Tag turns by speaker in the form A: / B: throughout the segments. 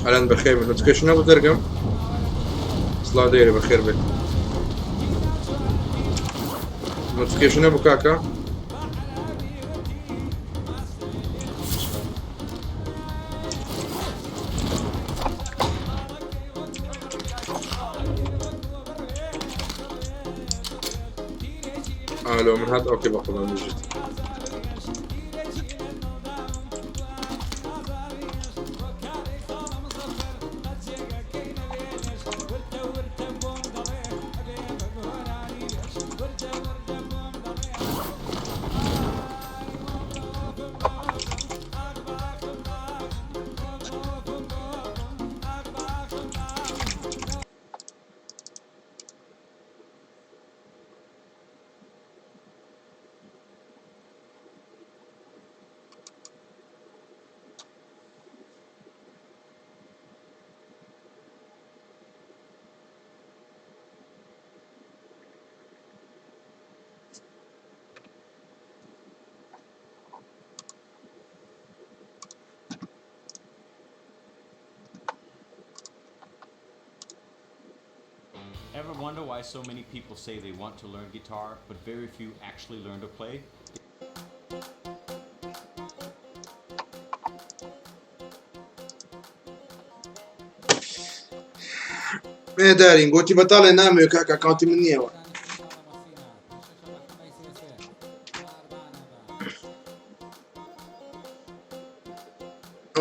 A: ئەلان بەخێر بن. Notification نەبوو دەرگەم. سڵاو دەیرە بەخێر بێت. Notification نەبوو کاکە. ئالۆ من هات okay بەخۆمان بژیت.
B: Ever wonder why so many people say they want to learn guitar, but very few actually learn to play?
A: دارین گوتی بەتاڵێ نامەوێ کاکە account ی من نییەوە.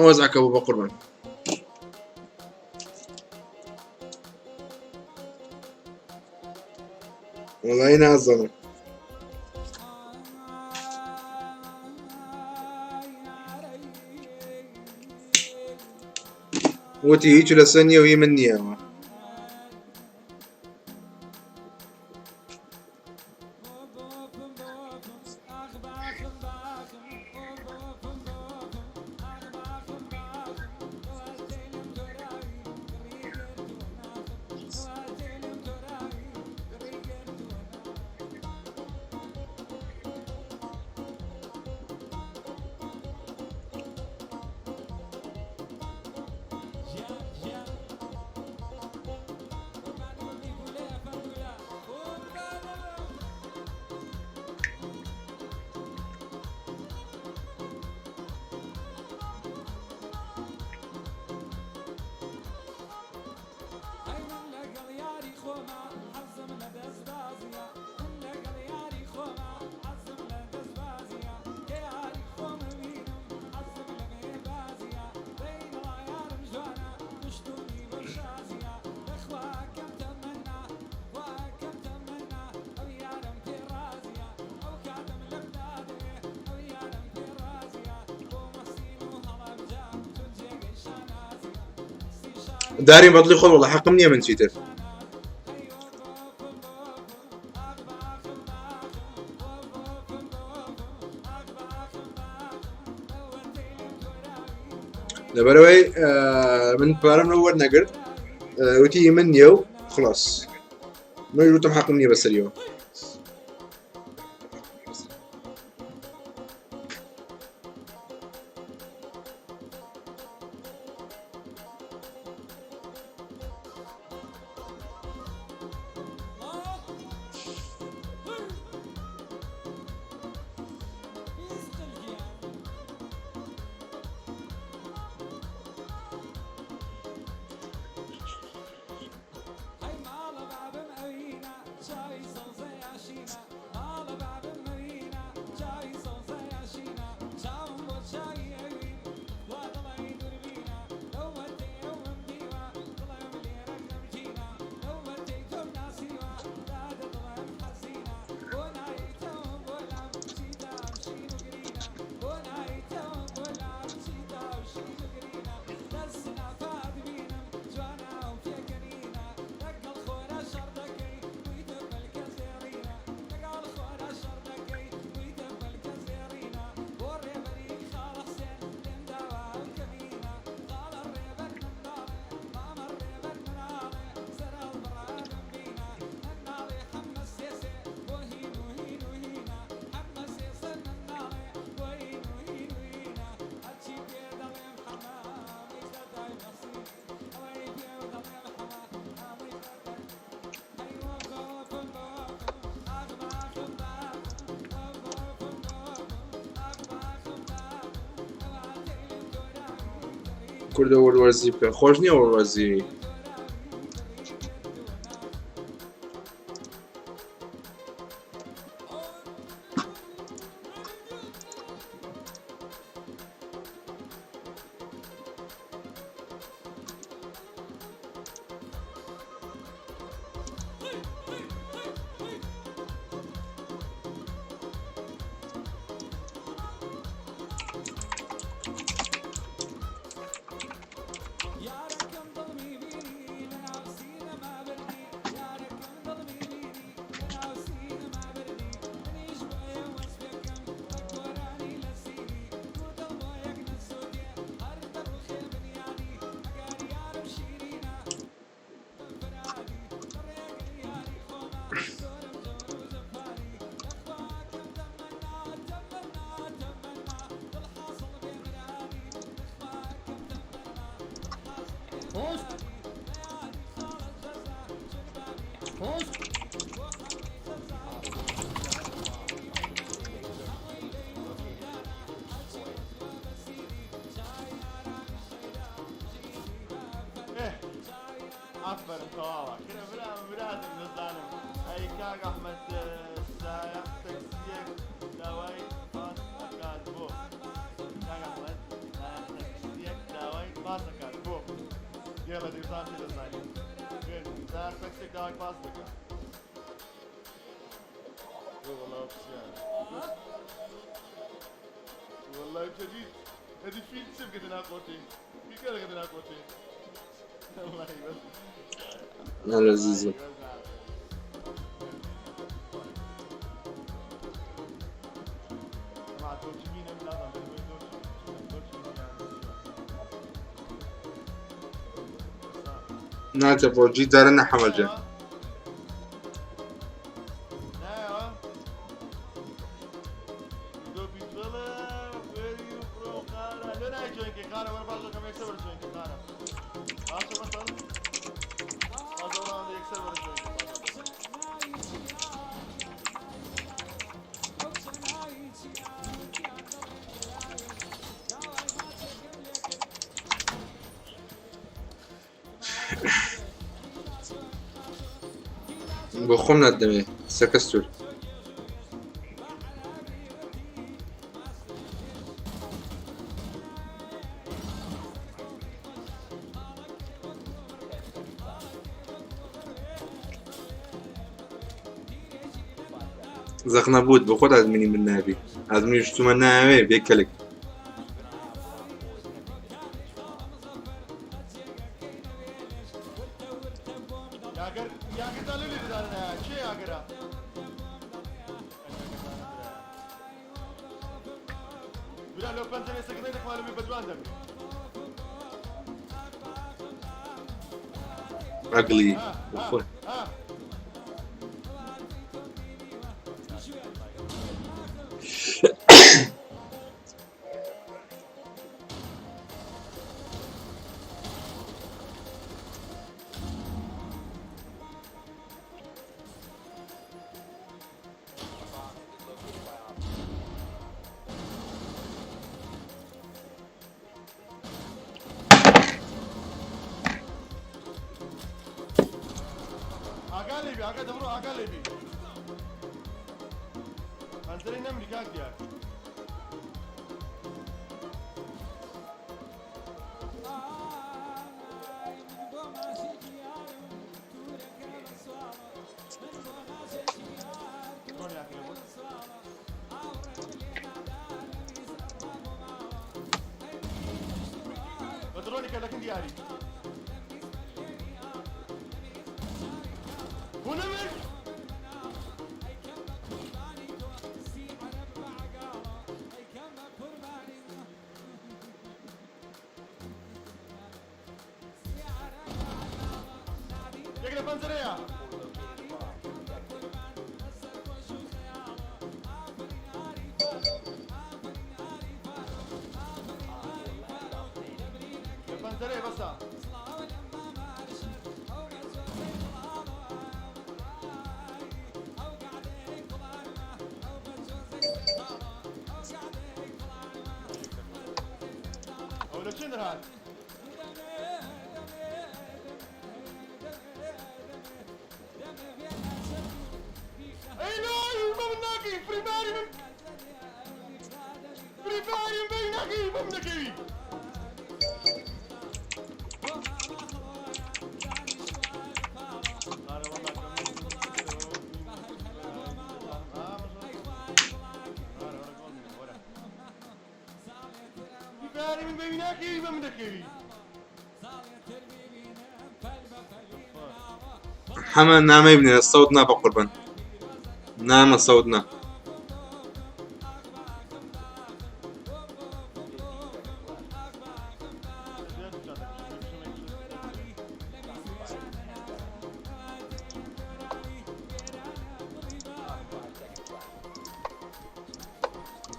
A: وەزعەکە بوو بە قوربان. وەڵی نازانم. وتی هیچ لەسەر نییە و هی من نییەوە. دارین بەدڵی خۆم وەڵا حەقم نییە من چیتر. لەبەرەوەی من پارەم لەو وەرنەگرت وتی من نییە و خلاص من وتم حەقم نییە بەسەریەوە. کوردە وەرزی بکە خۆش نییە وەرزی.
C: ئافەرم تەواوە کرە برام برادم دەزانم ئەی کاک ئەحمەد سایەق تەکسیەک داوای پاس ئەکات بۆ کاک ئەحمەد سایەق تەکسیەک داوای پاس ئەکات بۆ گێڵە دەزان پێ دەزانی سایەق تەکسێک داوای پاس دەکات والله پرسیار والله جديد هذه فيل سبقت ناقوتي في كذا ناقوتي والله بس.
A: لەزیزم. ناچە بۆجی جارە نەحەمەجە. بۆ خۆم ناتدەمێ سەکە سوور. زەق نەبووت بۆ خۆت ئەدمینی من نابی ئەدمینی شتومە ناوێ بێ کەلک. ئەگلی بۆ خۆت.
C: ناکەی Free Fire ی من Free Fire ی من بەی ناکەی بەم دەکەوی. فاری من بەوی ناکەوی بەم دەکەوی.
A: حەمە نامەی بنێرە سەوت نا بەقوربان نامە سەوت نا.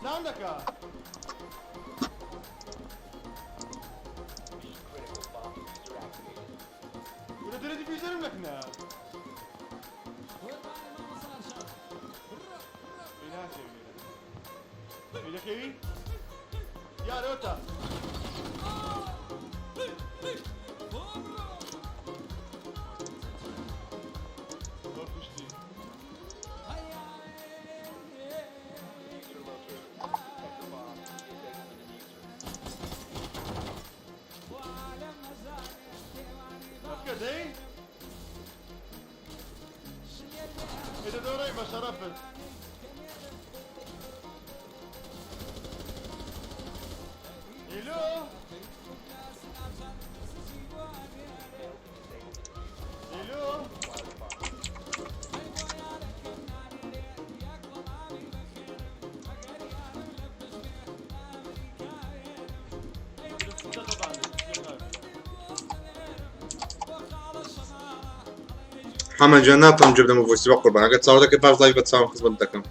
C: نان دەکا. ورە دەرە دیفیوزەرم لەکنە. ئەی ناکەوی ئەی دەکەوی؟ یارۆتە. ئەو کوشتی. بکە دەی ئێدە دۆڕەی بە شەرەفت. ئیلۆ ئیلۆ
A: حەمە جان ناتوانم گوێ بدەمە voice ی بەقوربان ئەگەر چاوە دەکەی پاش live بە چاوم خزمەت دەکەم.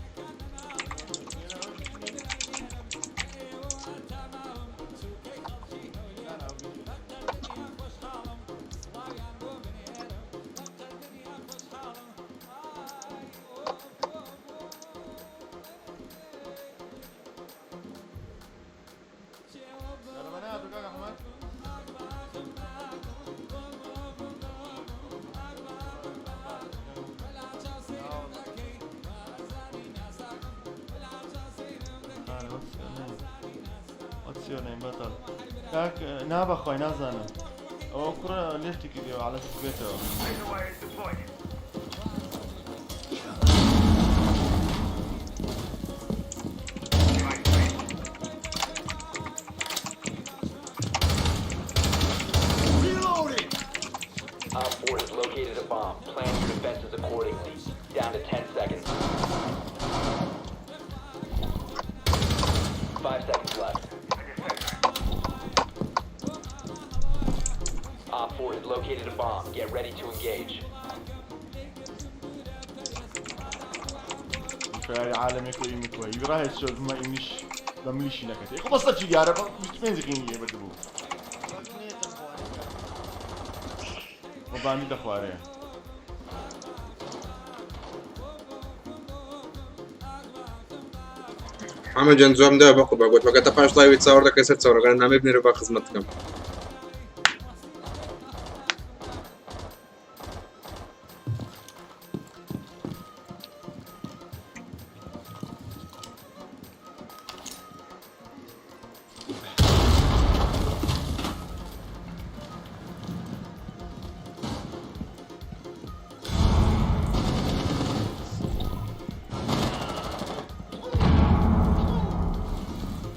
C: کاک نا بەخوای نازانم ئەوە کوڕە لێفتی کردیەوە عەلە بێتەوە.
D: OpFor has located a bomb. Plan your defenses accordingly. Down to 10 seconds. 5 seconds left. OpFor has located a bomb. Get ready to engage.
C: فیاری عالەمێک و ئیمک وە یوی ڕاهێت شۆ بمە ئیمیش بە ملیشی نەکەت خۆ بەسە چی دیارە بە 25 قینی لێ بردبوو وەبانی دەخوارێ.
A: حەمە جان جوابم داوە بەقوربان گوتم ئەگەر تا پاش live ی چاوەڕ دەکەی سەر چاوەڕەکان نامەی بنێرە با خزمەت بکەم.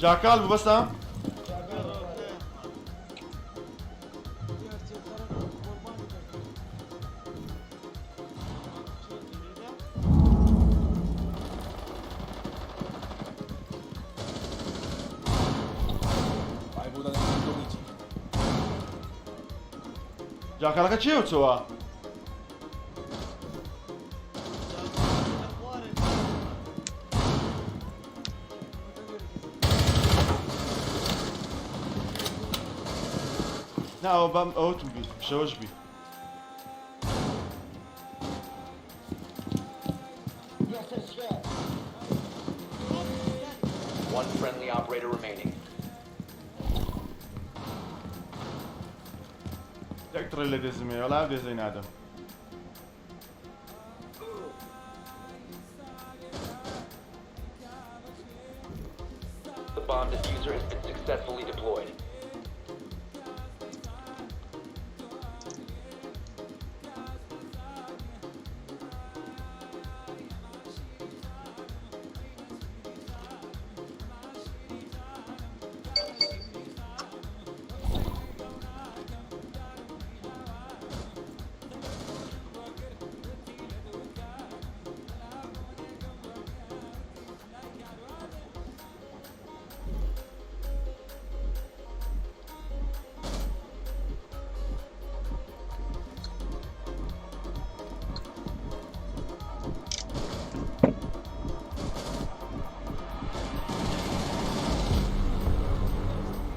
C: جاکال بوو بەسە. جاکالەکە چێ وتەوە؟ نا ئەوە بەم ئەوتم بی شەوەش بی.
D: One friendly operator remaining.
C: یەک تڕێ لە دێزمێ وەڵا دێزەی نادەم.
D: Successfully deployed.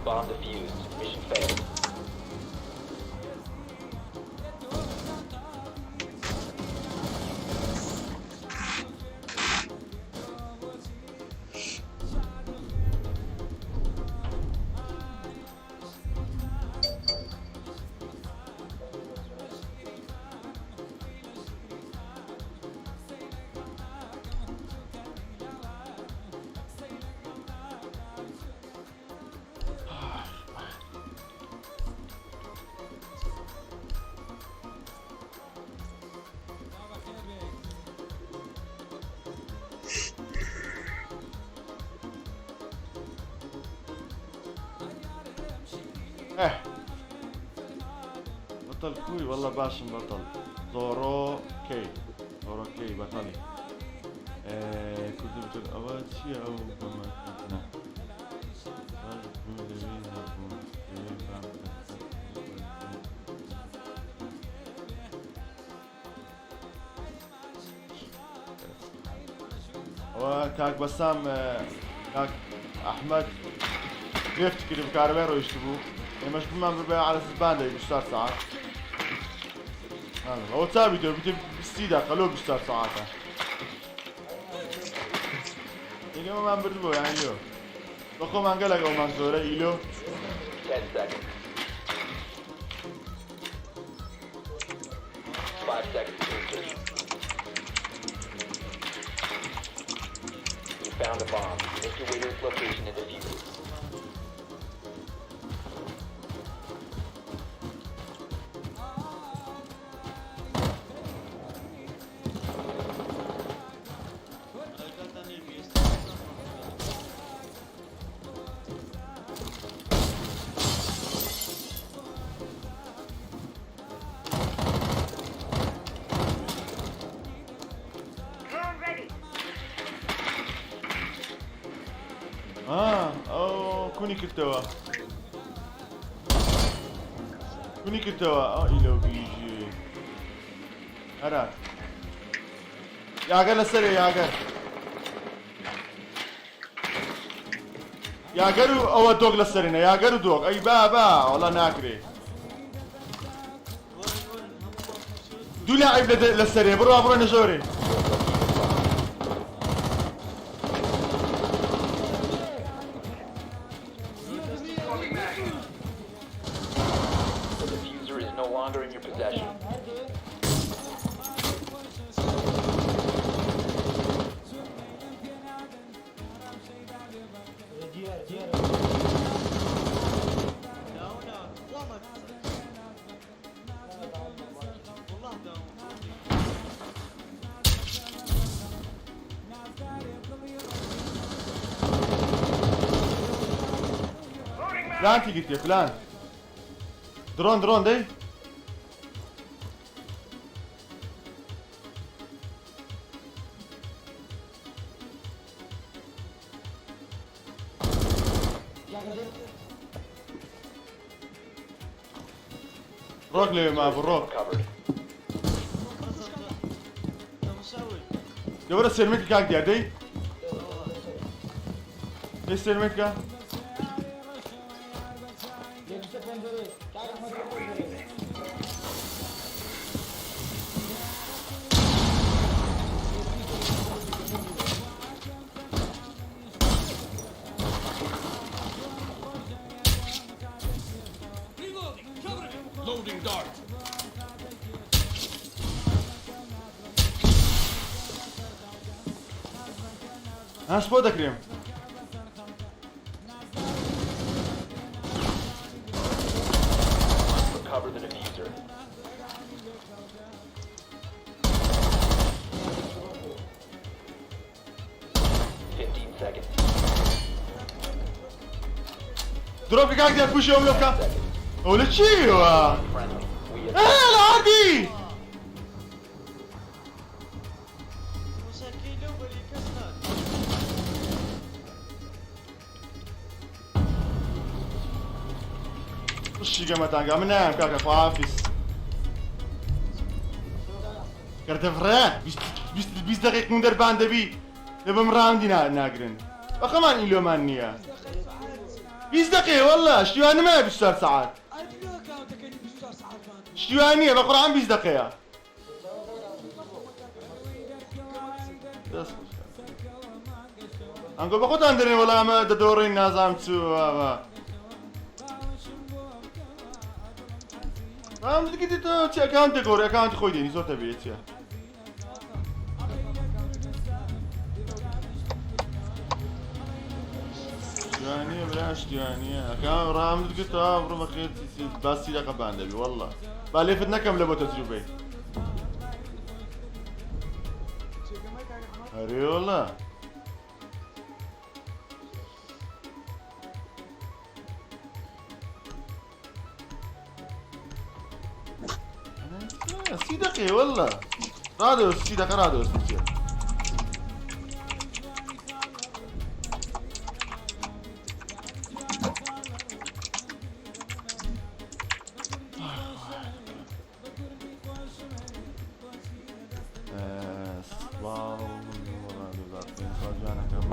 D: Bomb defused. Mission failed.
C: ئه بەتەڵ کوی واللە باشم بەتەڵ زۆرۆ کەی زۆرۆ کەی بەتەڵی کوردی بتر ئەوە چییە ئەو بەمە کردنە باش بوو لەوێ نەبوو لەوێ بام ئەوە کاک بەسام کاک ئەحمەد لێفت کرد بکارەبای ڕۆیشت بوو ئێمەش بمان ببە على زبان دەی 24 ساعت ئەوە چاوی تۆ بیتە 30 دقیقە لۆ 24 ساعتە ئێمەمان بردبوو یان لۆ بە خۆمان گەلەک ئەومان زۆرە ئیلۆ
D: 10 seconds. 5 seconds to insertion. You found a bomb. Make your way to its location and defuse it.
C: ئا ئەو کونی کردەوە کونی کردەوە ئەو ئیلۆ بیژێ هەرا یاگەر لەسەرێ یاگەر یاگەر و ئەوە دۆک لەسەرێنە یاگەر و دۆک ئەی بابا وەڵا ناکرێ دوو لاعیب لەسەرێ بڕوا بڕۆنە ژۆرێ
D: The defuser is no longer in your possession.
C: پلانتی گرتیە پلان درۆن درۆن دەی ڕۆک لەوێ مابوو ڕۆک
D: Covered.
C: دەوەرە سێرمێکی کاک دیار دەی دەی سێرمێکە هەش بۆ دەکرێم. درۆپی کاک دیار پوشی ئەوم لۆ بکە ئەو لە چیوە
D: Friendly. We
C: ئێ لە عەردی
E: تەماشاکەی لەو بەری کەس نات.
C: شی گەمەتانگا من نایم کاکە خواحافیز کردەفڕێ 20 دقیق من دەربان دەبی لە بەم ڕاوندی ناگرن بەخەمان ئیلۆمان نییە 20 دقیقە والله شتیوان نمایە 24 سەعات شتیوان نییە بە قورعان 20 دقیقەیە دەست خۆش ئەنگۆ بە خۆتان دەرێن وەڵا ئەمە دەدۆڕین نازانم چ وا ئەم دگیت تۆ چی ئەکاونت دەگۆڕی ئەکاونتی خۆی دێنی زۆر تەبیعی چیە شتیوانیە برا شتیوانیە ئەکا ڕام دگرت تەواو بڕۆ بەخێر باسی دەقە بان دەبی واللە با لێفت نەکەم لە بۆ تەجروبەی ئەرێ واللە سی دقیقە واللە ڕادەوەست سی دقیقە ڕادەوەست چیە سڵاو جانەکەم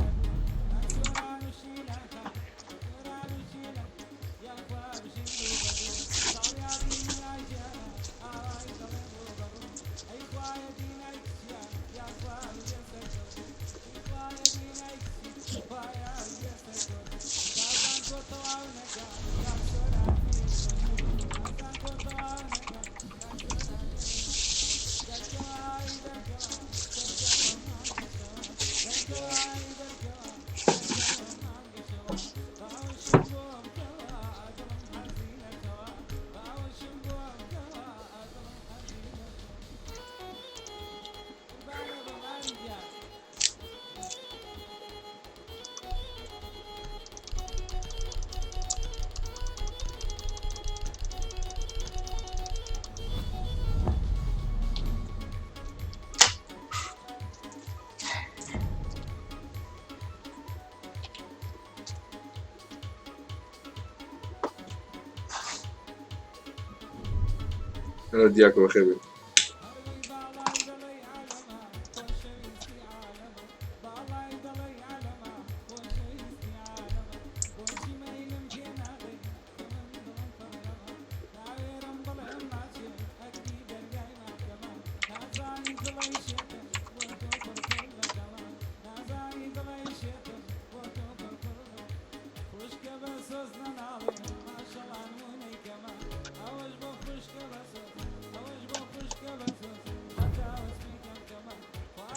A: ئەرە دیاکۆ بەخێر بێی.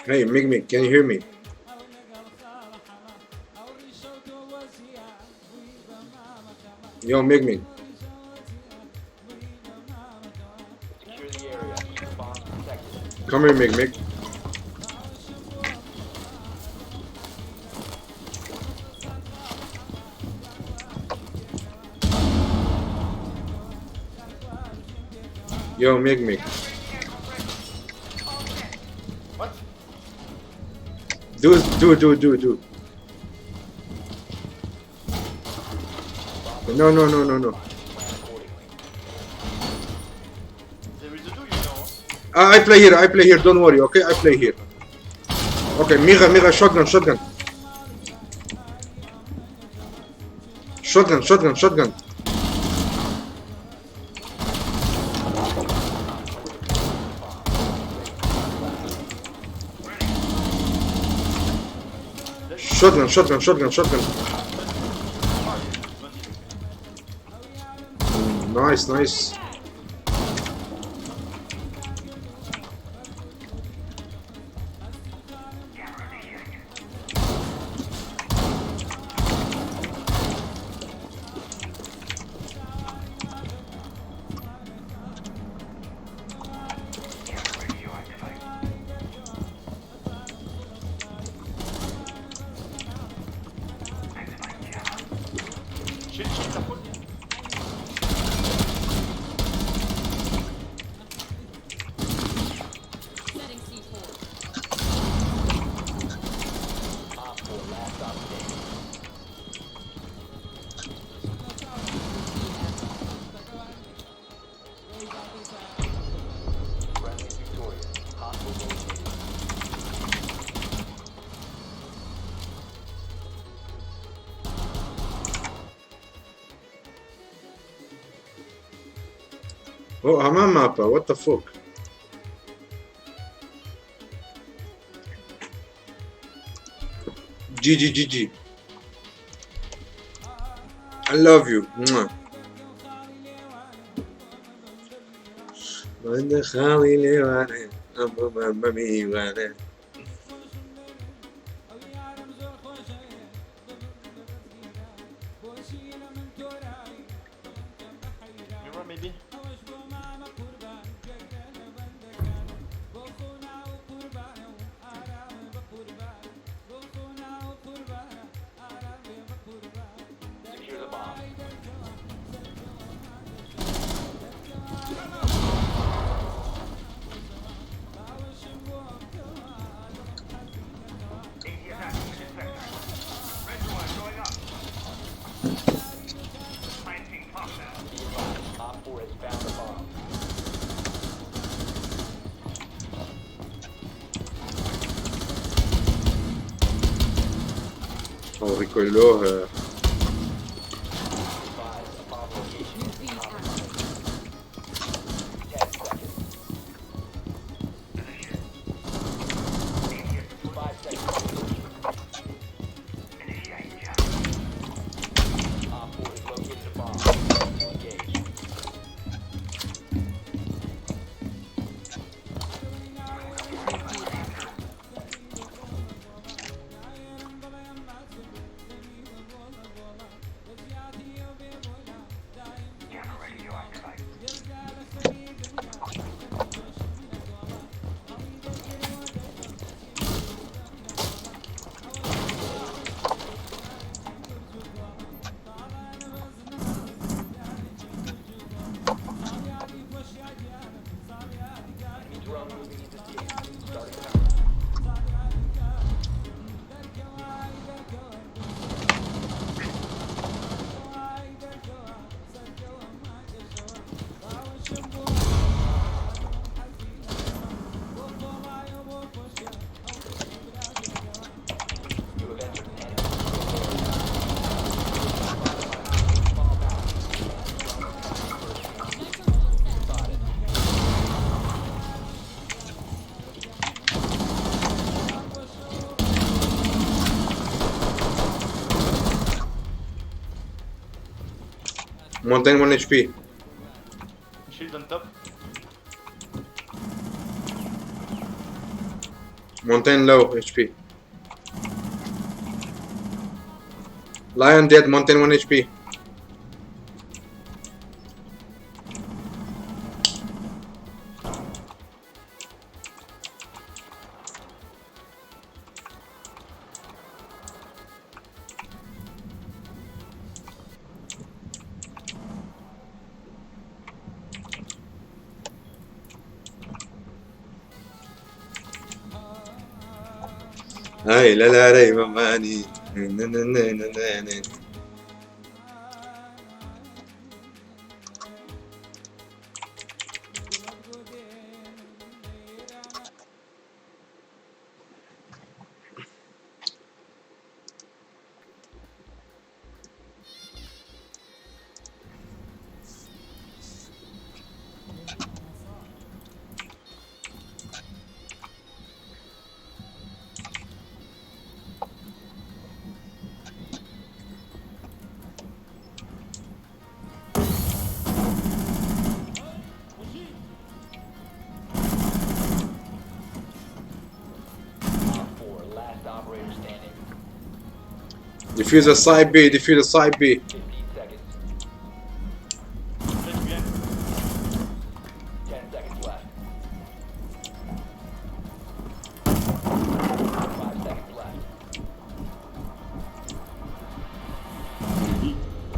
A: Hey, Mig Mig, can you hear me? Yo, Mig Mig.
D: Secure the area. Keep bombs protected.
A: Come here, Mig Mig. Yo, Mig Mig.
C: What?
A: Do it, do it, do it, do it, do it. No, no, no, no, no.
D: Plan accordingly.
C: There is a do you know.
A: I play here, I play here, don't worry, okay? I play here. Okay, Miga, Miga, shotgun, shotgun. Shotgun, shotgun, shotgun. Shotgun, shotgun, shotgun, shotgun. Nice, nice.
C: Shit, shit, the fuck.
A: ئۆ هەمان ماپە what the fuck. GG GG. I love you. Mwah. من خاڵی لێوانێ ئەم بەمیوانێ.
C: Mirror maybe.
D: Secure the bomb. Be advised, Op 4 has found a bomb.
A: ئەو ڕیکۆیلۆ
D: Advised, a bomb location is compromised. 10 seconds. 5 seconds to insertion. Op 4 has located a bomb. Ready to engage. Enemy drone moving into theater. Starting timer. You have entered an enemy controlled area. Bomb out. Spotted.
A: Montagne 1 HP.
C: Shield on top.
A: Montagne low HP. Lion dead, Montagne 1 HP. هاي لا لا ري ماماني نا نا نا نا نا نا.
D: Op 4, last operator standing.
A: Defuse side B, defuse side B.
D: 15 seconds.
C: Let's behind.
D: 10 seconds left. 5 seconds left.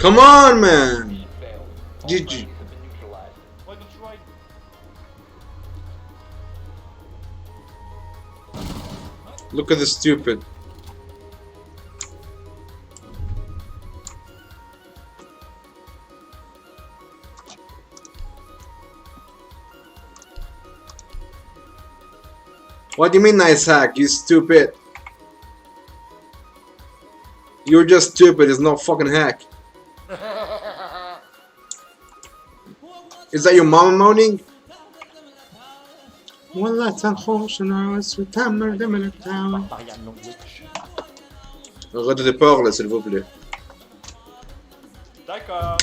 A: Come on, man.
D: Mission failed. All
A: GG.
D: friendlies have been neutralized.
C: Why don't you ride?
A: Look at the stupid. What do you mean nice hack, you stupid? You're just stupid, it's not fucking hack. Is that your mama moaning? وەڵا چەند خۆشە ناوە سوتان مردم لە تاوە. Arrête de parler, s'il vous plaît.
C: D'accord.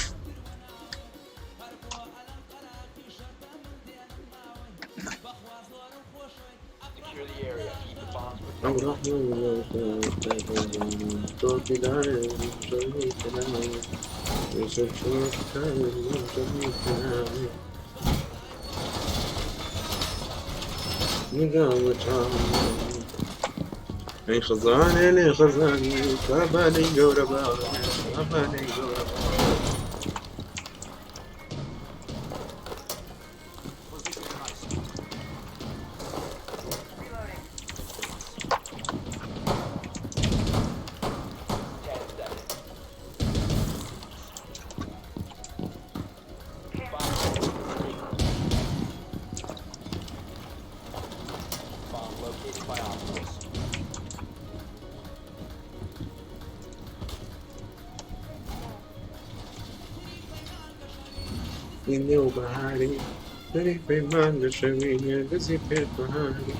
D: Secure the area. Keep the bombs protected.
A: ئەی خەزانێ لێ خەزانێ کابانەی گەورە باڵێ کابانەی گەورە باڵێ.
D: 10 seconds. 5, 3. Bomb located by Op 4.
A: نێو بەهاری دەری پەیمان لە شەوینێ دەزی پێت بەهاری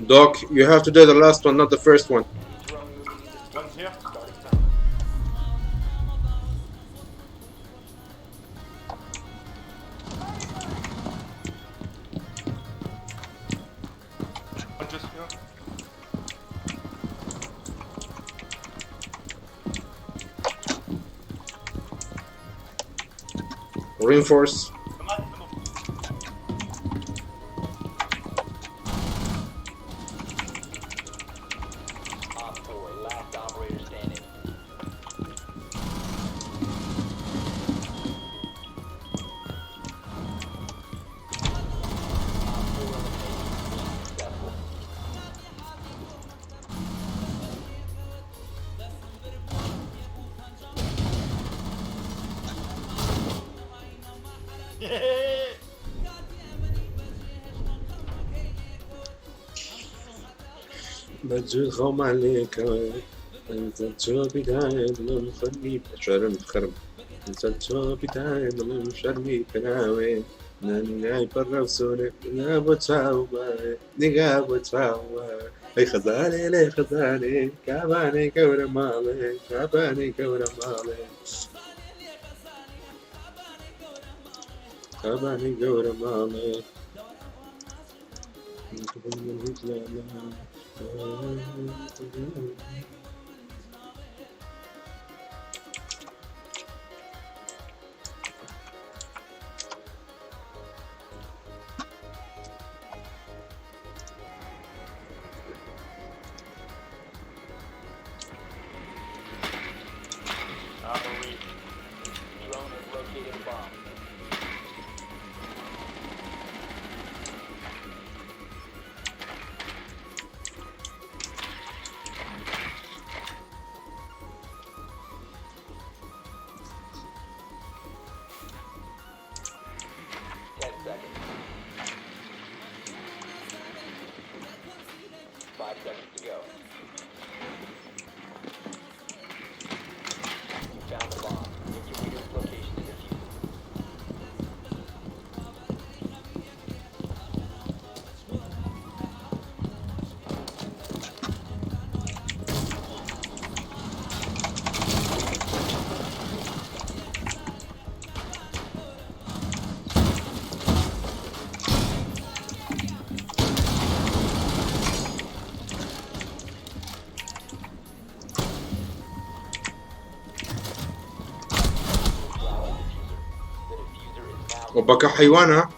A: Doc, you have to do the last one, not the first one.
D: Drone moving into
C: One's here.
D: starting timer.
C: One just here.
A: Reinforce.
C: Come on, come on.
D: Op 4, last operator standing. Op 4 eliminated. Mission successful.
C: Yeah.
A: بەجووت خەومان لێکەوە چۆپی دایە دڵم خەرمی شەرم خەرم چۆپی دایە دڵم شەرمی پراوێ نگای پەڕەسۆنێ نگا بۆ چاو نگا بۆ چاو ئەی خەزانێ لێ خەزانێ کابانەی گەورە ماڵێ کابانەی گەورە ماڵێ کابانەی گەورە ماڵێ.
C: Ah, but wait.
D: Drone has located a bomb. 10 seconds. 5 seconds to go. You found the bomb. Make your way to its location and defuse it. Drop the defuser. The defuser is now
A: وبكى حيوانها.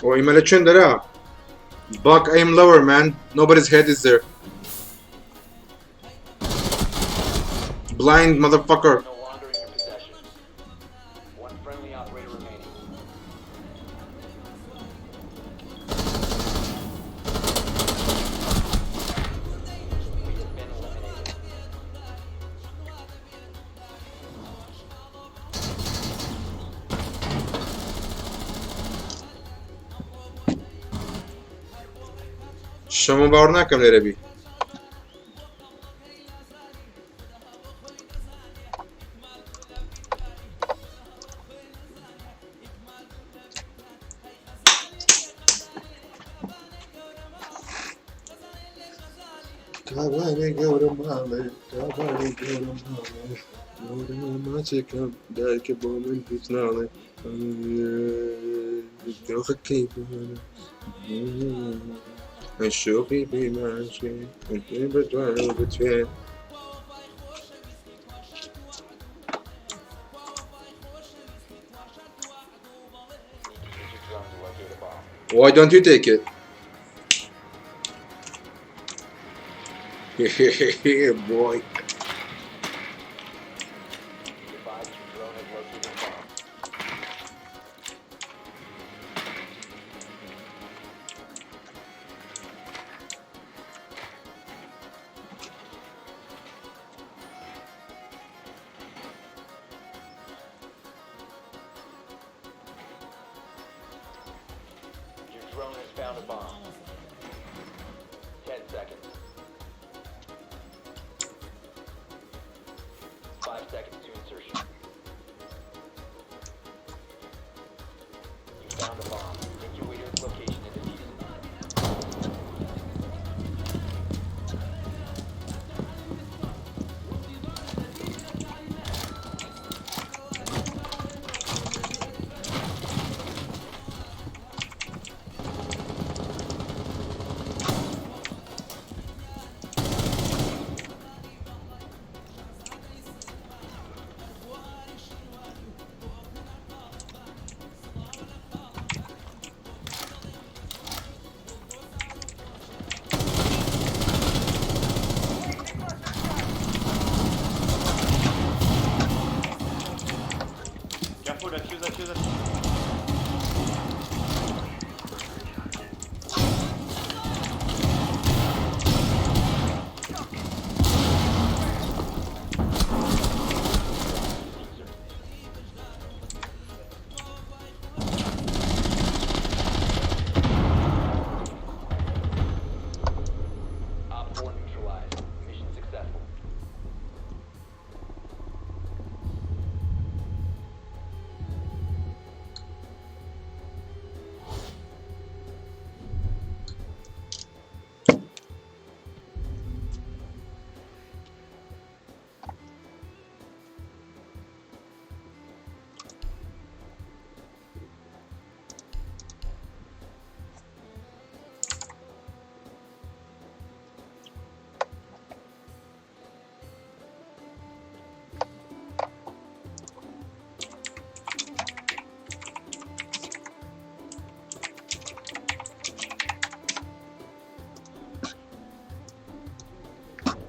A: ئۆ ئیمە لە چێن دەرا؟ Buck aim lower man. Nobody's head is there. Blind motherfucker.
D: No longer in your possession. One friendly operator remaining. We have been eliminated.
A: شەمۆ باوەڕ ناکەم لێرە بی. کابانی گەورە ماڵێ کابانی گەورە ماڵێ گەورە ماچێکم دایکە بۆ من هیچ ناڵێ دۆخەکەی بمانە شۆخی بیماشێ بە دوایەوە بچێ.
D: Need to use your drone to locate a bomb.
A: Why don't you take it? Boy.
D: Be advised your drone has located a bomb. Your drone has found a bomb. 10 seconds. 5 seconds to insertion. You found a bomb. Make your way to its location and defuse it.
C: Careful, defuse, defuse, defuse.
D: Diffuser. Op 4 neutralized. Mission successful.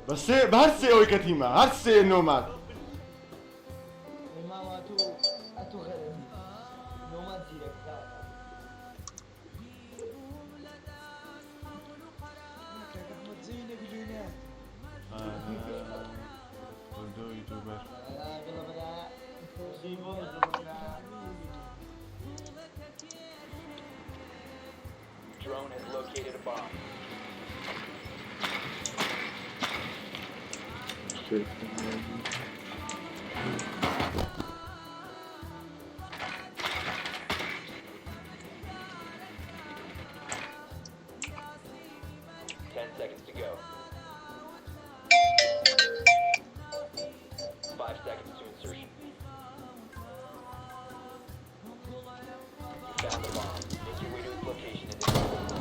C: بە سێ بە هەر سێ ئەوەی کە تیمە هەر سێ نۆماد.
E: ماما ئەتوو ئەتوو غەرەزی نۆماد زیرەک
C: یوتیوبەر.
D: Drone has located a bomb. 10 seconds to go. 5 seconds to insertion. You found the bomb. Make your way to its location and defuse it.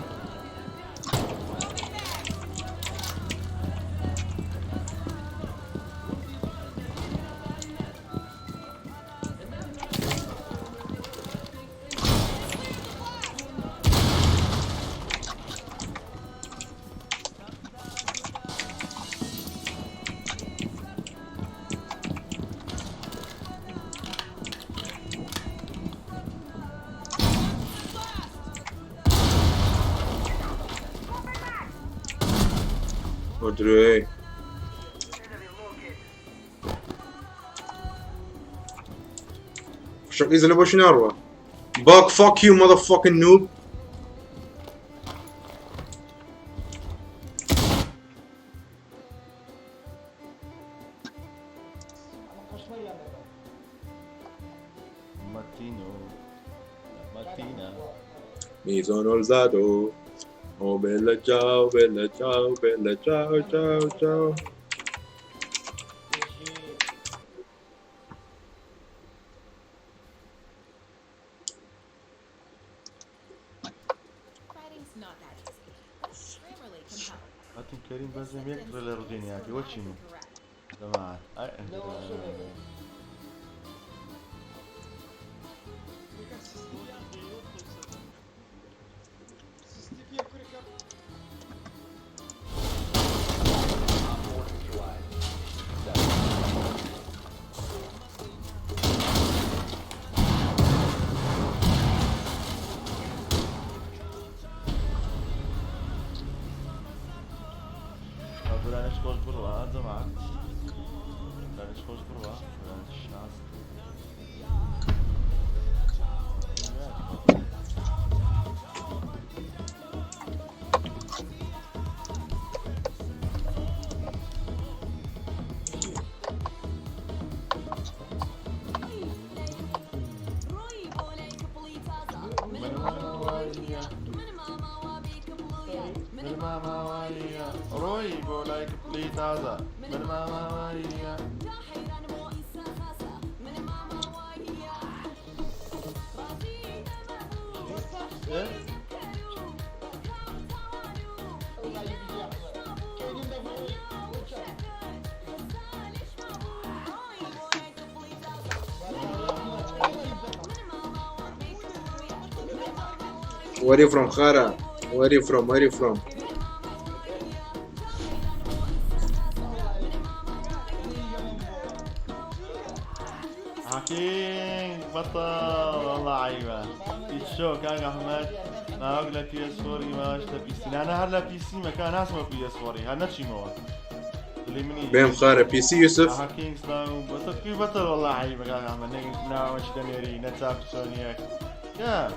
A: ئۆدرێ شەق ئیزنە بۆشی ناڕوە باک fuck you motherfucking noob.
C: Mattino. Mattina.
A: Mi sono alzato. Oh bella ciao, bella ciao, bella ciao, ciao, ciao.
F: Writing's not that easy. Grammarly can help.
C: خاتم كريم بس يكتر للروتينياتي وشي من
F: Correct.
C: جماعة أي
D: Op 4 neutralized. Mission successful.
C: برانش خوش بروا جماعة برانش خوش بروا برانش ناس. من ماما ويا روي بولايك بلي تازا من ماما ويا إيه؟
A: Where you from, Khara? Where you from? Where you from?
C: حكيم بطل والله عيبة شو كان احمد ما اقول بي اس 4 ما اشتا بي سي انا هلا بي سي مكان اسمه بي اس 4 هلا نشي اللي مني
A: بهم خارة بي سي يوسف.
C: حكيم سلام بطل كي بطل والله عيبة كان احمد نا مش دنيري نتاف سونيك يا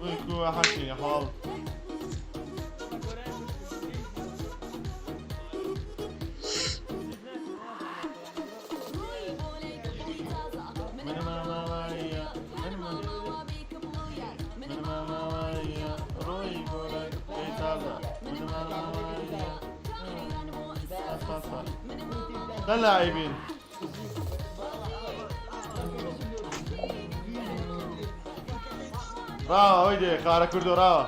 C: ويكو حكي حال من ماما ويا من ماما من ماما ويا روي بولاك بيتازا من ماما ويا ده لاعبين راوا ويدي خارا كردو راوا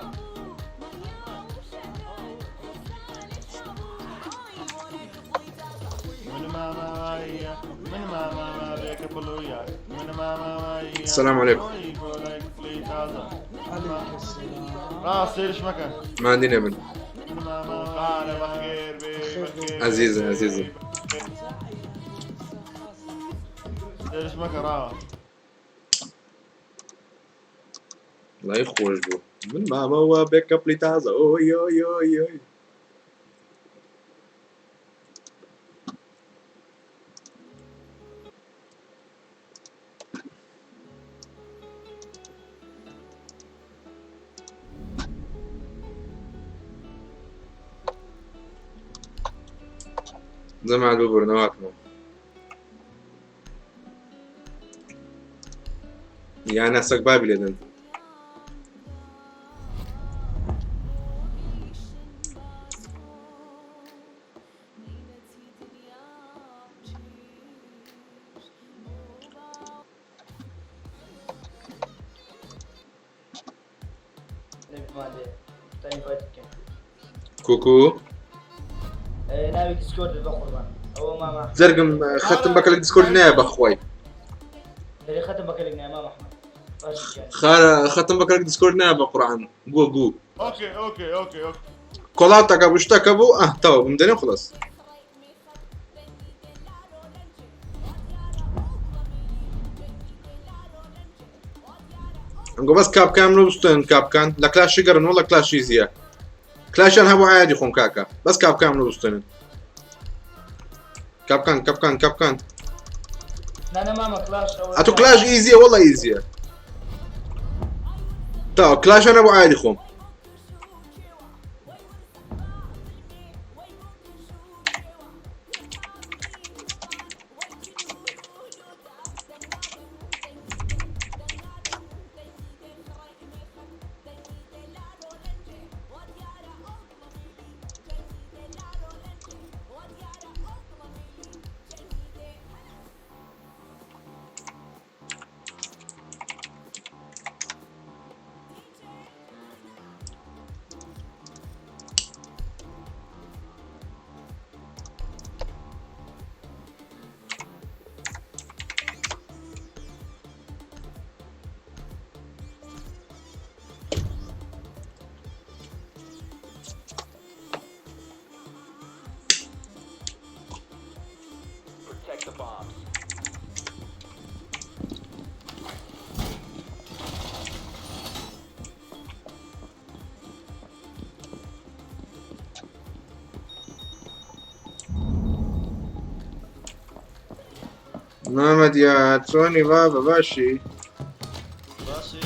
C: من ماما ويا من ماما ما بيك بلويا من ماما ويا
A: السلام عليكم.
C: روي بولاك بيتازا
E: عليك السلام.
C: راوا سيرش مكان
A: ما عندنا ابن.
C: من ماما خارا بخير بي بخير
A: عزيزة عزيزة.
C: سيرش مكان راوا
A: الله يخوش بو من ماما هو بيك اب لي تازا اوي اوي اوي اوي. زي ما ببرنامجنا يعني نفسك بابي لدن. كوكو
E: ناوی دیسکۆرد بە قوربان ئەوە ماما
A: زرقم ختم بەکەلک دیسکۆرد نایە بەخوای.
E: دەرێ خەتم بەکەلک نایە مام ئەحمەد باش گیان.
A: خارە ختم بەکەلک دیسکۆرد نایە بە قورعان گو گو.
C: اوكي اوكي اوكي اوكي.
A: كولاتا بو شتاكا بو اه تو بمدني خلاص. ئەمگۆ بەس کاپکان منۆ بستێن کاپکان لە کلاشی گەڕن وەڵە کلاشی زیە کلاشیان هەبوو عادی خۆم کاکە بەس کاپکان منۆ بستێنن کاپکان کاپکان کاپکان
E: نا نا مامە کلاش ئەوە
A: ئەتۆ کلاش ئیزیە وەڵە ئیزیە تا کلاشیان هەبوو عادی خۆم
D: Protect the bombs.
A: مامە دیار چۆنی بابە باشی
C: باشی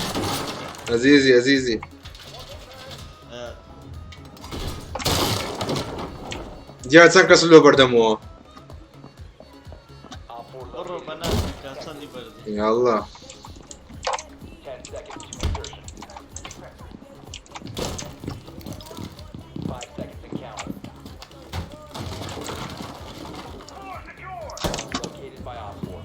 A: ئەزیزی ئەزیزی دیار چەند کەس لۆ بەردەمەوە
D: Op 4
C: بڕۆ
D: located.
C: بە ناسکە چەندی بەرزی
A: یاڵڵا
D: 10 seconds to insertion. 5 seconds and counting. Bomb located by Op 4.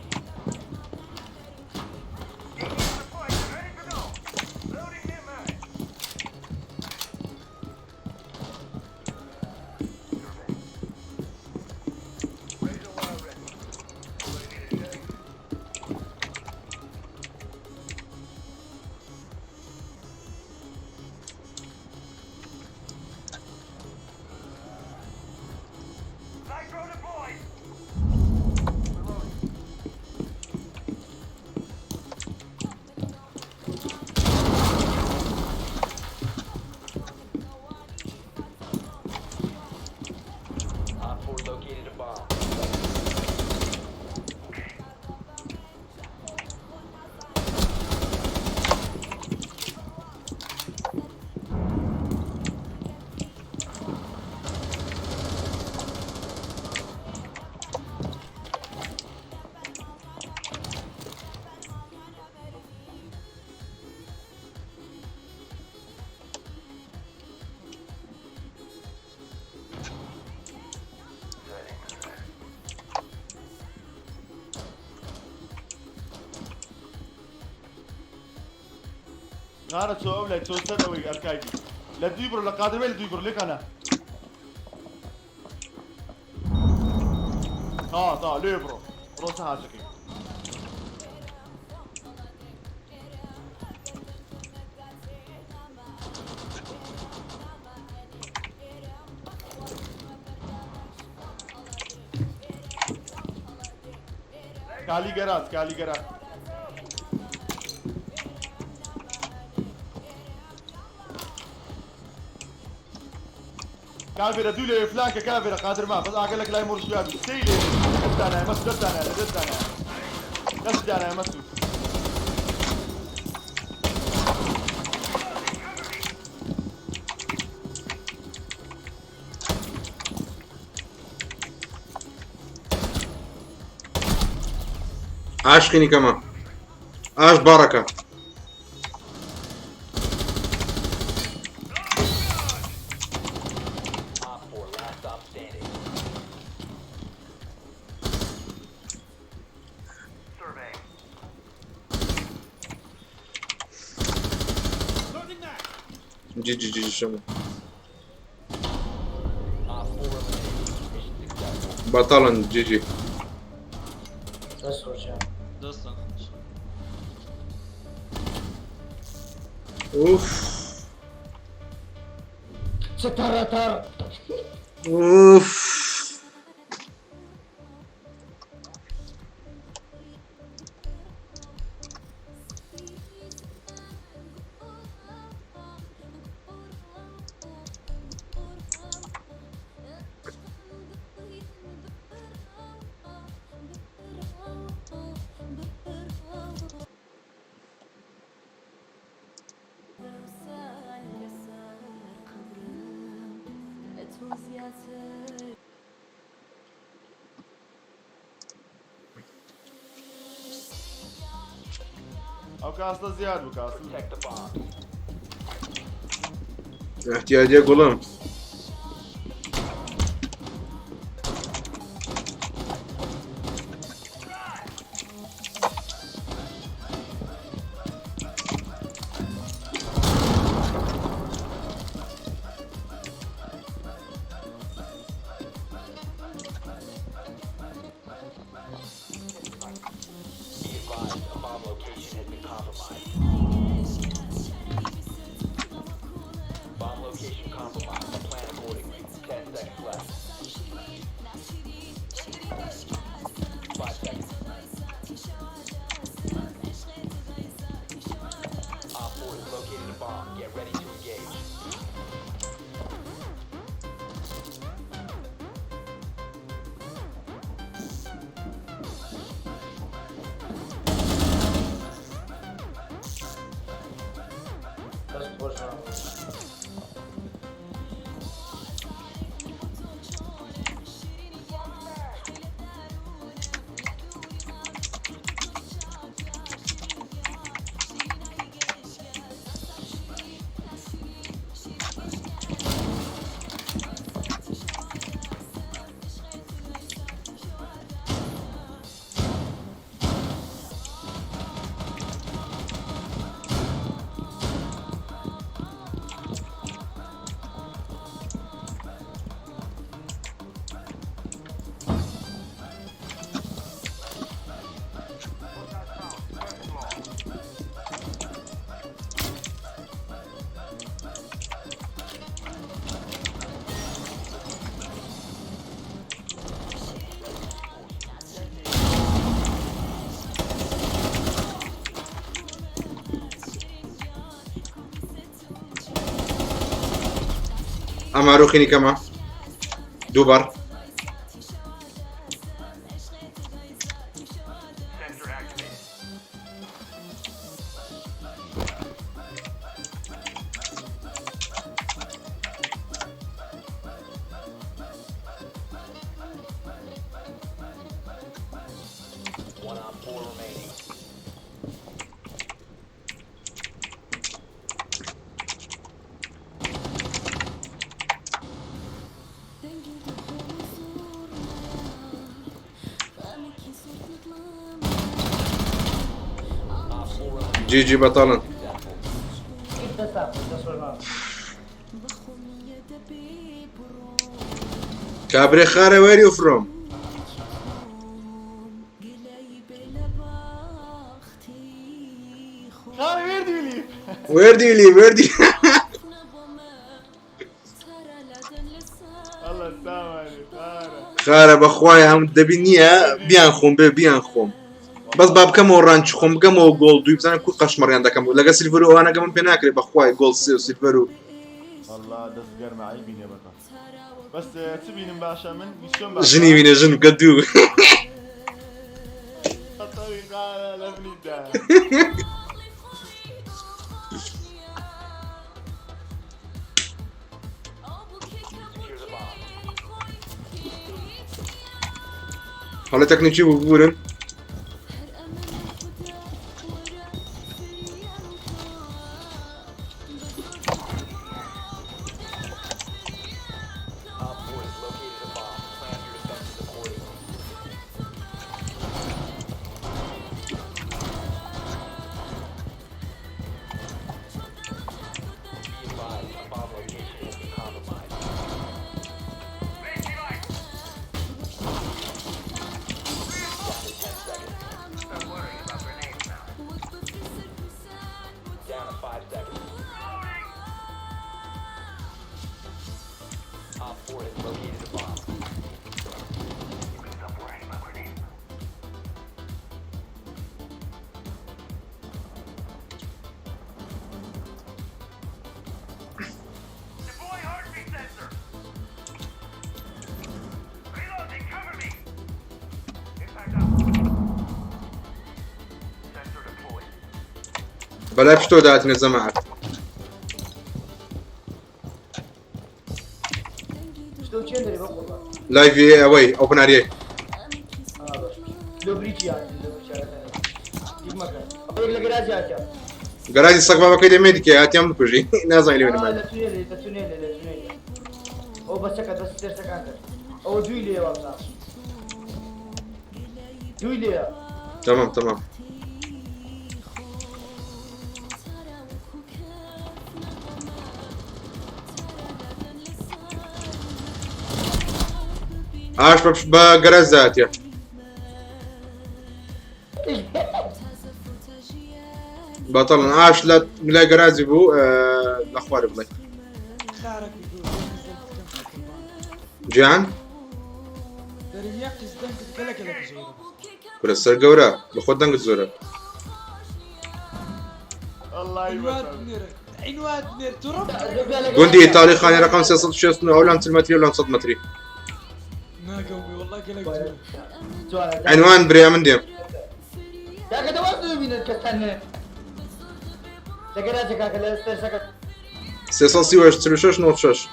D: Op 4 located a bomb.
C: غارە چۆ ئەو لای چۆ سەر ئەوەی ئەرکایبی لە دوی بڕۆ لە قادرمەی لە دوی بڕۆ لێک ئەنا تا تا لێ بڕۆ بڕۆ سە هاجەکەی کالی گەراج کالی گەراج كافرة دولة فلانكا كافرة قادر ما بس اقول لك لا يمر شوي سيلي دانا مسو دانا دانا دس دانا مسو
A: عاشقینی کەمە ئاش بارەکە
D: Op 4 last stop standing.
A: جی جی جی شەمە
D: Op 4 eliminated. Mission successful.
A: بەتاڵن جی جی
E: دەست خۆشیان
C: دەستان خۆش
A: ئوف
E: چ تەڕە تەڕ
A: ئوف
C: ئەو کاستە زیاد بوو کاستل
D: Protect the bombs.
A: احتیاجیە گوڵم.
D: Be advised, a bomb location has been compromised. Bomb location compromised. Plan accordingly. 10 seconds left. 5 seconds. Op 4 has located a bomb. Get ready to engage.
E: دەست خۆش مامۆستا.
A: ئەما ڕوخینی کەمە دووبەر.
D: One op 4 remaining. Op 4 eliminated.
A: جی جی بەتاڵن.
D: Successful.
E: هیچ دەستان خۆش دەست خۆش مامۆستا.
A: کابرێ خارە where you from؟
C: خارە where do you live?
A: Where do you live? Where do you
C: الله سامانی خارە.
A: خارە بەخوای هەم دەبی نییە بیان خۆم بێ بیان خۆم بەس با بکەمەوە ڕانچ خۆم بگەمەوە گۆڵ دووی بزانم کو قەشمەڕیان دەکەم لەگە سیلڤەر و ئەوانەگە من پێ ناکرێ بەخوای گۆڵ سێ و سیلڤەر و
C: والله دەست گەرمە عیبی نییە بەتە بەس چ بینم باشە من چۆن باشە
A: ژنی وینە ژن بکە دوو.
C: خەتەری خارە لە منی دا.
D: Secure the bomb.
A: هەڵێ تەکنیکی بوو ببورن.
D: Op 4 has located a bomb. Plan your defenses accordingly. Be advised, a bomb location has been compromised. Down to 10 seconds. Down to 5 seconds. Op 4 has located a bomb.
A: بەلای پشتۆ داهاتنە جەماعەت.
E: شتۆ چێن
A: لایڤی ئەوەی ئەو پناریەی.
E: لۆ بریکی هاتن لۆ بریچارەکە مەکە ئەوەی لە گەراجی هاتیا.
A: گەراجی سەگ بابەکەی دەمێ دیکە هاتیان بکوژی نازانین لێ
E: آه،
A: نمایە.
E: لە تونێلێ لە تونێلێ لە تونێلێ ئەو بەچەکە دەست دەرسەکان کرد ئەو دووی لێ وابزانم دووی لێیە.
A: تمام تمام. ئاش بە گەراج زاتیە. بەتەڵن ئاش لە لای گەراجی بوو لە خوارێ بڵێ. جیان کورە سەر گەورە بەخۆت دەنگت زۆرە. گوندی ئیتاڵی خانی ڕقم 369 ئەو لام 40 متری و لام 100 متری. عنوان بریا من دێم.
E: کاکە دەواز ببینن کەسان لە گەراجە کاکە لە سەرسەکە.
A: 338 46 96.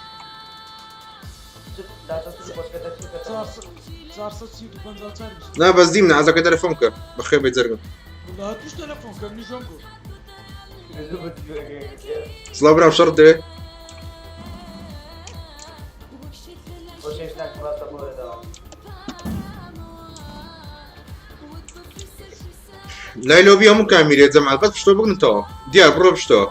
A: نا بەس دیم نازەکە تەلەفۆن کە بەخێر بێ جەرگم. سڵاو برام شەڕت دەوێ؟ لای لۆبی هەموو کامیرێ جەماعەت بەس پشتۆ بگرنتەوە دیار بڕۆ پشتەوە.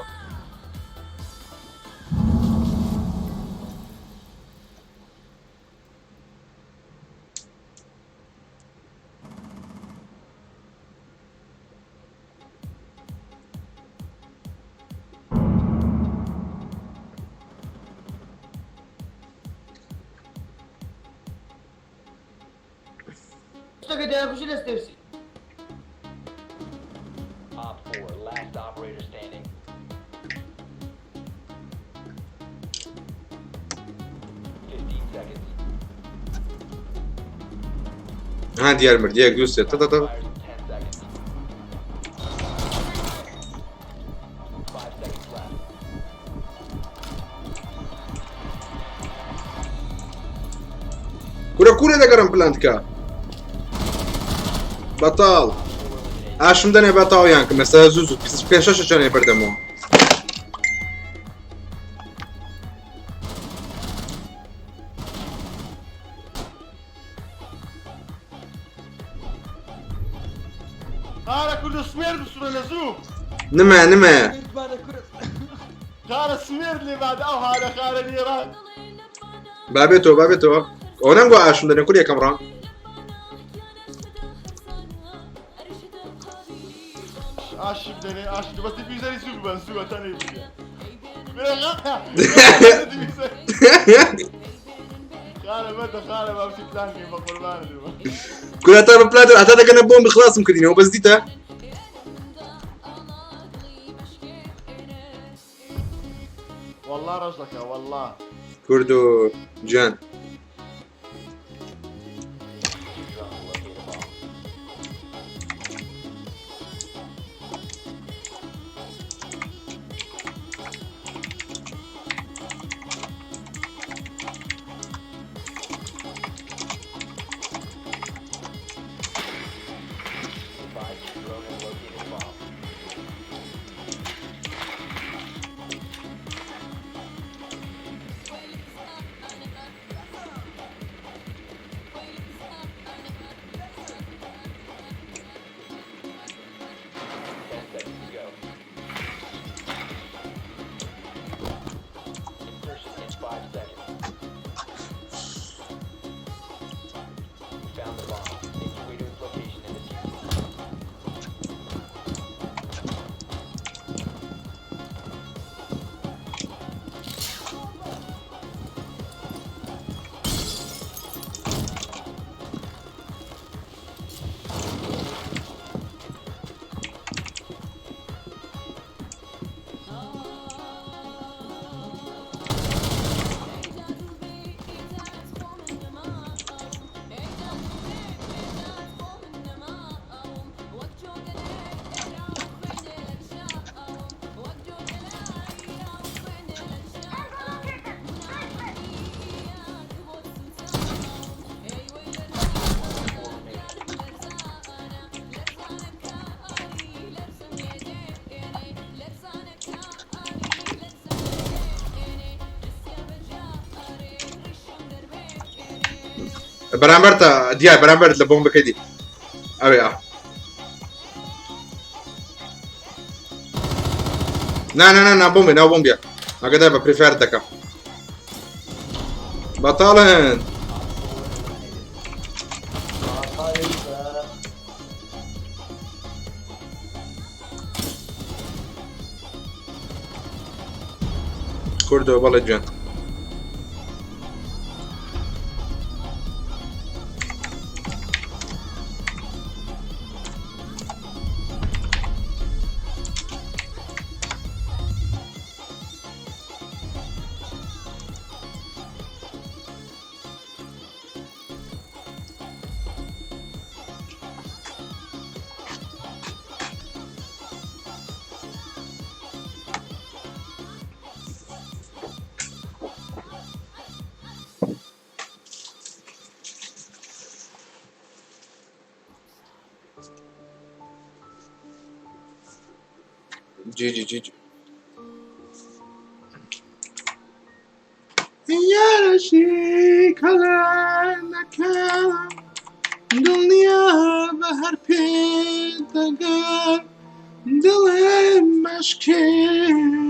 E: شتەکە دەیانکوژی لە ستێرسی.
D: Op 4, last operator standing. 15 seconds.
A: ها دیار مرد یەک دوو سێ تە تە تە.
D: Expires in 10 seconds. 5 seconds left.
A: کورە کورە دەگەڕم پلانت کە بەتاڵ ئاشم دەنێ بەتاڵیان کە مەسا زوو زوو پێ شەش چەنێ بەردەمەوە.
C: خارە کوردە سمێر بسوورە لە زوو.
A: نمە نمە
C: خارە سمێر لێ باد ئەو هارە خارە نیێران.
A: بابێتەوە بابێتەوە ئەو نەنگۆ ئاشم دەنێ کورە یەکەم ڕام.
C: ئاشم دەنێ ئاش بەس دیفیوزەری زوو ببەن زووە تەنێ بگە. خارە بەدە خارە بابچی پلان کەین بە قوربانت بم.
A: کورە تا بە پلان هەتا دەگەنە بۆمبی خلاصم کردینەوە بەس دیتە.
C: والله ڕەش دەکا والله.
A: کوردۆ گیان.
D: Use your drone to locate a bomb. Advise your drone has located a bomb.
A: بەرامبەرتە دیار بەرامبەرت لە بۆمبەکەی دی ئەوێ ئا نا نا نا نا بۆمبێ ناو بۆمبیە ئاگادار بە پریفایەر دەکەم بەتاڵن کوردەوە بەڵێ گیان جی جی جی جی یارەشی کەلەکەم دڵنیا بە هەر پێ دەگەر دڵێ مەشکێنە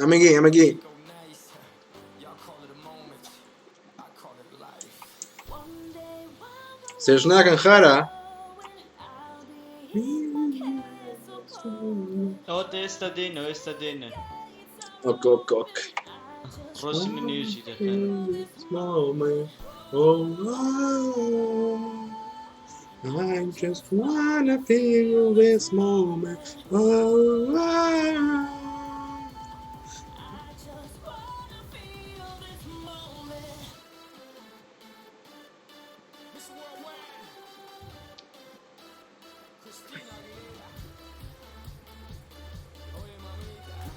A: ئەمەگی ئەمەگی سێش ناکەن خارە
C: ئەوە ئێستا دێنەوە ئێستا دێنە
A: ئۆک ئۆک ئۆک
C: ڕۆشنی نوێژی دەکەن
A: I just wanna feel this moment. Oh, oh.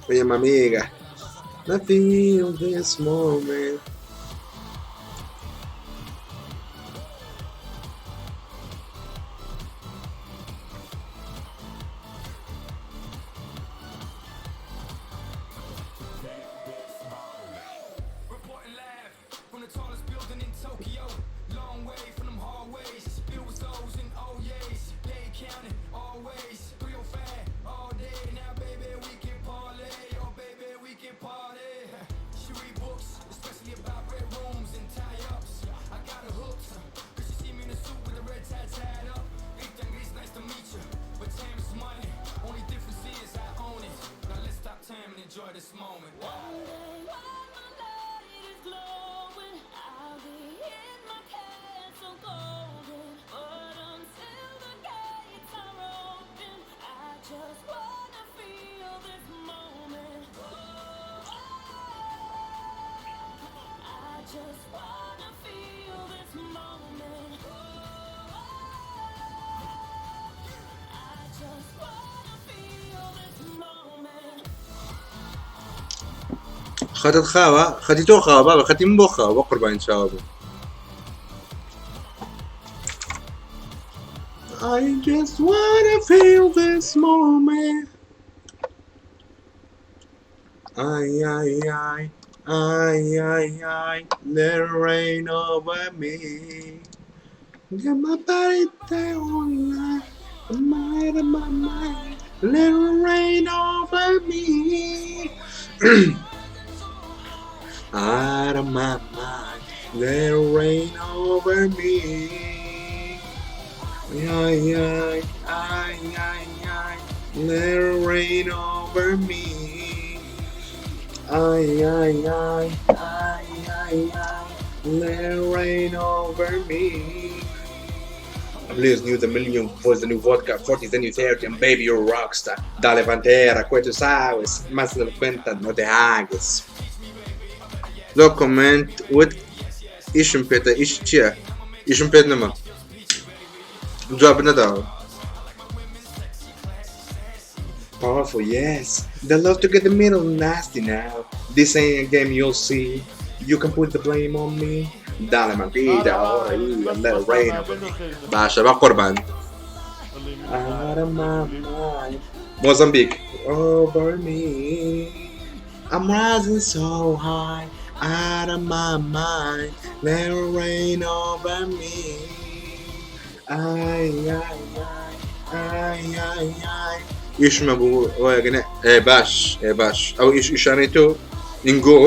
A: Oye, mi amiga, I feel this moment. خەتت خاوە خەتی تۆ خاوە بابە خەتی من بۆ خاوە بۆ قوربانی چاوە بوو I just wanna feel this moment Ay, ay, ay, ay, ay, ay, let it rain over me. Get my body down, I'm out of my mind. Let it rain over me. Out of my mind, let it rain over me. Ay, ay, ay, ay, ay, let it rain over me. Ay, ay, ay, ay, ay, ay, let it rain over me. Please new the million for the new vodka, 40 the new 30, and baby you're a rockstar. Dale Pantera, que tú sabes, más de la cuenta, no te hagas. زۆر کۆمێنت وت ئیشم پێتە ئیش چییە؟ ئیشم پێت نەما جواب نەداوە. Powerful, yes. They love to get the middle nasty now. This ain't a game you'll see. You can put the blame on me. Dale manquita, ahora y let it rain over me. باشە بە قوربان. Out of my mind. Mozambique. Over me. I'm rising so high. Out of my mind. Let it rain over me. Ay, ay, ay. Ay, ay, ay. ئیشمە بوو ئەوەگەنە ئێ باش ئێ باش ئەو ئیش ئیشانەی تۆ ئینگۆ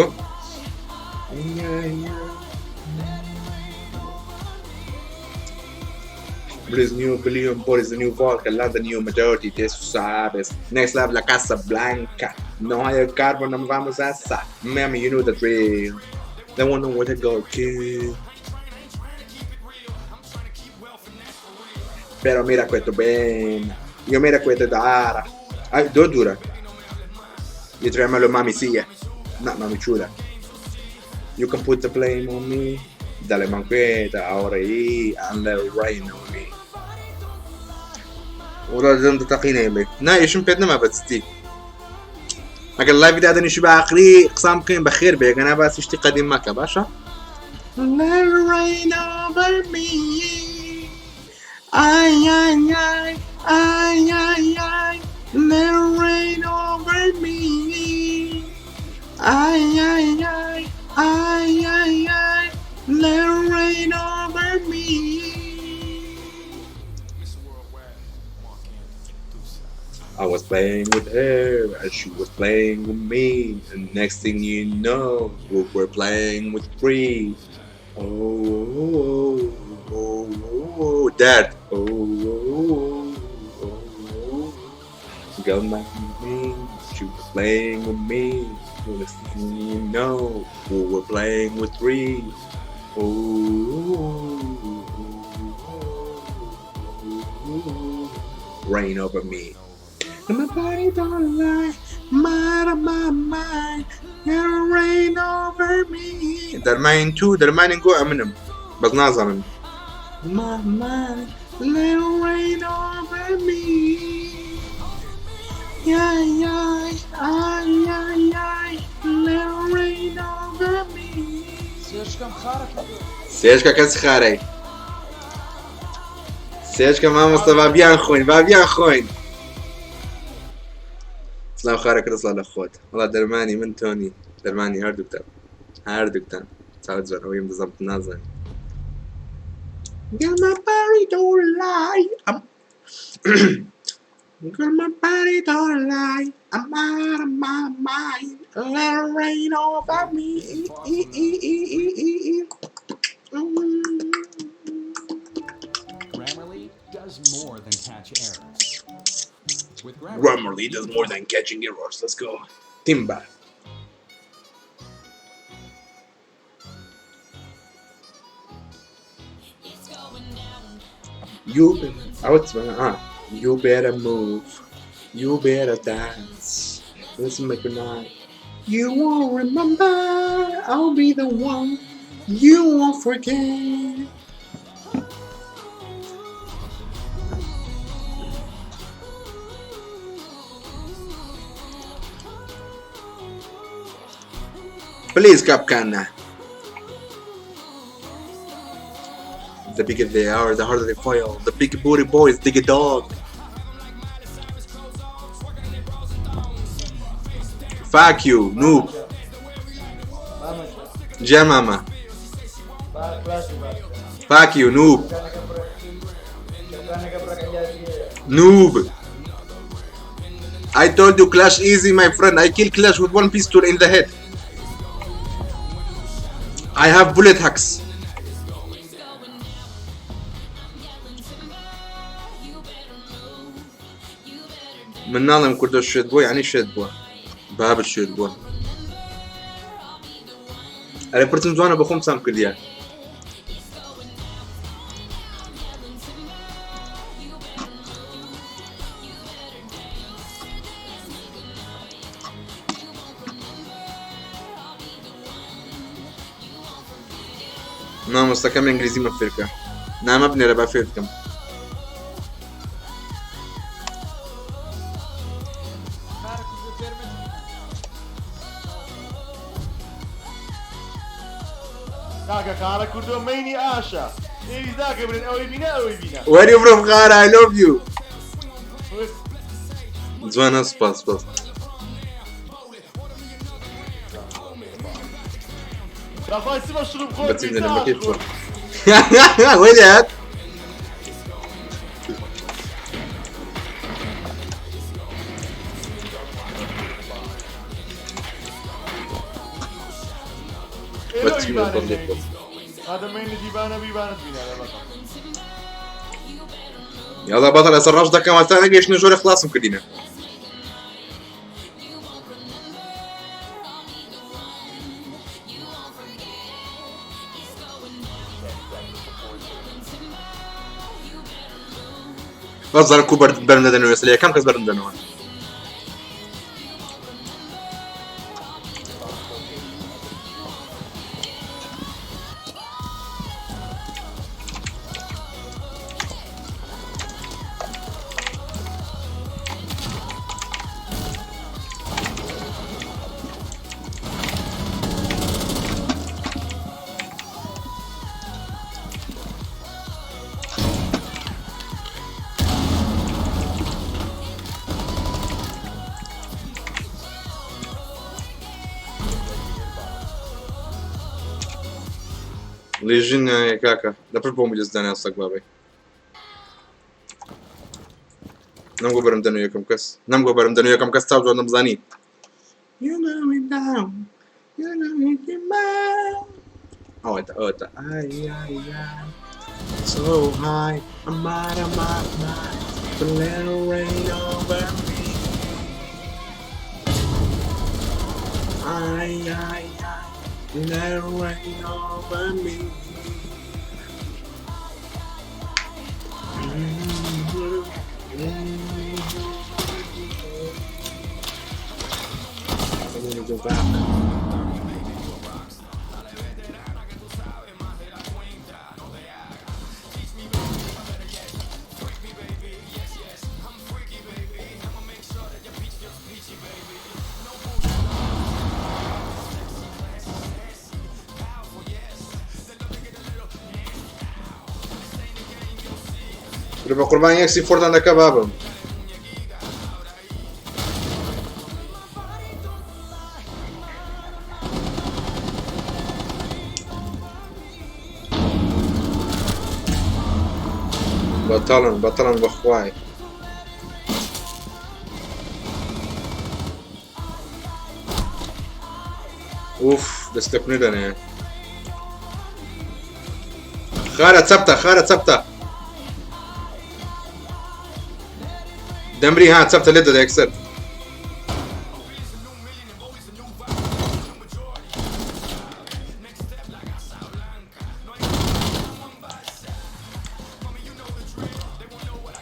A: Ay, ay, ay. Bliss new billion bodies, the new vodka, London new majority, tú sabes. Next level, la Casa Blanca. No hay carbon, no vamos a esa. Mami, you know the drill. They won't know where to go, kid. Pero mira questo bene. Io mira questo dara. Ay, do dura. Io tremolo mami sia. No, mami chula. You can put the blame on me. Dale manqueta, ahora y and let it rain on me. ولا لازم تتقينا يمي نا ايش مبيتنا ما بتستي اگر لايف دا دني شو باخري قسام بكين بخير بيك انا بس اشتي قديم مكة باشا Let it rain over me. Ay, ay, ay, ay, ay, ay. Let it rain over me. Ay, ay, ay, ay, ay, ay. Let it rain over me. I was playing with her and she was playing with me. And next thing you know, we were playing with three. Oh, oh, oh, oh, oh, dad. Oh, oh, oh, oh, oh. Girl, my me. She was playing with me. Next thing you know, we were playing with three. Oh, oh, oh, oh, oh. Rain over me. And my body don't lie, I'm out of my mind. It'll rain over me. دەرماین تو دەرمانین گۆ ئەمنم بەس نازانم. My mind, let it rain over me. Yeah, yeah, ay, ay, ay, let it rain over me.
G: سێرچکەم خارە کردو.
A: سێشکە کەس خارەی. سێشکە مامۆستا با بیان خۆین با بیان خۆین. سلااو خارە کرد سڵاو لە خۆت وڵا دەرمانی من تۆنی دەرمانی هەردووکتان هەردووکتان چاوت جوان ئەوەیم بزەبت نازانم. Girl, my body don't lie. I'm Girl, my body don't lie. I'm out of my mind. Let it rain over me.
B: Grammarly does more than catch errors. With Grammarly,
A: Grammarly does more than catching errors. Let's go. Timba. You out you better move. You better dance. Let's make a night. You won't remember. I'll be the one you won't forget. Please, Capcana. The bigger they are, the harder they fall. The big booty boys dig a dog. Fuck you, noob.
E: مامە
A: Jamama.
E: با کلاسی باشە.
A: Fuck you, noob.
E: چەکانەکە بڕە چەکانەکە بڕەکە
A: Noob. I told you Clash easy, my friend. I kill Clash with one pistol in the head. I have bullet hacks. من ناڵێم کوردە شێت بووە یعنی شێت بووە بابت شێت بووە ئەرێ پرسم جوانە بە خۆم سام کردیە مامۆستاکەم ئینگلیزیمە فێرکە نامە بنێرە با فێر بکەم.
C: کاکە خارە کوردۆ مەینی ئاشە پێویست ناکە بڵێن ئەوەی بینە ئەوەی بینە.
A: Where you from خارە I love you. جوانە سپاس سپاس.
C: دەخوای سبە شروب خۆر
A: بەچیم
C: بیسا
A: دەنم
C: ئاش
A: بەکەی
C: خۆر.
A: وەی لات
C: ئێ لۆ
A: بەچیم
C: ئیبانە
A: بەڵێ
C: نەینی هادە مەینی دیبانە بیبانت بینە لە بەتە.
A: یاڵا بەتەڵ ئێستا ڕەش دەکەم هەتا نەگەیشتنە ژۆرە خلاصم کردینە. بەس کو بەرم دەدەنەوە ئێستا لە یەکەم کەس بەرم دەنەوە. لیژن کاکە لە پشت بۆم دەستدانە سەگ بابەی نەمگۆ بەرم دەنەوە یەکەم کەس نەمگۆ بەرم دەنەوە یەکەم کەس تا جوان نەمزانی. You know me down. You know me down. ئەوەتە ئەوەتە ئای ئای ئای So high, I'm out of my mind. But let it rain over me. Ay, ay, ay, let it rain over me. I'm gonna go back. بە قوربان یەک سی فۆردان دەکە بابم. بەتەڵن بەتەڵن بەخوای. ئوف دەست لە کونێ دانایە. خارە چەپتە خارە چەپتە. دەمری ها چەپتە لێت دەدا یەکسەر.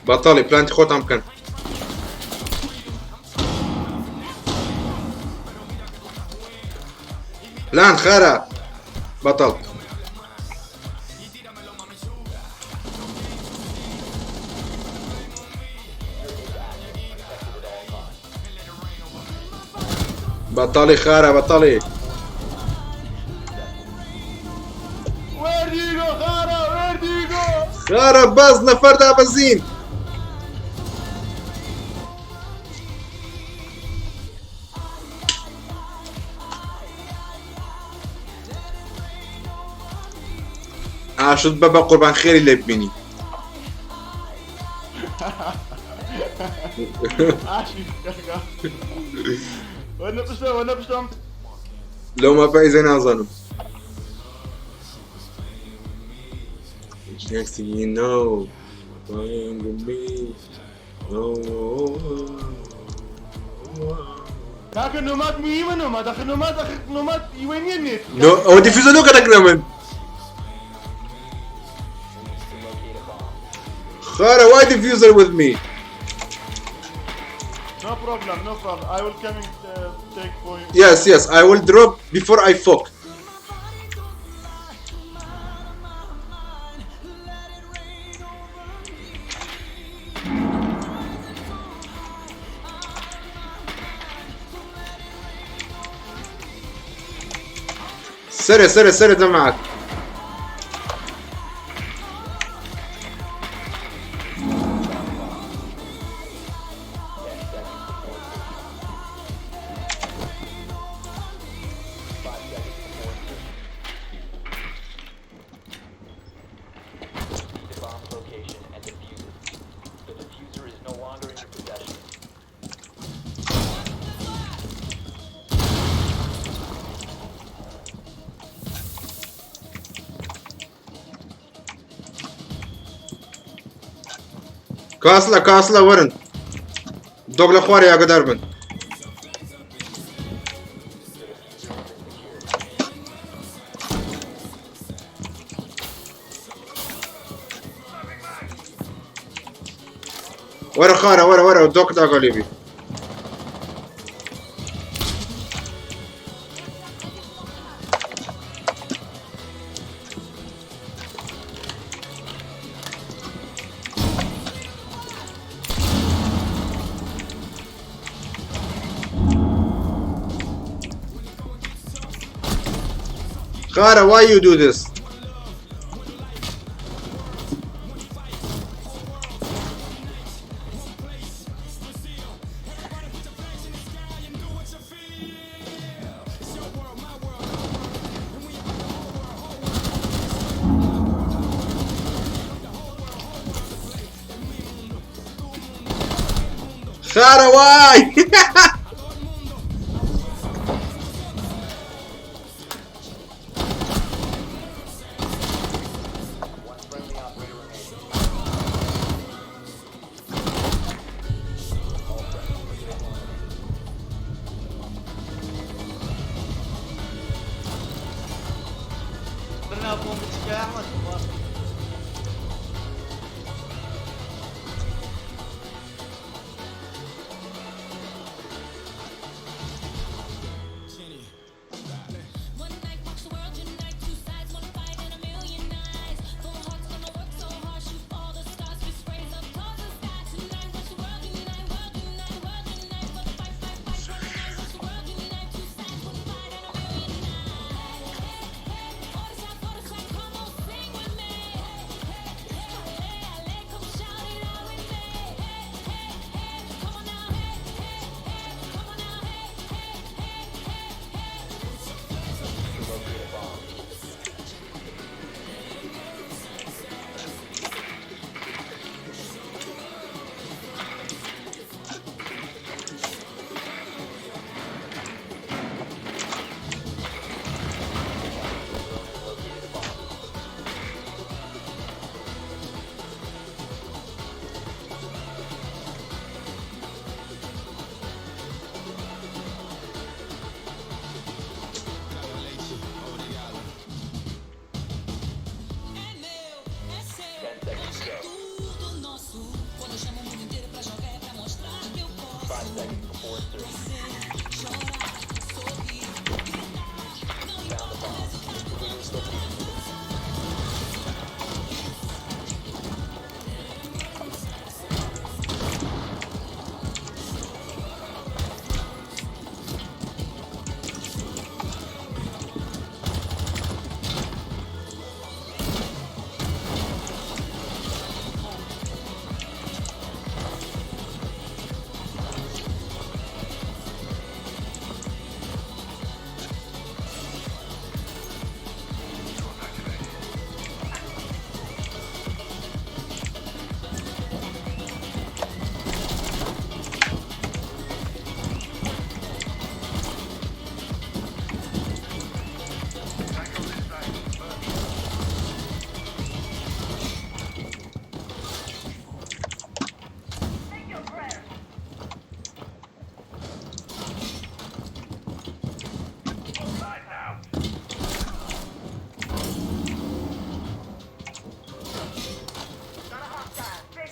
A: بەتاڵی پلانتی خۆتان بکەن. پلان خارە بەتاڵ. بەتاڵی خارە بەتاڵی.
C: Where do you go خارە Where do you go
A: خارە بەس نەفەردا بەزین. ئاشت بە بە قوربان خێری لێ ببینی.
C: ئاشی کاکە وەرنە پشتم وەرنە پشتم.
A: لەو مافە ئیزە نازانم. Next thing you know, playing with me. Oh,
C: کاکە نۆماد مهمە نۆماد ئەخر نۆماد ئەخر نۆماد ئیوەی نییە نێت.
A: No, ئەوە دیفیوزە لۆکە دەکرا من. خارە why diffuser with me?
C: No problem, no problem. I will coming take for you.
A: Yes, yes, I will drop before I fuck. سري سري سري جماعة. کاسلە کاسلە وەرن دۆک لە خوارێ ئاگدار بن. وەرە خارە وەرە وەرە دۆک داگا لێبی. خارە why you do this? خارە why?
D: One friendly operator remaining. All friendlies have been eliminated.
C: برنا بوم يا احمد.
D: To locate a bomb. Drone has located a bomb. 10 seconds to go. 5 seconds before insertion. Found the bomb. Clear its location.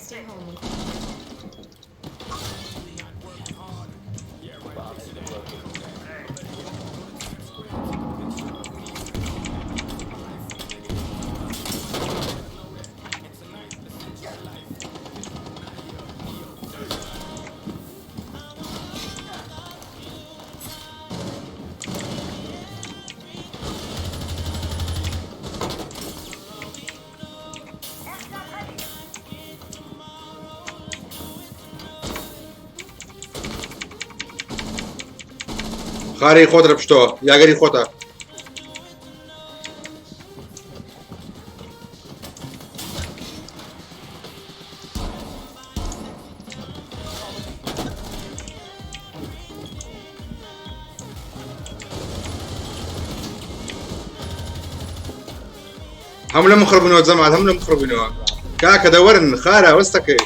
F: Stay home with
D: Bomb has been located.
A: خارەی خۆت لە پشتەوە یاگەری خۆتە. هەموو لە مخربنەوە جەماعەت هەموو لە مخربنەوە کاکە دەوەرن خارە وەستەکەی.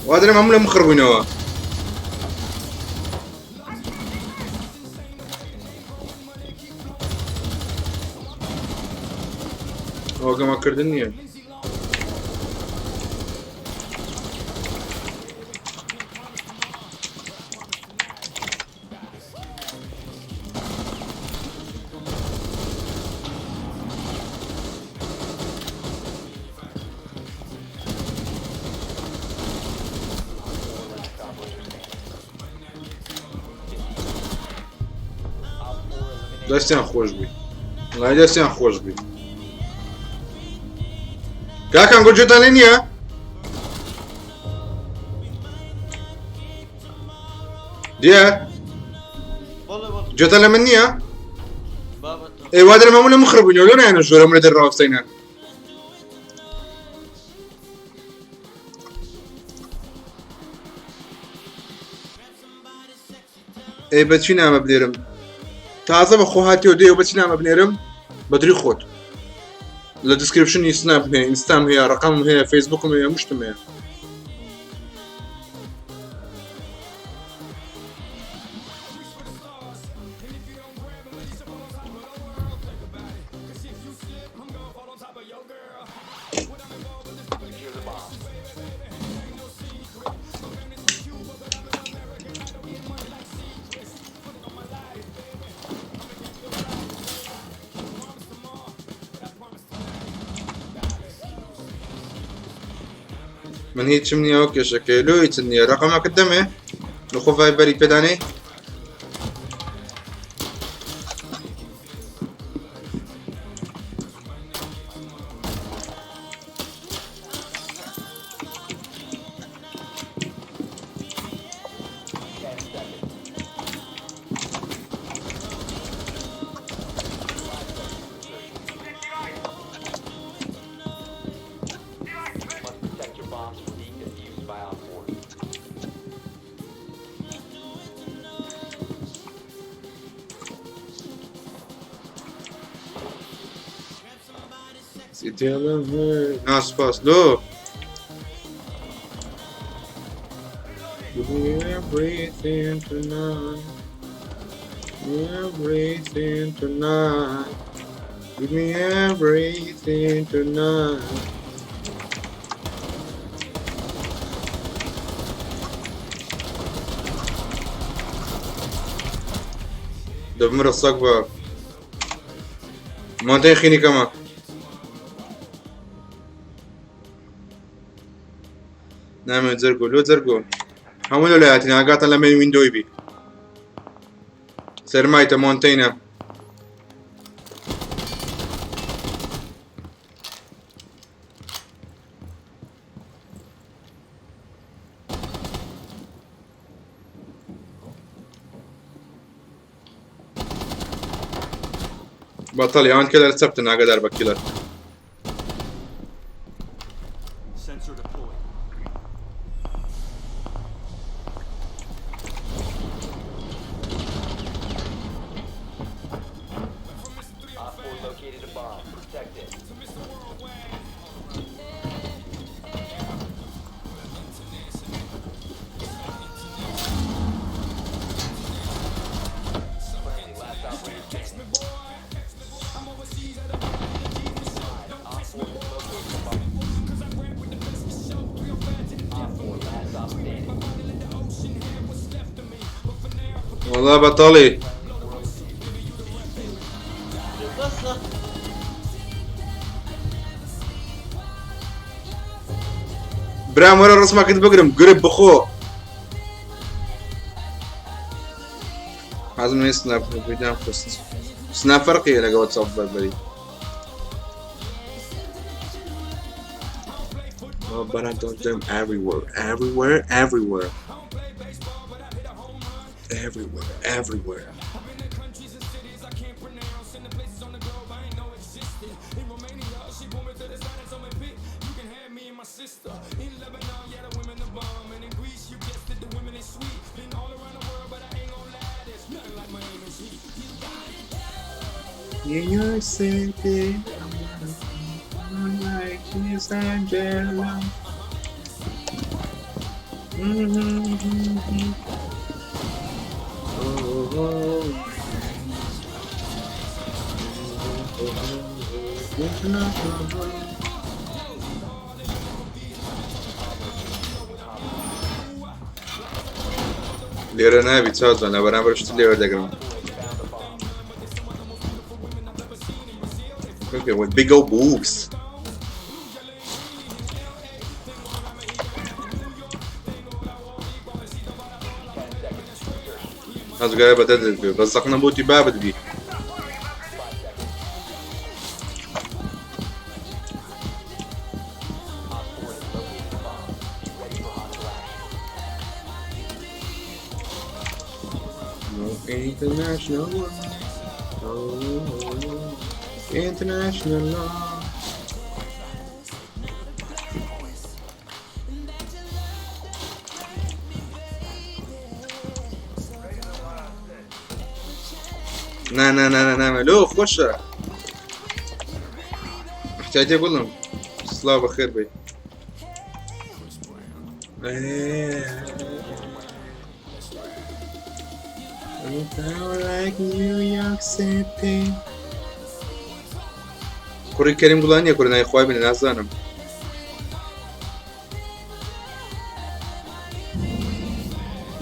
A: وا دەرم هەموو لە مخڕ بووینەوە. ئەوە گەمەکردن نییە. دەستیان خۆش بی وڵای دەستیان خۆش بی کاکان گۆجێتان لێ نییە؟ دیە جێتان لە من نییە؟ ئێ وا دەرم هەموو لە مخڕ بووینەوە لۆ نایەنە ژۆرە من لە دەرڕاوەستینە ئەی بەچی نامە بنێرم تازە بە خۆ هاتیەوە دێ بەچی نامە بنێرم بەدری خۆت لە description ی سناپ هەیە ئینستام هەیە ڕقم هەیە فەیسبوکم هەیە مشتم هەیە. من هیچم نییە و کێشەکەی لۆ هیچت نییە ڕقەمەکەت دەمێ لەخۆ ڤایبەری پێدانێ. ناسپاس لۆ Give me everything tonight. Everything tonight. Give me everything tonight. دەبمرە سەگ بە مۆنتەی خینی کەمە. نامەوێت زەرگۆ لۆ زەرگۆ هەموو لە لایەتین ئاگاتان لە مەین ویندۆی بی سەرمایتە مۆنتەینە. بەتەڵی ئەوان کێلەر چەپتن ئاگادار بە کیلەر. وەڵا بەتاڵی. برام وەرە ڕسمەکەت بگرم گرب بخۆ. حەزم لێ سناپ ڤیدیۆم خست سناپ فەرقی هەیە لەگەڵ واتساپ بەربەری. Oh, but I got them everywhere, everywhere, everywhere. Everywhere, everywhere. New York City, like she's Angela. لێرە نابی چاوزان لە بەرامبەر شت لێ وەردەگرم. Okay, with big old boobs. هەزگایە بە دەردت بێ بەس زەق نەبووتی بابت بی. International oh, international law. نا نا نا نا نا لۆ خۆشە محتاجە بڵم سڵاو بەخێر بێ. Like New York City. کوڕی کەریم گوڵان نییە کوڕی ناوی خوای بنێ نازانم.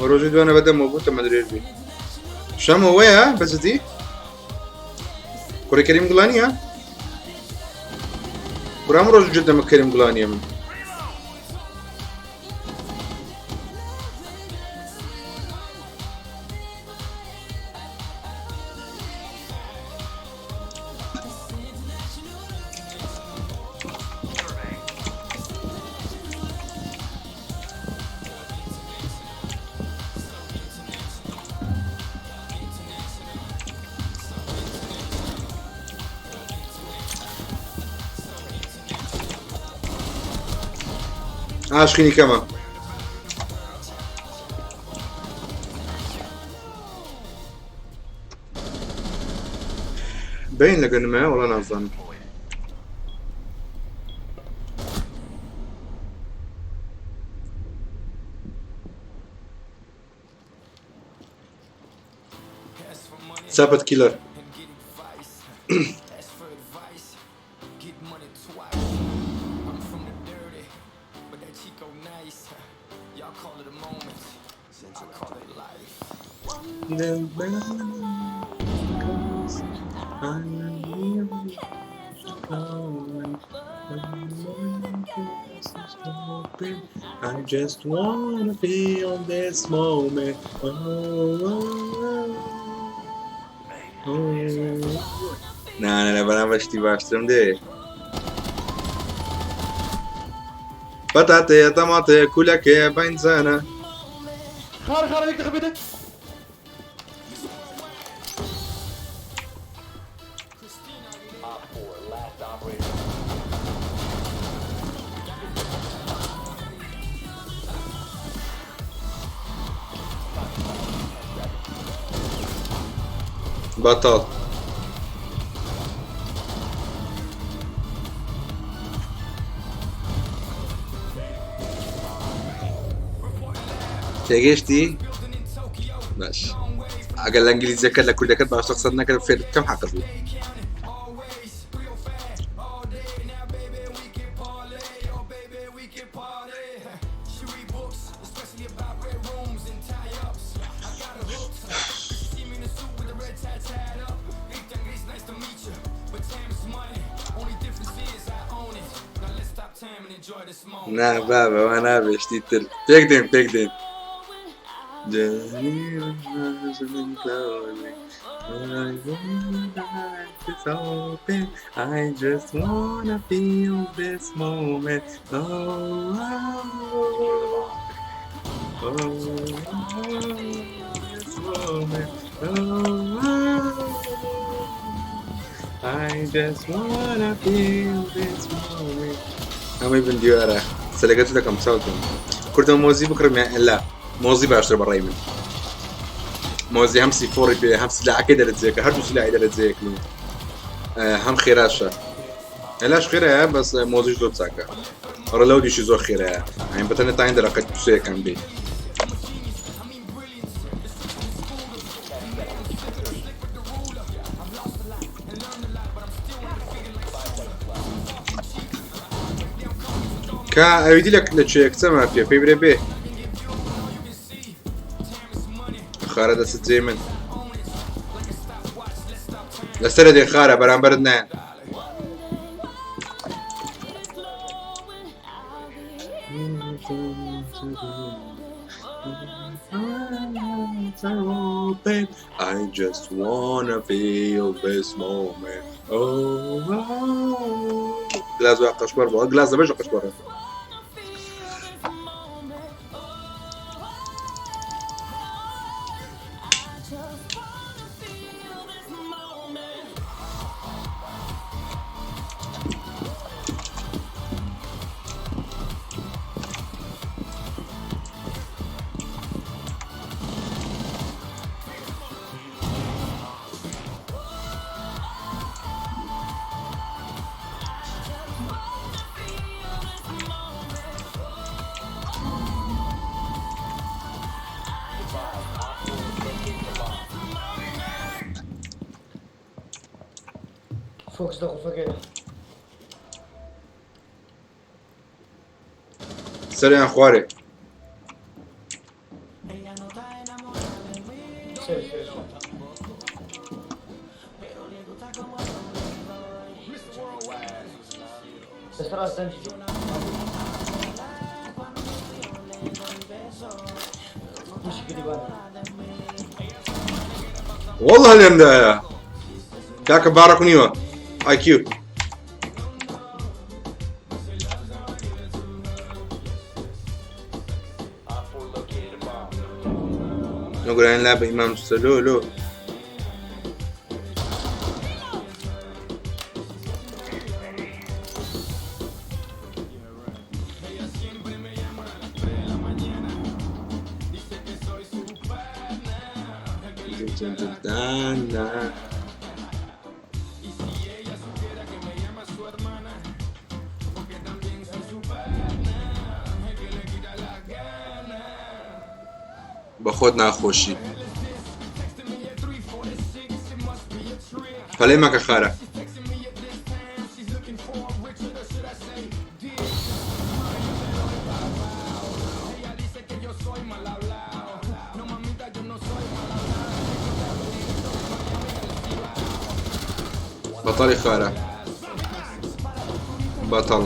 A: ڕۆژی دوانە بەدەمەوە بوو تەمە درێژ بی. شەمەوەیە بەجدی کوڕی کەریم گوڵانیە؟ برام ڕۆژ جدەمە کەریم گوڵانیە من. عاشقینی کەمە. بین لەگە نمایە وەڵا نازانم. سابت کیلەر. I just wanna feel this moment. Oh, oh, oh. نا نا لە بەرامبەر شتی باشترم دێ. پەتاتەیە تەماتەیە کولەکەیە بەنجانە.
C: خار خار هيك تخبيتك.
D: Op 4, last operator.
A: بەتاڵ. تێگەشتی؟ باش ئەگەر لە ئینگلیزیەکەت لە کوردەکەت باشتر قسەت نەکرد فێر کەم حەقت بوو. نا بابە وا نابێ شتی تر پێک دێن پێک دێن. I just wanna feel this moment. Oh, oh, oh, this moment. Oh, I just wanna feel this moment. ئەمەی بن دیوارە سەلەکەت دەکەم چاوتم کوردە مۆزی بکڕم یان ئەلا مۆزی باشتر بەڕای من. مۆزی هەم سیفۆڕی پێ هەم سلاحەکەی دەرەجەیەکە هەردوو سلاحی دەرەجەیەکن و هەم خێراشە. ئەلاش خێرایە بەس مۆزیش زۆر چاکە. ئەڕە لەو دیشی زۆر خێرایە ئەین بەتەنە تاین دەرەقەت سێکەم بێ. کە ئەویدی لە کوێ کچە مافیە پێی برێ بێ خارە دەست جێ من لەسەر دێ خارە بەرامبەرت نایەن. I just wanna feel this moment. Oh, oh. گلاس وا قەشبەر بووە گلاس دەبێژە قەشبەرە.
E: فۆکس لە قوفەکەیە.
A: سەریان خوارێ.
E: سەر سەر سەر. لەسەر ڕاست دەنگی دێ. تووشی گریبان.
A: والله لێمدایە کاکە باڕەک نیوە IQ.
D: OpFor located a bomb.
A: نگران لا بە ئیمام سەلۆ لۆ. بە خۆت ناخۆشی پەلەی مەکە خارە. بەتەڵی خارە بەتەڵ.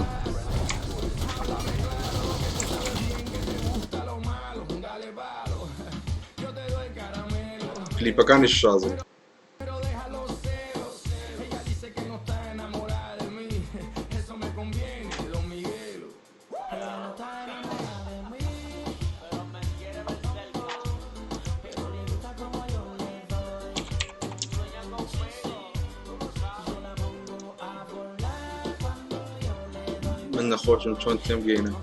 A: کلیپەکانیش شازن. من نەخۆشم چۆن تێم گەینم.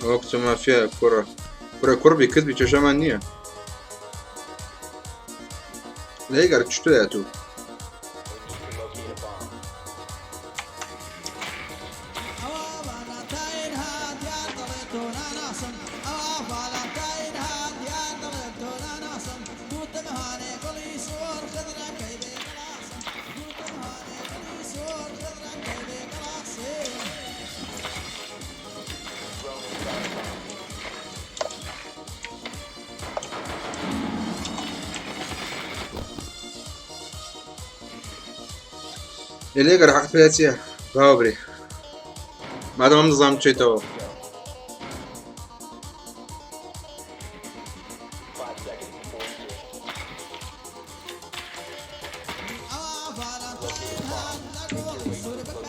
A: ئەوە کچە مافیایە کوڕە کوڕە کوڕ بی کچ بی کێشەمان نییە لێگەر چتۆیە تو.
D: We need to locate a bomb. Drone has found a bomb.
A: لێگەر حەقت پێ چییە باوە برێ مادەم ئەم نظام بچێتەوە.
D: 5 seconds before insertion. Locate a bomb. Make your way to its location.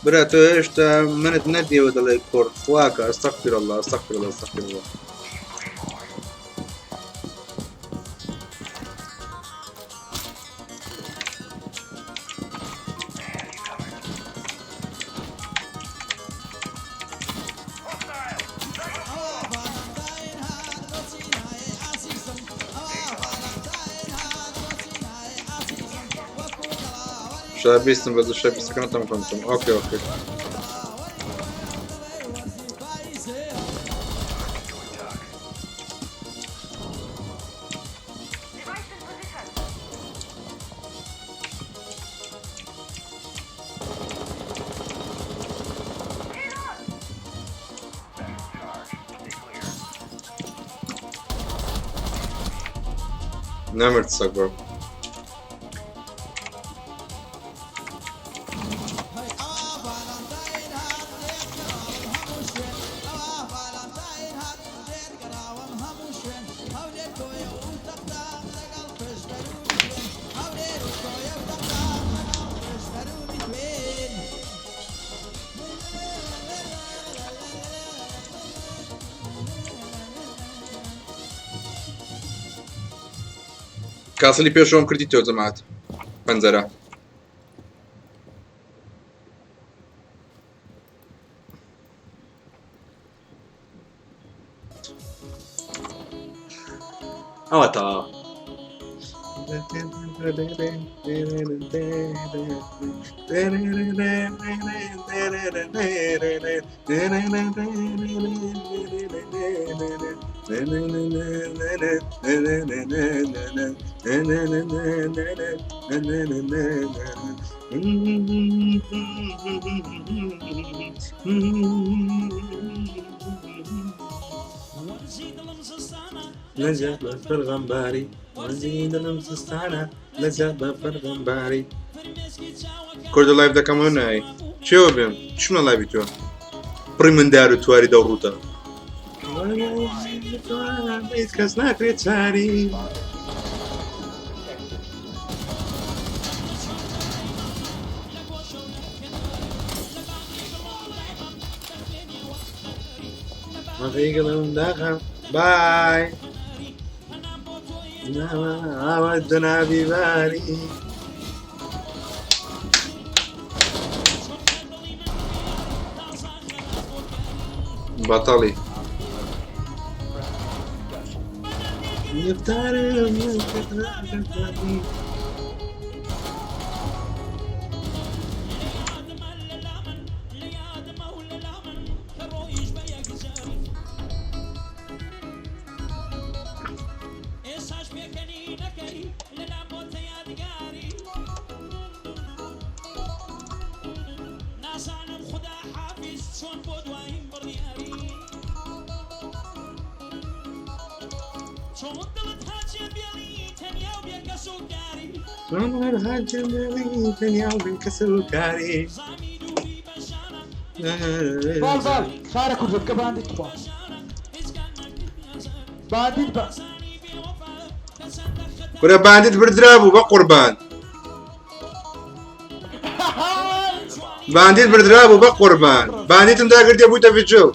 A: برا تۆ هێشتا منت نەدیەوە دەڵێ کوڕ خواکە استغفر الله استغفر الله استغفر الله. شابیستم بەس شابیستەکانتان بخەمتم ئۆکێ ئۆکێ. نەمرد سەگ بڕ. کاسلی پێشەوەم کردی تۆ جەماعەت پەنجەرە. ئەوە تەواوە. لەجە بەفر غەمباری وەرزی دڵم زستانە لەجە بەفر غەمباری. کوردە لایڤ دەکەمەوە نای چێوە بێم چمە لایڤی تۆ پڕی مندار و تواری دەوڕوتە هیچ کەس ناکرێت چاری. داخم بای ئاوە جەنابی باری. بەتەڵی
G: باڵ باڵ خارە کوردە بکە باندیت خوا باندیت بە
A: کورە باندیت بردرابوو بە قوربان باندیت بردرابوو بە قوربان باندیتم داگرتێ بوویتە ڤیجل.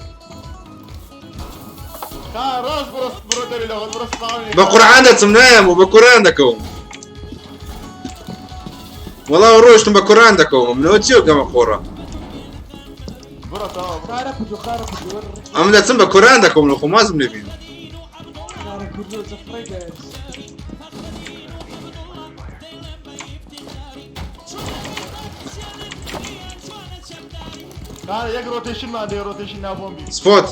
A: بە قورعان دەچم نایەم و بە قورعان دەکەوم وەڵا ڕۆشتم بە قورعان دەکەوم منەوە چیە گەمە قۆڕە ئەم دەچم بە قورعان دەکەوم لە خۆ مازم لێ بین.
C: یەک ڕۆتێشنمان دێ ڕۆتێشن ناوبۆمبی
A: سپۆت.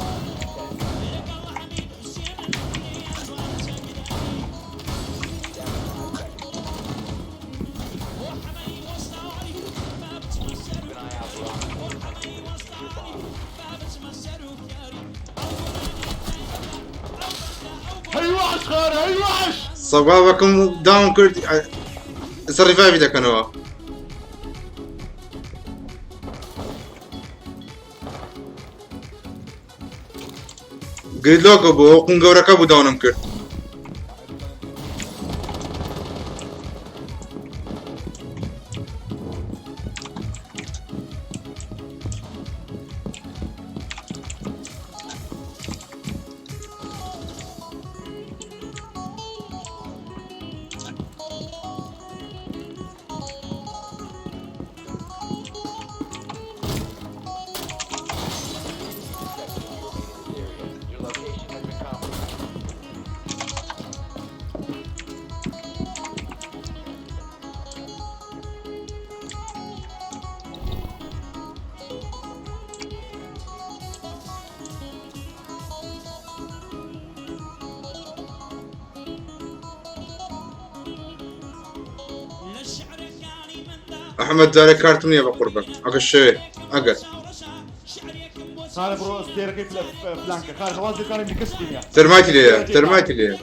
C: هەی وحش خارە هەی وحش.
A: سەبابەکەم داون کرد ئێستا ڕیڤایڤی دەکەنەوە. گریدلۆکە بوو ئەو قون گەورەکە بوو داونم کرد. ئەحمەد جارێ کارتم نییە بە قوربان ئەگەر شەوێ ئەگەر
C: خارە بڕۆ ستێرەکەی پلانکە خارە واز لێکانم کەس نییە.
A: تەرماتی لێیە تەرماتی لێیە.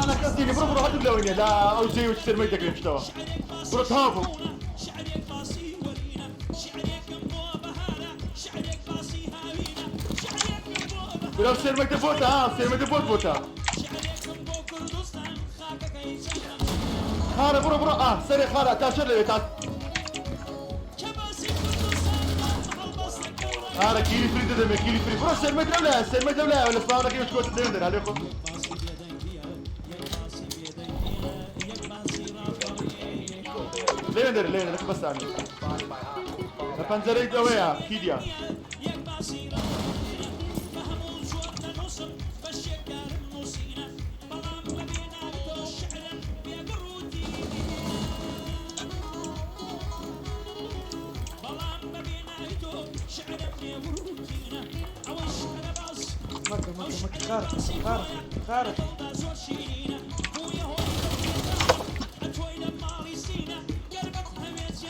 C: نا کەس نییە بڕۆ بڕۆ هەردوو لەوەی نییە لە ئەو جێی و تەرمای دەکرێت پشتەوە بڕۆ تەواو بوو. برا سێرمەکە بۆتە ها سێرمەکە بۆت بۆتە خارە بڕۆ بڕۆ ئا سەرێ خارە تا چەند لەوێ تا خارە کیری فری دەدەمێ کیری فری بڕۆ سێرمەک لەو لایە سێرمەک لەو لایە لە سپاونەکەی شکۆتە دەوێ دەرا لێ خۆ. لێ دەرێ لێ دەرێ بەسامی لە پەنجەرەی ئەوەیە کیدیا.
G: مەکە مەکە مەکە خارە خارە خارە.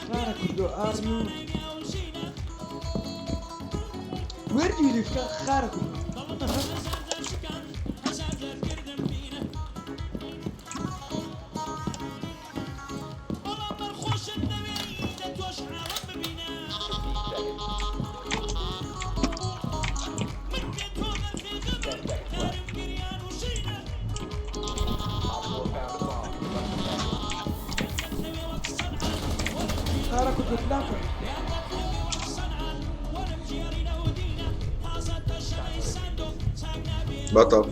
G: خارە کوردۆ ئارمی Where do you live? خارە کوردۆ.
D: 15 seconds. 10 seconds left. Op 4 found a bomb. You must defend it.
G: خارە کوردۆ پلانکە.
A: بەتاڵ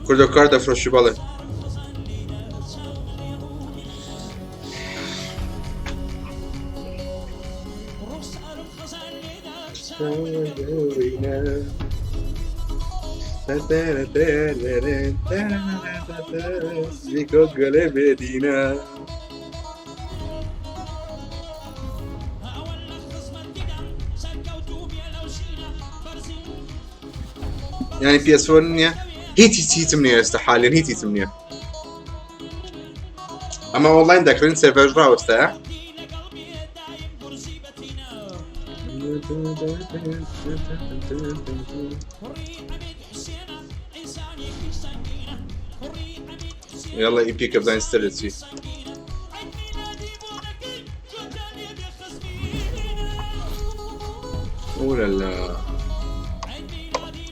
A: کوردۆ کار دەفرۆشی بەڵێ. یعنی PS4 نییە هیچ هیچ هیچم نییە ئێستا حالیان هیچ هیچم نییە ئەمە ئۆنلاین دەکرن سێرڤەر ڕاوەستایە. يلا اي بي كبزان سترتي. اولا لا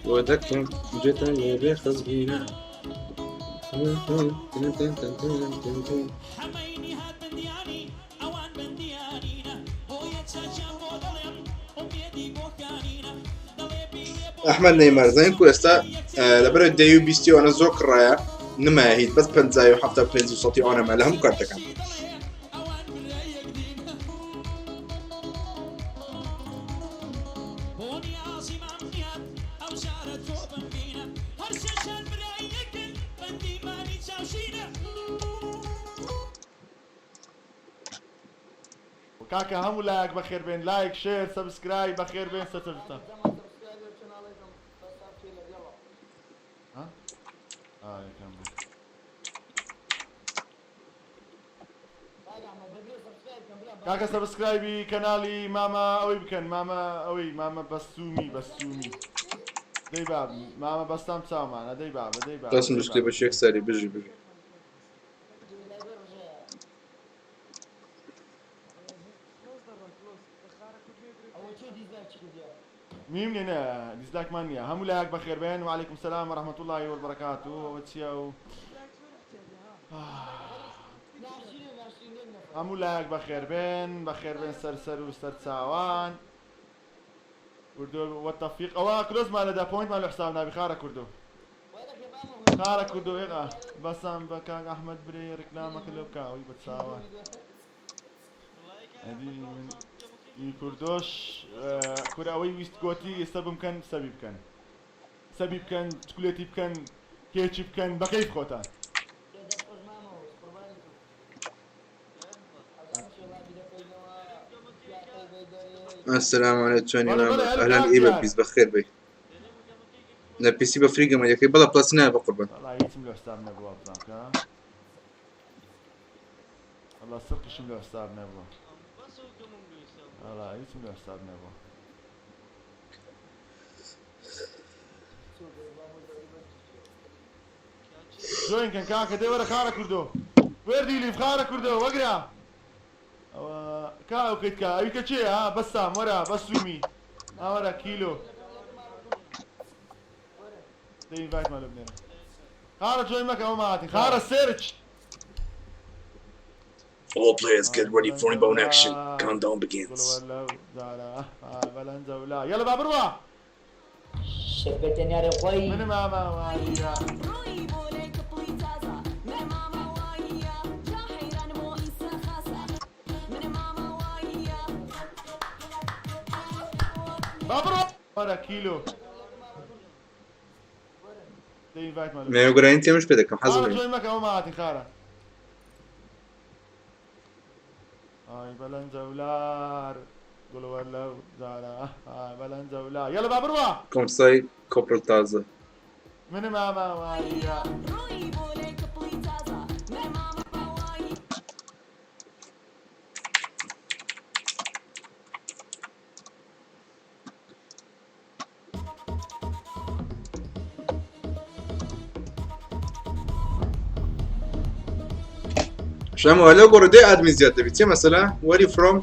A: وذكر جيت بخزبينا. ئەحمەد نەیمار زانین کو ئێستا لەبەر دەی و بیستی ئەوانە زۆر کڕایە نمایە هیچ بەس پەنجای و حەفتا و پێنج و سەتی ئەوانە مایە لە هەموو کارتەکان.
C: کاکە هەموو لایەک بەخێر بێن like share subscribe بەخێر بێن سەرچەشتان. ها؟ یەکەم بوو. کاکە subscribe ی کەناڵی مامە ئەوەی بکەن مامە ئەوەی مامە بەسومی بەسومی دەی باب مامە بەستام چاومانە دەی بابە دەی بابە
A: دەستم
C: دەی
A: مشکلی
C: بابە.
A: بەش یەکسەری بژی بژی.
C: میم نییە نە dislike مان نییە هەموو لایەک بەخێر بێن وعلیکم سلام وەرحمەت اللهی وبرکاته ئەوە چییە و هەموو لایەک بەخێر بێن بەخێر بێن سەر سەر و سەر چاوان کوردۆ وەتەفیق ئەوە close مان لەدا point مان لە حساب نابی خارە کوردۆ خارە کوردۆ ئێغا بەسام بە کاک ئەحمەد برێ ڕیکلامەکە لێ بکە ئەوی بە چاوان ئەدی من ئی کوردۆش کورە ئەوەی ویست گۆتی sub م بکەن sub ی بکەن sub ی بکەن چکلێتی بکەن کێکی بکەن بە کەیف خۆتان.
A: السلام علیکم چۆنی
C: بەڵێ
A: مامە
C: بەڵێ هەر
A: ئەهلەن
C: کاک
A: ئیبە
C: دیار
A: پیس بەخێر بێی لە PC بە free گەمە یەکەی بەڵێ Plus نایە بە قوربان.
C: وەڵا هیچم لۆ حساب نەبوو وابزانم کە. وەڵا سرقیشم لۆ حساب نەبوو وەڵا هیچم لۆ حساب نەبوو. جۆین کەن کاکە دەی وەرە خارە کوردۆ وێر دی لیف خارە کوردۆ وەگرە ئەوە کا ئەو کەیت کا ئەوی کە چێ ها بەسام وەرە بەسومی ها وەرە کیلۆ دەی ئینڤایتمان لە بنێرە خارە جۆین مەکە ئەوە ماتی خارە سێرچ.
A: All players get ready for inbound action. Countdown begins.
C: يلا با بڕوا
E: شەپێتە نیارێ خۆی
C: من ماما وایە با بڕوا وەرە کیلۆ
A: مێوگرانی تێمش پێ دەکەم حەزم
C: خارە
A: لێ.
C: جۆی مەکە ئەو ماتی خارە ئای بەلەنجەولار گوڵوەر لەو جارە ئای بەلەنجەولا یەڵە با بڕوا
A: کۆمسای کۆپرل تازە.
C: من ماما وایە
A: شەمۆ لەو گۆڕ دێ ئادمی زیاد دەبی چێ مەسەلا وەری فرۆم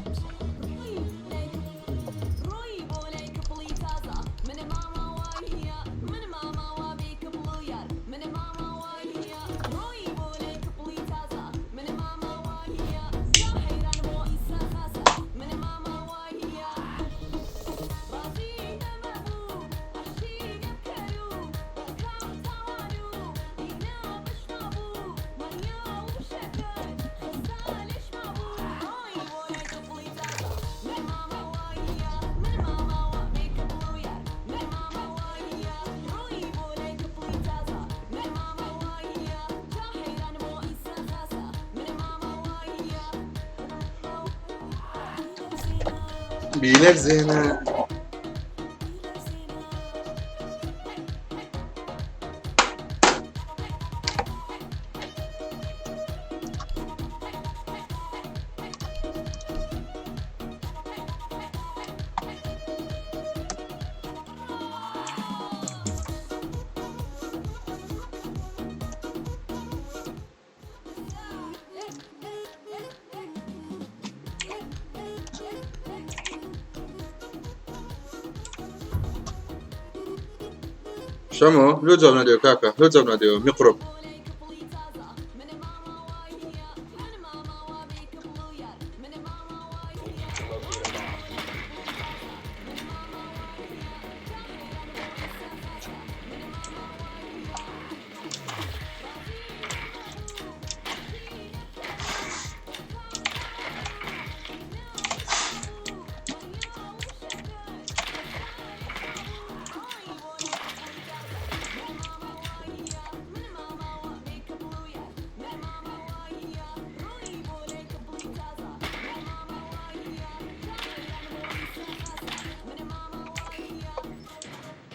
A: بیلەرزێنە. شەمۆ لۆ جواب نادەوە کاکە لۆ جواب نادەوە میقرب.
D: We need to locate a bomb.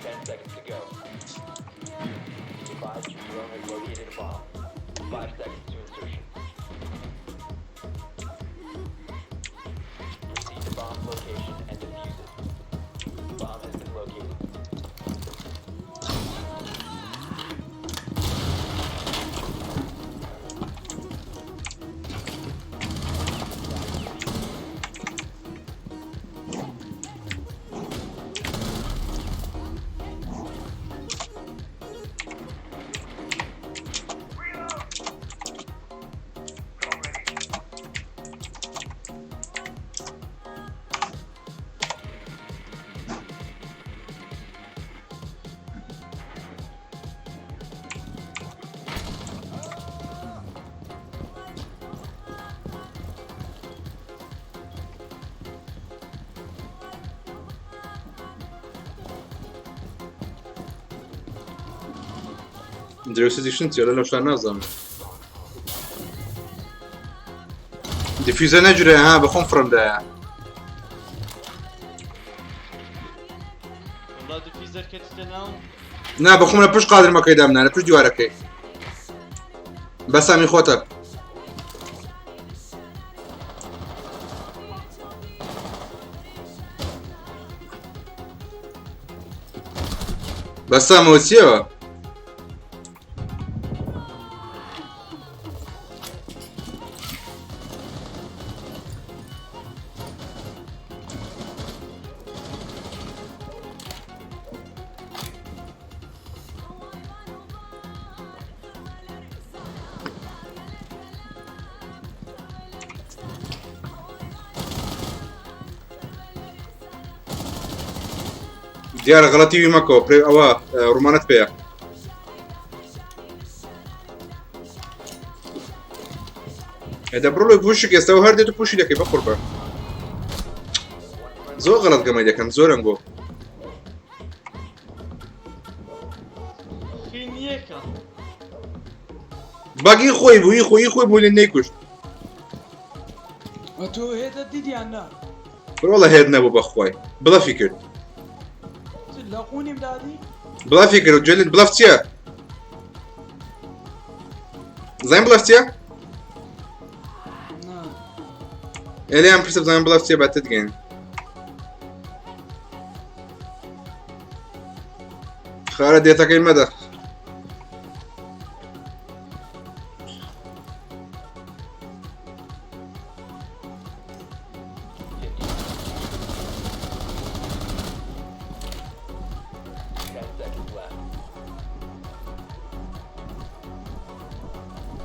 D: 10 seconds to go. Be advised your drone has located a bomb. 5 seconds to insertion. Proceed to bomb's location and defuse it. Bomb has been located.
A: درێوسیشن چیە لەو شتان نازانم. دیفیوزە نەجورێ ها بەخۆم فڕمدایە.
C: وەڵا دیفیزەر کەتیتە ناو.
A: نا بەخۆم لە پشت قادرمەکەی دامنا لە پشت دیوارەکەی. بەسامی خۆتە. بەسامەوە چیەوە؟ دیارە غەڵەتی وی مەکەوە پرێ ئەوە ڕومانەت پێیە. ئەدە بڕۆ لۆی پوشک ئێستا و هەر دێت و پوشی دەکەی بەقوربان. زۆر غەڵەت گەمەی دەکەن زۆرن گۆ.
C: خینیەکە.
A: بەگی خۆی بوو خۆی خۆی بوو لێ نەیکوشت.
G: تۆ هێدە دیدیان نا؟
A: وەڵا هێد نەبوو بەخوای بڵەفی کرد.
G: لە قوونیم دادی؟
A: بڵەفی کرد جلد بڵەف چییە؟ زانیم بڵەف چییە؟
G: نا.
A: ئێلیان پرسە بزانم بڵەف چییە با تێتگەین. خارە دێتەکەی مەدە.
D: 10 seconds left.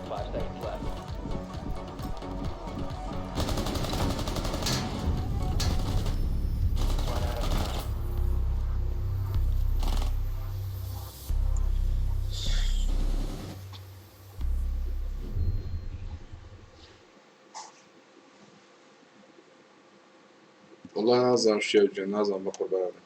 D: 5 seconds left. Run out of time.
A: وەڵا نازانم شێو گیان نازانم بەقوربانم.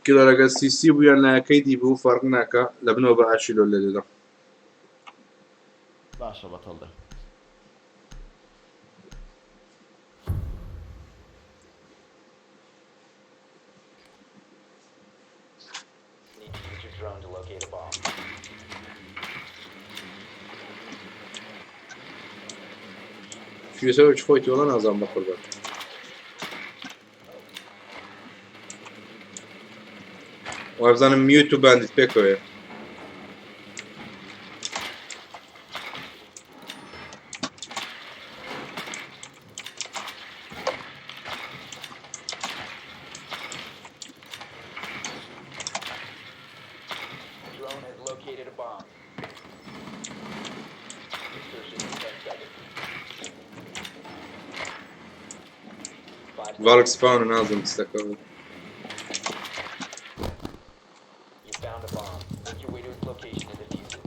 A: کیلەرەکە سیسی بوو یان لایەکەی دی بوو فەرق ناکا لە بنەوە بە ئاشیلۆ لێ دەدەم.
C: باشە بەتەڵ دە.
D: Need to use your drone to locate a bomb.
A: فیوسەوەش خۆی تۆڵە نازانم بەقوربان. وابزانم میوت و باندیت پێکەوەیە.
D: Drone has located a bomb. Insertion in 10 seconds. 5
A: ڤالک
D: seconds.
A: سپاون و نازم تستەکەەوە.
D: You found a bomb. Make your way to its location and defuse it.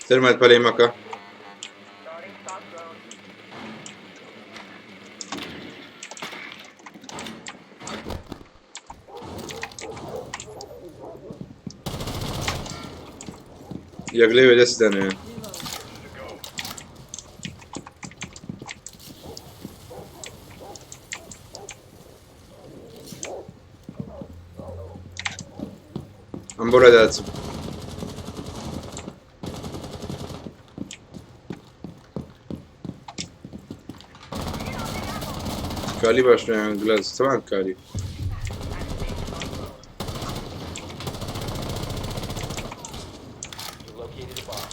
A: ترمت پەلەی مەکە. یەک لەوێ دەست دەنێ. ئەم بۆ دەچم. کالی باشترە یان گلاس؟ تەبعەن کالی.
D: You located a bomb.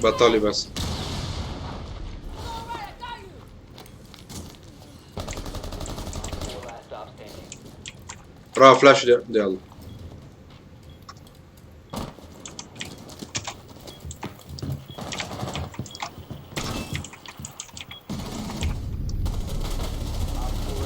A: بەتاڵی بەس.
D: Four last stop standing.
A: ڕا فلاش دێ دێڵ.
D: Op 4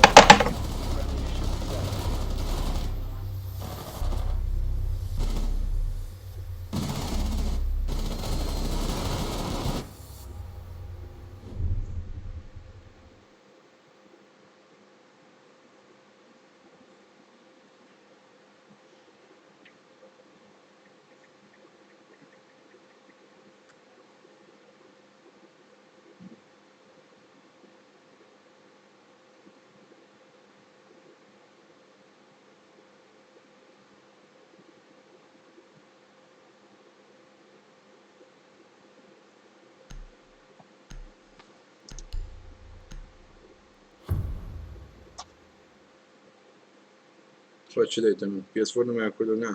A: خۆ چ دەیتم PS4 نمای کوردو نا.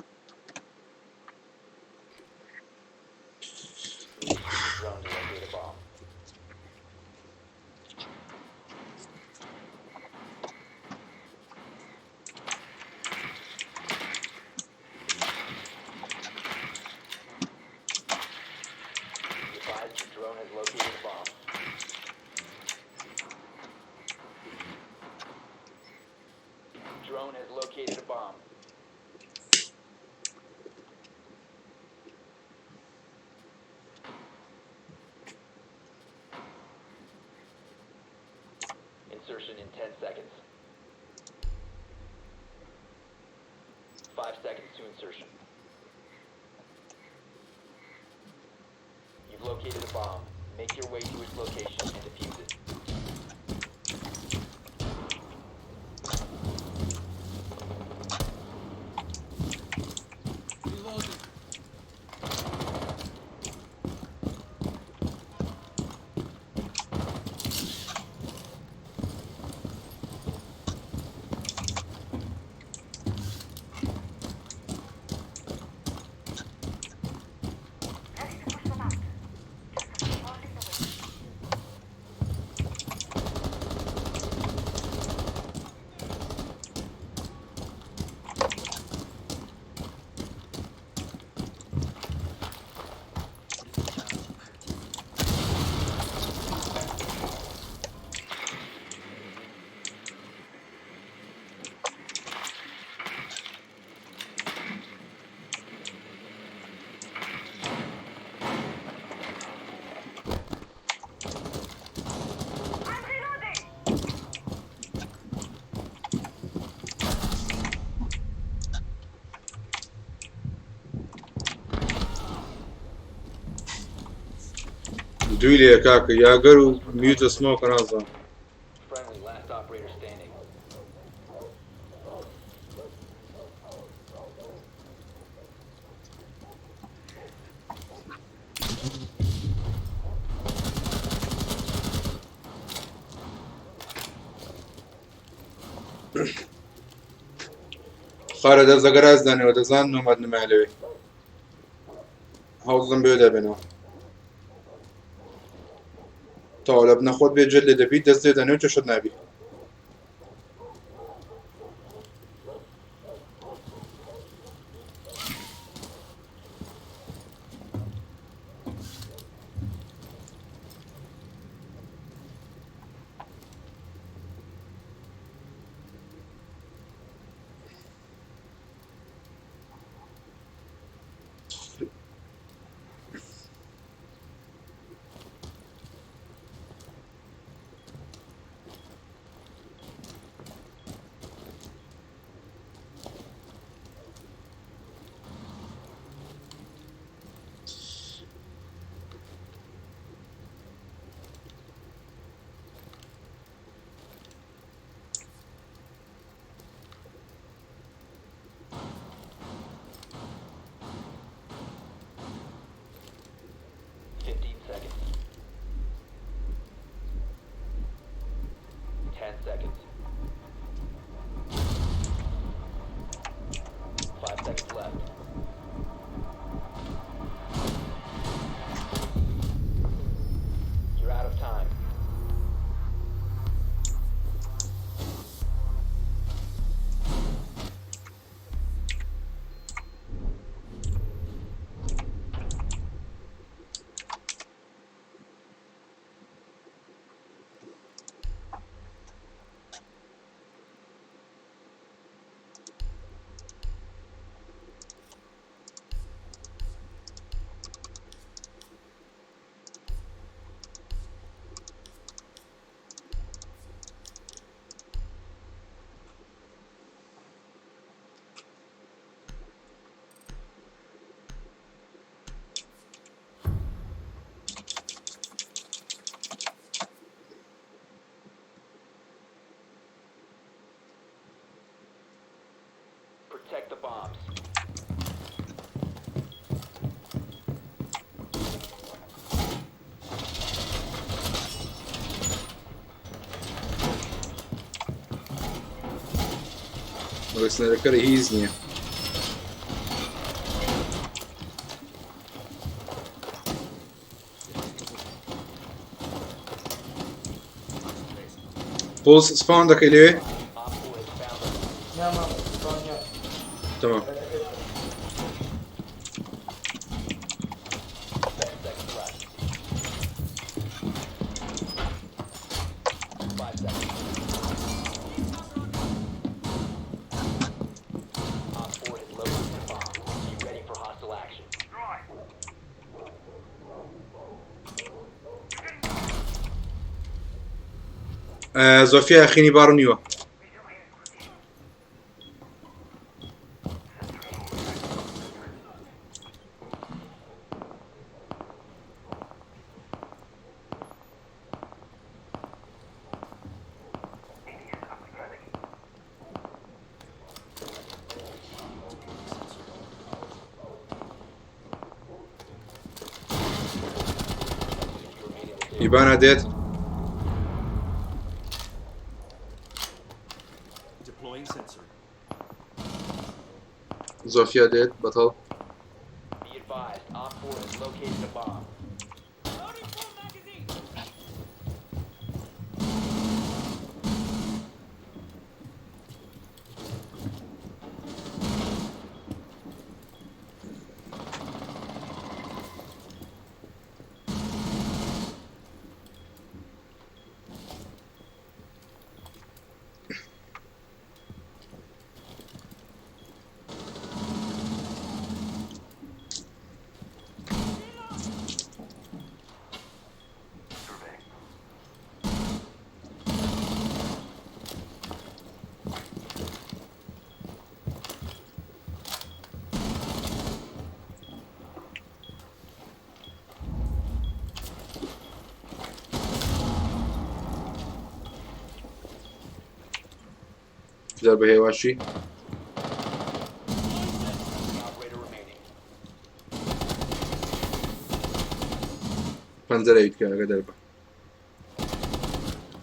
D: Use your drone to locate a bomb. Be advised your drone has located a bomb. Drone has located a bomb. Insertion in 10 seconds. 5 seconds to insertion. You've located a bomb. Make your way to its location and defuse it.
G: Reloading.
A: دووی لێیە کاکە یاگەر و میوتە سمۆکە نازانم.
D: Friendly, last operator standing.
A: خارە دەست لە گەراج دانێەوە دەزان نۆمەد نمای لەوێ هەوڵم بێ دەبێنەوە تەواو لە بنە خۆت بێ جێت لێ دەبی دەست لێ دەنێ و کێشەت نابی. ڕێسنەرەکە هیچ نییە. پۆز سپاون دەکەی لەوێ؟
D: Op 4 has found a
E: نا مام سپاون نییە.
A: تمام.
D: 10 seconds left. 5 seconds. Op 4 has located a bomb. Be ready for hostile action.
A: زۆفیا خینی باڕ نیوە. ئیبانا دێت.
B: Deploying sensor.
A: زۆفیا دێت بەتەڵ.
D: Be advised, Op 4 has located a bomb.
G: Loading full magazine.
A: جار بە هێواشی.
D: Operator remaining.
A: پەنجەرەی بکە ئەگە دەربە.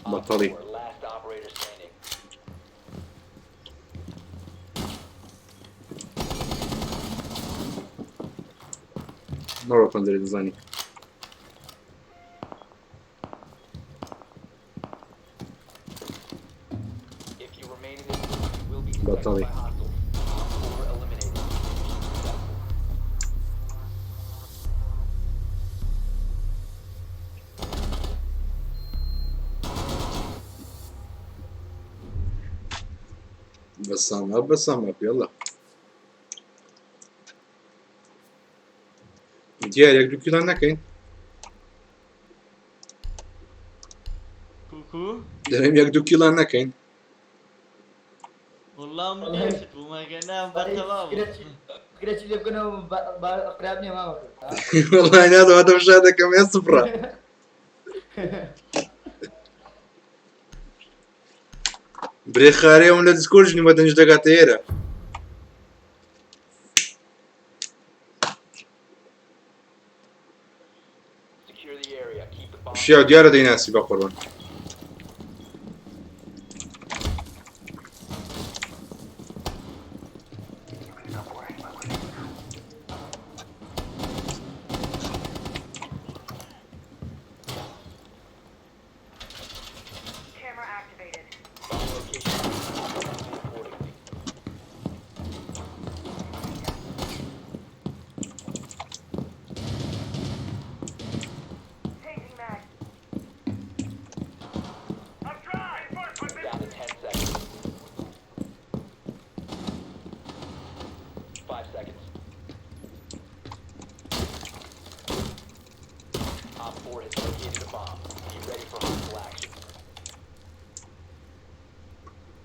D: Op
A: بەتەڵی.
D: 4, last operator standing.
A: مەڕۆ پەنجەرەی دەزانی.
D: If you remain in this room, you will be detected
A: بەتەڵی.
D: by hostiles. Op 4 eliminated. Mission successful.
A: بەسام ئەپ بەسام ئەپ یاڵا. دیار یەک دوو کیلان نەکەین؟
C: کوکو
A: دەرێم یەک دوو کیلان نەکەین؟
C: والله من ليش وما قلنا بەرتەواو
E: فکرەچی لێ بکەنەوە قراب نییە مامەکە.
A: وەڵای نازانم هاتە فشار دەکەم ئێ سفرە. برێ خارێ ئەوم لە دیسکۆرد ژنی بە دەنج دەگاتە ئێرە.
D: Secure the area. Keep the bomb.
A: شیاو دیارە دەیناسی بە قوربان.
F: Camera activated.
D: Bomb location accordingly.
F: Changing mag.
D: Down to 10 seconds. 5 seconds. Op 4 has located a bomb. Be ready for hostile action.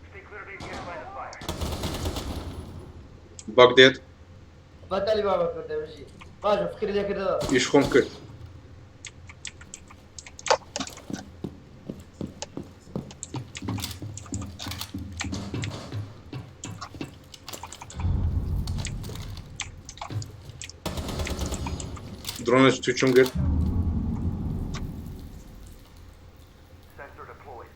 F: Stay clear of APS line of fire.
A: باگ دێت.
E: بەتەڵی بابە کردە بژی. باشە فکری لێ کردەوە.
A: ئیش خۆم کرد. درۆنە توچم گرت.
F: Sensor deployed.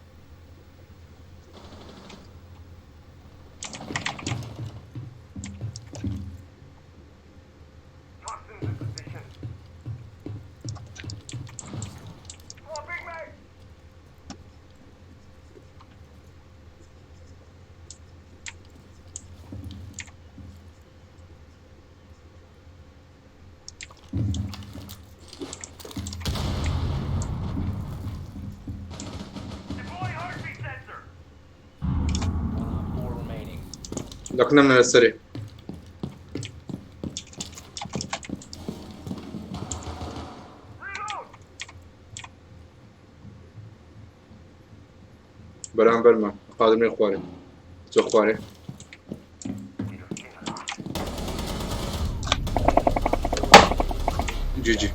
F: Deploy heartbeat sensor.
D: One op four remaining.
A: لەکنەم لە سەرێ
F: Reload.
A: بەرامبەرمە قادرمێ خوارێ چۆ خوارێ جی جی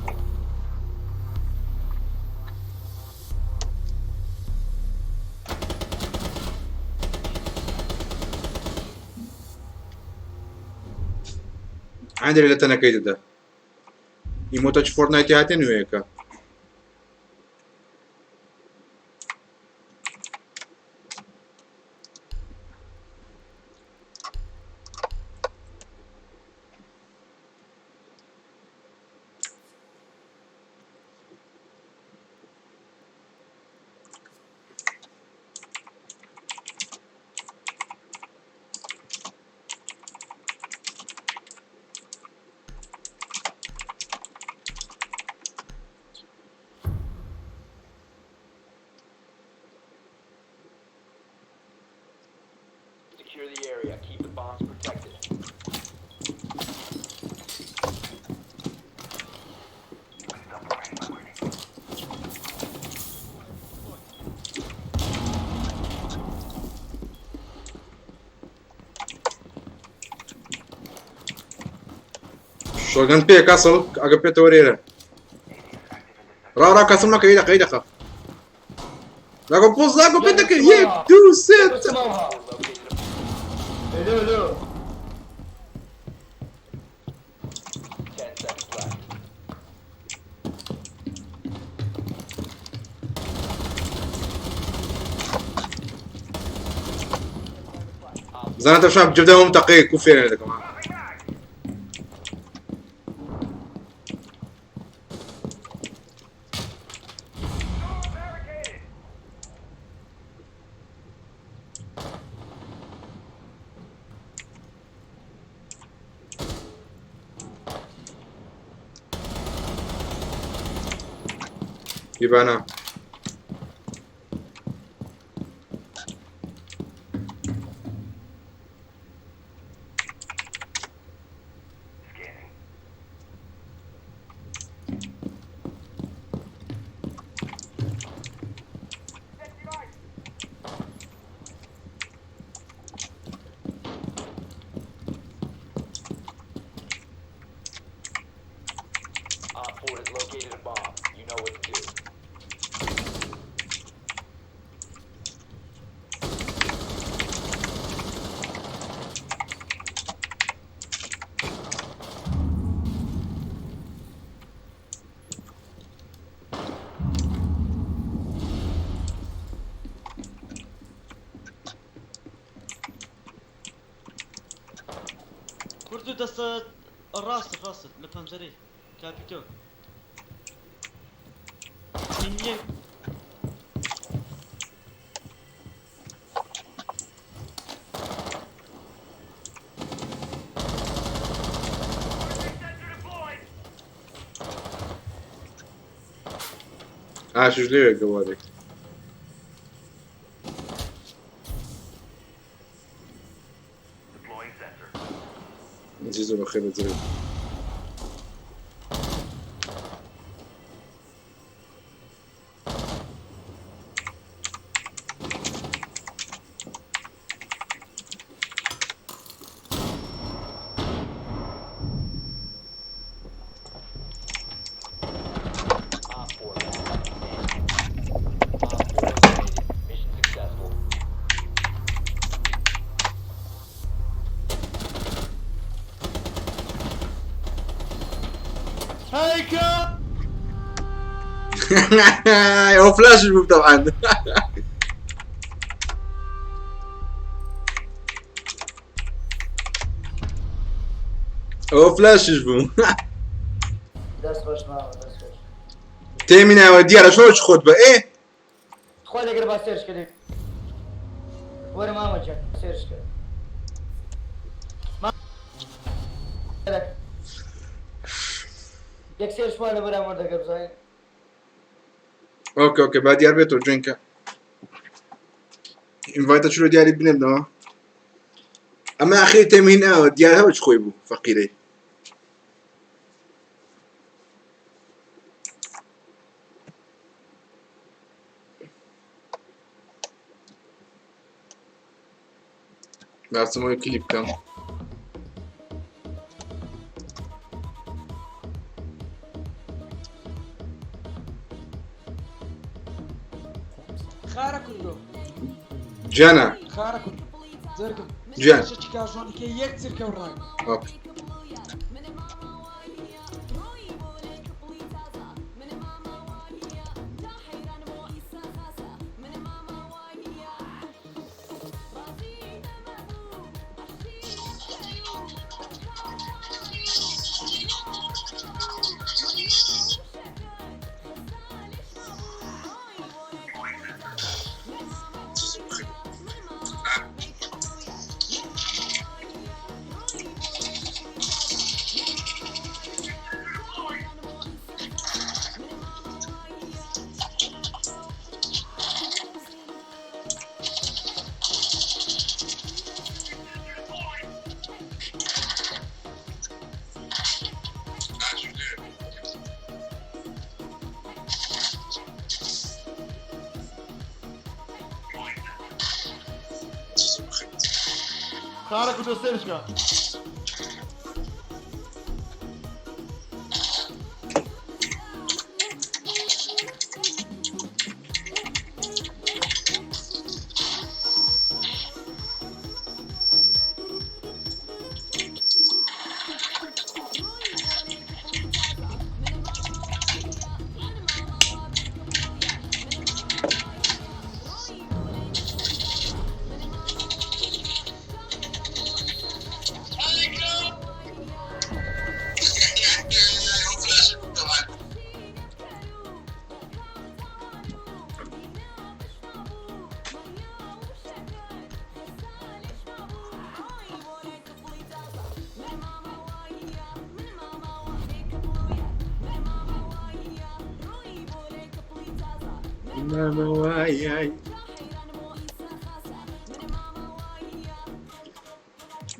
A: عندي لە تەنەکەی دەدا ئیمۆتەچ فۆرتنایتی هاتێ نوێیەکە
D: Secure the area. Keep the bombs protected.
A: شۆگەن پێ کاسڵ ئەگە پێتەوە لێرە ڕا ڕا کاسڵ مەکە ئیدەقە ئیدەقە لاگۆ پۆز لاگۆ پێ دەکە یەک دوو سێ
E: سماوها
D: Located a
E: لو لو
D: 10 seconds left.
A: زانە شاب جبدەوەم تەقەیە کو فێرە دەکەم
F: Barricaded.
A: یبانا
F: Scanning. Set device.
D: Op 4 has located a bomb. You know what to do.
C: کوردو دەستە ڕاستت ڕاستت لە پەنجەرەی کاپیتۆ نییە.
F: Heartbeat sensor deployed.
A: ئاشش لێوێ گەوادێک
F: Deploying sensor.
A: زیزۆ بەخێر بە جرێ
D: Op 4 last stop standing. Op 4 eliminated. Mission successful.
C: هایکە
A: ئەو فلاشش بوو طبعا ئەو فلاشش بوو
E: دەست خۆش مامە دەست خۆش.
A: تێمیناوە دیارە شۆچ خۆت بە ئێ
E: خوا لەگەر با سێرچ کردی وەرە مامە گیان سێرچ کرد. یەک سێرشمان لە بەرامبەر دەکە بزانین.
A: okay okay با دیار بێتەوە جوێنکە invite ە چرۆ دیاری بنێنەوە ئەمە ئاخری تەمین ئاوە دیار هەوچ خۆی بوو فەقیرەی. باسمەوەی کلیپ بکەم.
G: خارە کوردۆ.
A: جانا.
G: خارە کوردۆ. زەرگم.
A: جان.
G: شەکی کاژۆنیکە یەک چرکە و ڕاگ.
A: okay.
C: خارە کوردۆ سێرشکە.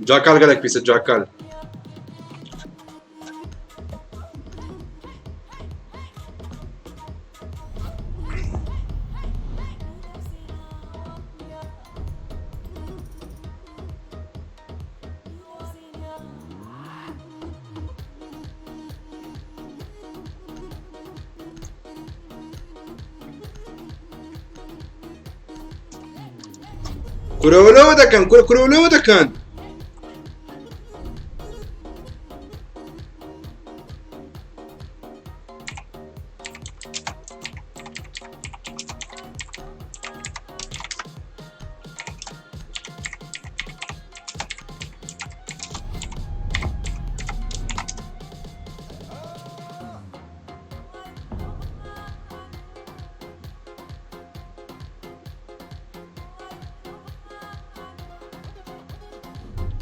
A: جاکال گەلەک پیسە جاکال. کورە لەوە دەکەن کورە کورە لەوە دەکەن.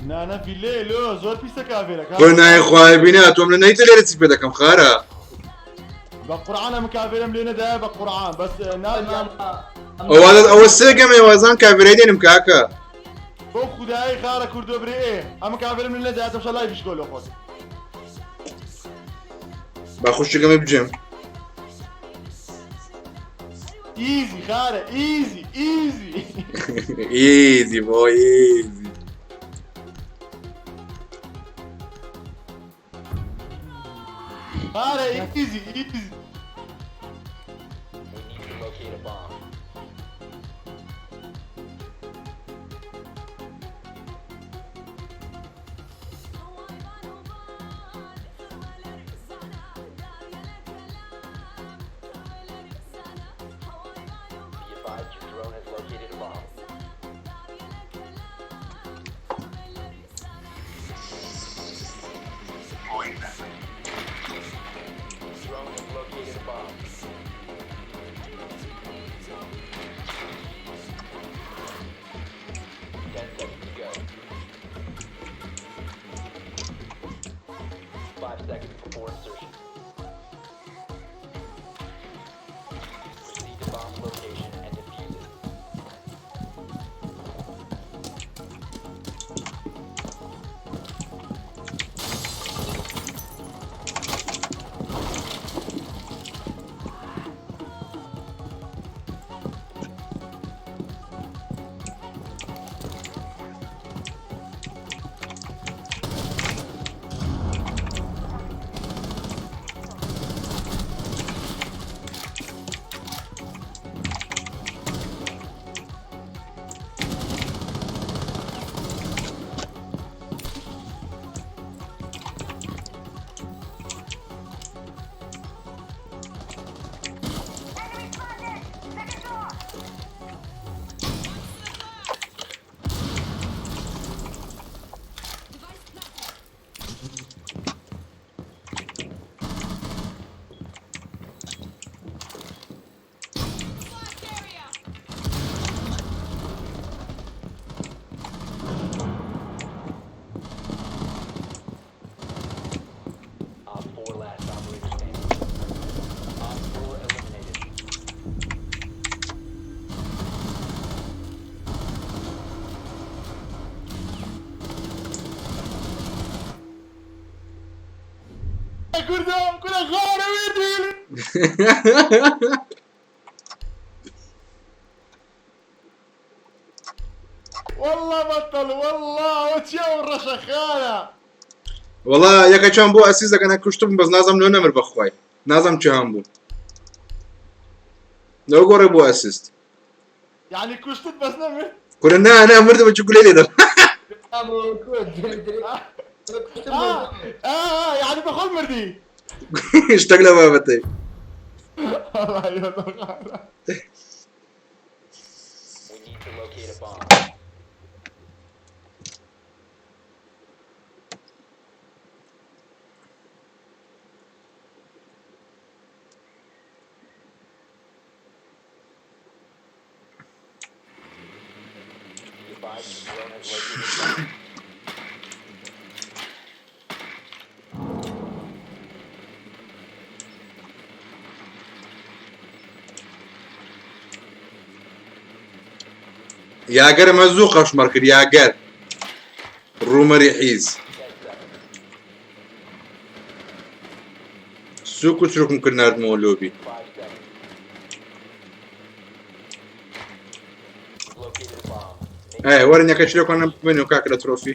C: نانە ڤیلێ لۆ زۆر پیسە کاڤێرەکە.
A: کورە نایە خوایە بینە تۆم لە نەیتە لێرە چی پێ دەکەم خارە.
C: بە قورعان ئەم کاڤێرم لێ نەدایە بە قورعان بەس نازانم.
A: ئەوە ئەوە سێ گەمێ وازان کاڤێرەی دێنم کاکە.
C: بۆ خودایی خارە کوردۆ برێ ئێ ئەمە کاڤێرم لێ نەدایە تەمشا لای بشکۆ لۆ خۆت.
A: با خوشکەکەمە بجێم.
C: easy خارە easy easy.
A: easy بۆ easy.
C: خارە easy easy.
D: We need to locate a bomb. Be advised your drone has located a bomb. Drone has located a bomb. 10 seconds to go. 5 seconds before insertion.
C: کوردم کورە خارە وێردی والله بطل والله وچیە و ڕەشە خارە
A: وەڵا یەکەکیان بۆ ئەسیز دەکەن کوشتم بەس نازم لۆ نەمر بەخوای نازم چیان بوو لەو گۆڕێ بۆ ئەسیست
C: یعنی کوشتت بەس نەمرد
A: کورە نا نا مردم چ گولەی لێدەم
C: آه آه يعني بخۆت مردی
A: شتێک لە بابەتەی
C: والله يا خارە
D: We need to locate a bomb. Be advised your drone has located a bomb.
A: یاگەرمە زوو قەشمەڕ کرد یاگەر ڕوومەری حیز
D: 10 seconds.
A: سوک و چروکم کرد ناردمەوە لۆبی
D: 5 seconds. You've located a bomb. Make
A: ئەی وەرن یەکە چلۆکانە ببینەوە کاکە لە ترۆفی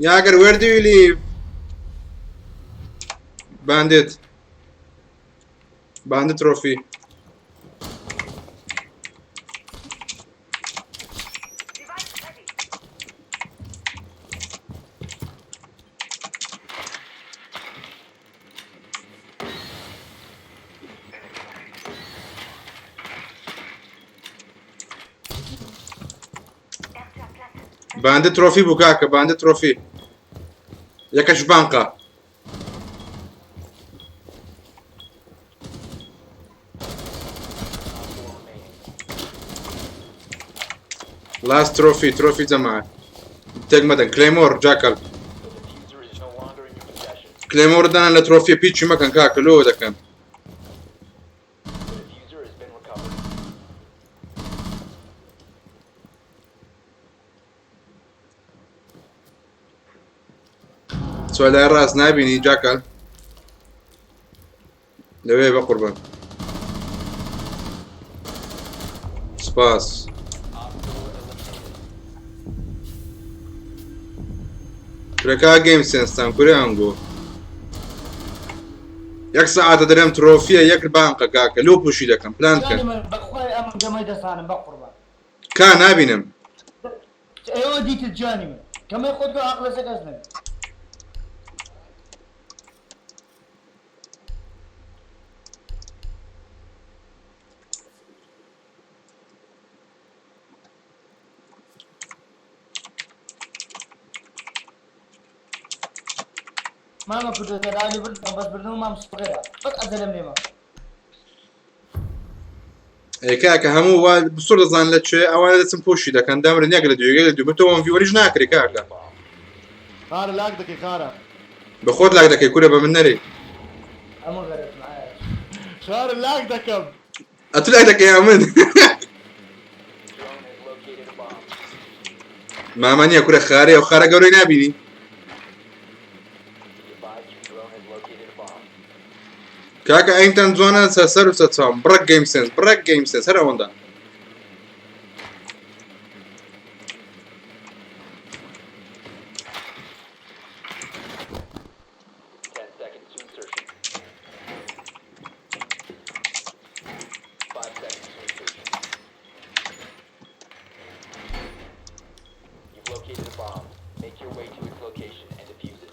A: یاگەر where do you live Bandit Bandit trophy
F: Device ready.
A: Bandit trophy بوو کاکە Bandit trophy یەکەش بانقە
D: 4 remaining.
A: لاست ترۆفی ترۆفی جەماعەت تێک مەدەن کلێمۆر جاکەل
D: The diffuser is no longer in your possession.
A: کلێمۆر دانان لە ترۆفیە پیچی مەکەن کاکە لۆ دەکەن
D: The diffuser has been recovered.
A: سوالای ڕاست نابینی جاکەل لەوێ بە قوربان سپاس
D: Op 4 eliminated.
A: کورەکە گەیم سێنستان کورە ئەنگۆ یەک سەعاتە دەرێم ترۆفیە یەک بانقە کاکە لۆ پوشی دەکەم پلان
E: جانی
A: بکەن
E: من بەخوای ئەم گەمەی دەسانم بە قوربان
A: کا نابینم
E: ئێوە دیتت جانی من کەمەی خۆت گۆ عەقڵ لەسەر کەس نەبێ مامە کوردەکە دالی برد بەس بردن و مام سوڕێرە بەس ئەجەلم لێمە
A: ئێ کاکە هەموو وا بسوور دەزان لە کوێ ئەوانە دەچن پۆشی دەکەن دامرن یەک لە دوو یەک لە دوو بە تۆ وەن ڤیوەریش ناکرێ کاکە
D: Bomb.
C: خارە لاک دەکەی خارە
A: بە خۆت لاک دەکەی کورە بە من نەرێ
E: ئەمە غەرەت معايا
C: خارە لاک دەکەم
A: ئەتو لاک دەکەی یا من
D: Drone has located a bomb.
A: ماما نییە کورە خارەیە و خارە گەورەی نابینی
D: Be advised your drone has located a bomb.
A: کاکە ئەینتان جوانە سەر و سەرچاوم بڕەک گەیم سێنس بڕەک گەیم سێنس هەر ئەوەندە
D: 10 seconds to insertion. 5 seconds to insertion. You've located a bomb. Make your way to its location and defuse it.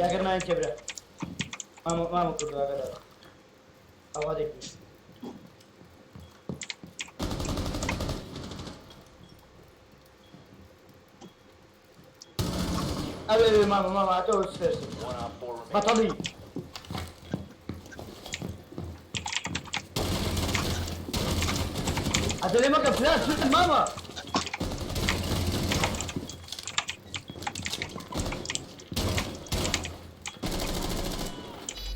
E: یاگەر ناین تێبرا مامە مامە کوردو ئاگادار ئەوها دەکرێت. ئەوێ ئەوێ مامە مامە ئەتۆ سپێرسی
D: One op 4 remaining.
E: بەتەڵی. ئەتە لێ مەکە فلاش مامە.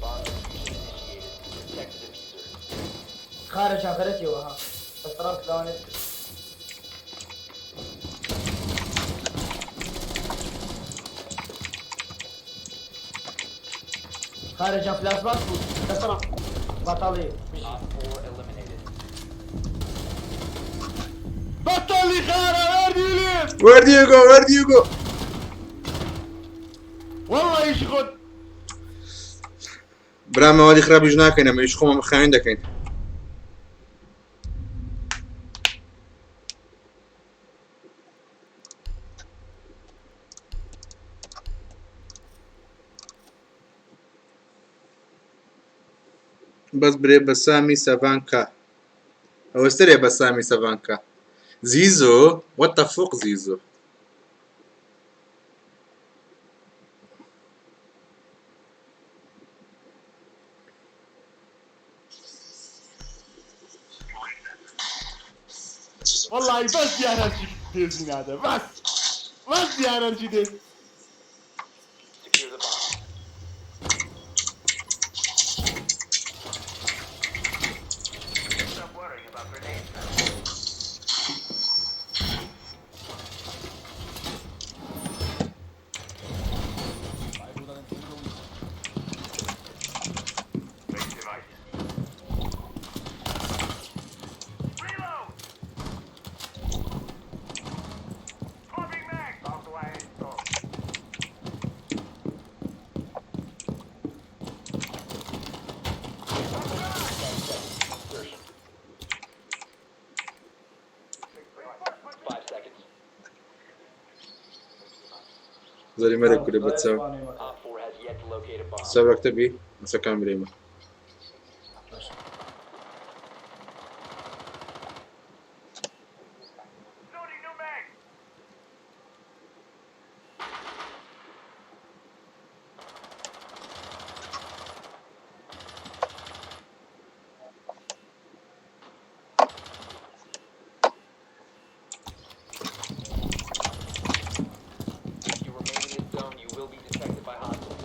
D: Bomb diffusion initiated. Protect the diffuser.
E: خارج خرجتي ها بس راس لوانت. خارج فلاش باك بس بطلي.
D: Op 4 eliminated.
C: بەتەڵی خارە where do you live?
A: Where do you go? Where do you go?
C: والله ئیشی خۆت.
A: برا مەوادی خراپیش ناکەین، ئەمە ئیش خۆمان خاوێن دەکەین. بەس برێ بە سامی سەڤانکا. ئەوە سەرێ بە سامی سەڤانکا. زیزۆ what the fuck زیزۆ.
C: والله بەس دیارە چی دێزی نادە، بەس بەس دیارە چی دێز.
D: Secure the bomb.
F: Stop worrying about grenades. Base device. Reload! Swapping mag! Barbed wire installed.
D: 10 seconds to insertion. 5 seconds.
A: زۆری مەرە کورە بەچاو.
D: Op 4 has yet to locate a bomb.
A: سەبەکتە بی مەسەکان برێمە.
F: Loading new mag!
D: If you remain in this zone, you will be detected by hostiles.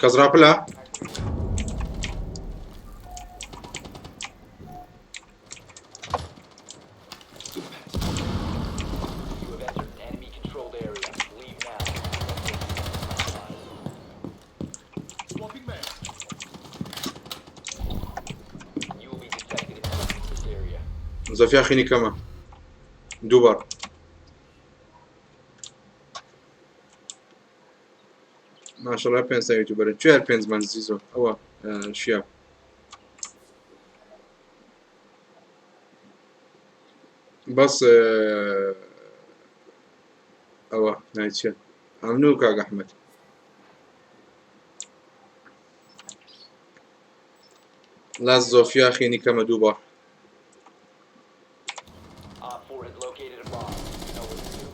A: کەس ڕاپلە؟
D: You have entered an enemy controlled area. Leave now.
C: Swapping mag.
D: You will be detected if you leave this area.
A: زۆفیا خینی کەمە دووبار. ماشەڵڵا پێنج تا یوتیوبەرە کوێ هەر پێنج من زیزۆ ئەوە شیا بەس ئەوە ناوی چییە؟ ئەمنو کاک ئەحمەد. لاس زۆفیا خینی کەمە دووبار.
D: Op 4 has located a bomb. You know what to do.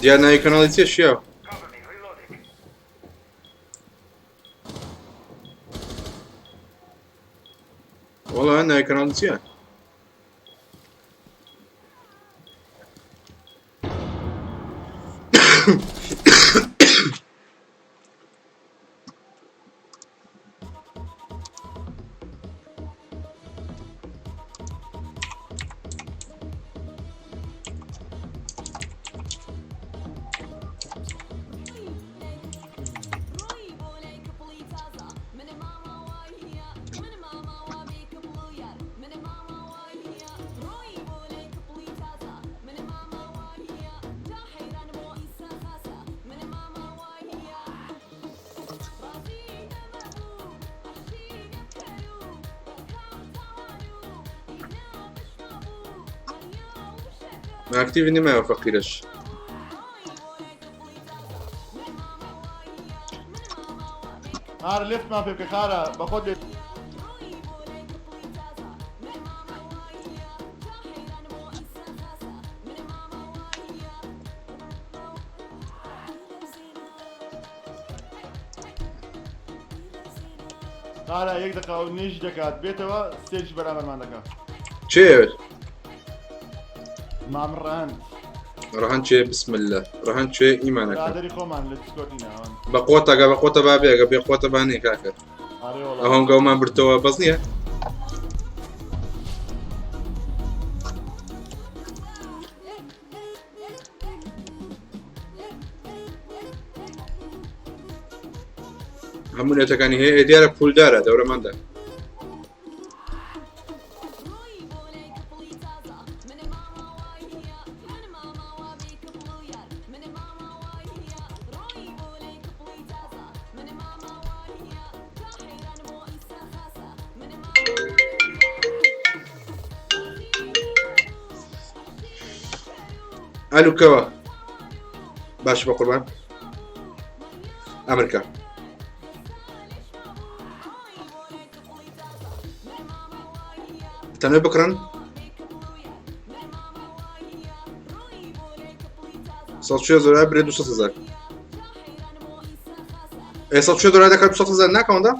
A: دیار ناوی کەناڵی چییە شیا؟
F: Cover me, reloading.
A: وەڵا ناوی کەناڵی چییە؟ ئاکتیڤی نەمایەوە فەقیرەش.
C: خارە لێفتمان پێ بکە خارە بەخۆت لێ. خارە یەک دقە و نوێژ دەکات بێتەوە سێج بەرامبەرمان دەکات.
A: چێ؟
C: مام ڕەهەند.
A: ڕەهەند چێ بسم اللە ڕەهەند چێ ئیمانەکە.
C: برادەری خۆمان لە دیسکۆردی ناوەن.
A: بە قوتە گە بە قوتە با بێ گە بێ قوتە با نێ کاکە.
C: ئەرێ وەڵا.
A: ئەو هەنگاومان بردەوە بەس نییە؟ هەموو نێتەکانی هەیە دیارە پولدارە دەورەمەندە. ئەلو کەوە باش بە قوربان ئەمریکا تەنێ بکڕن سەد دۆلار برێ 200 هزار ئێ 100 دۆلار دەکات 200 هزار ناکەوندا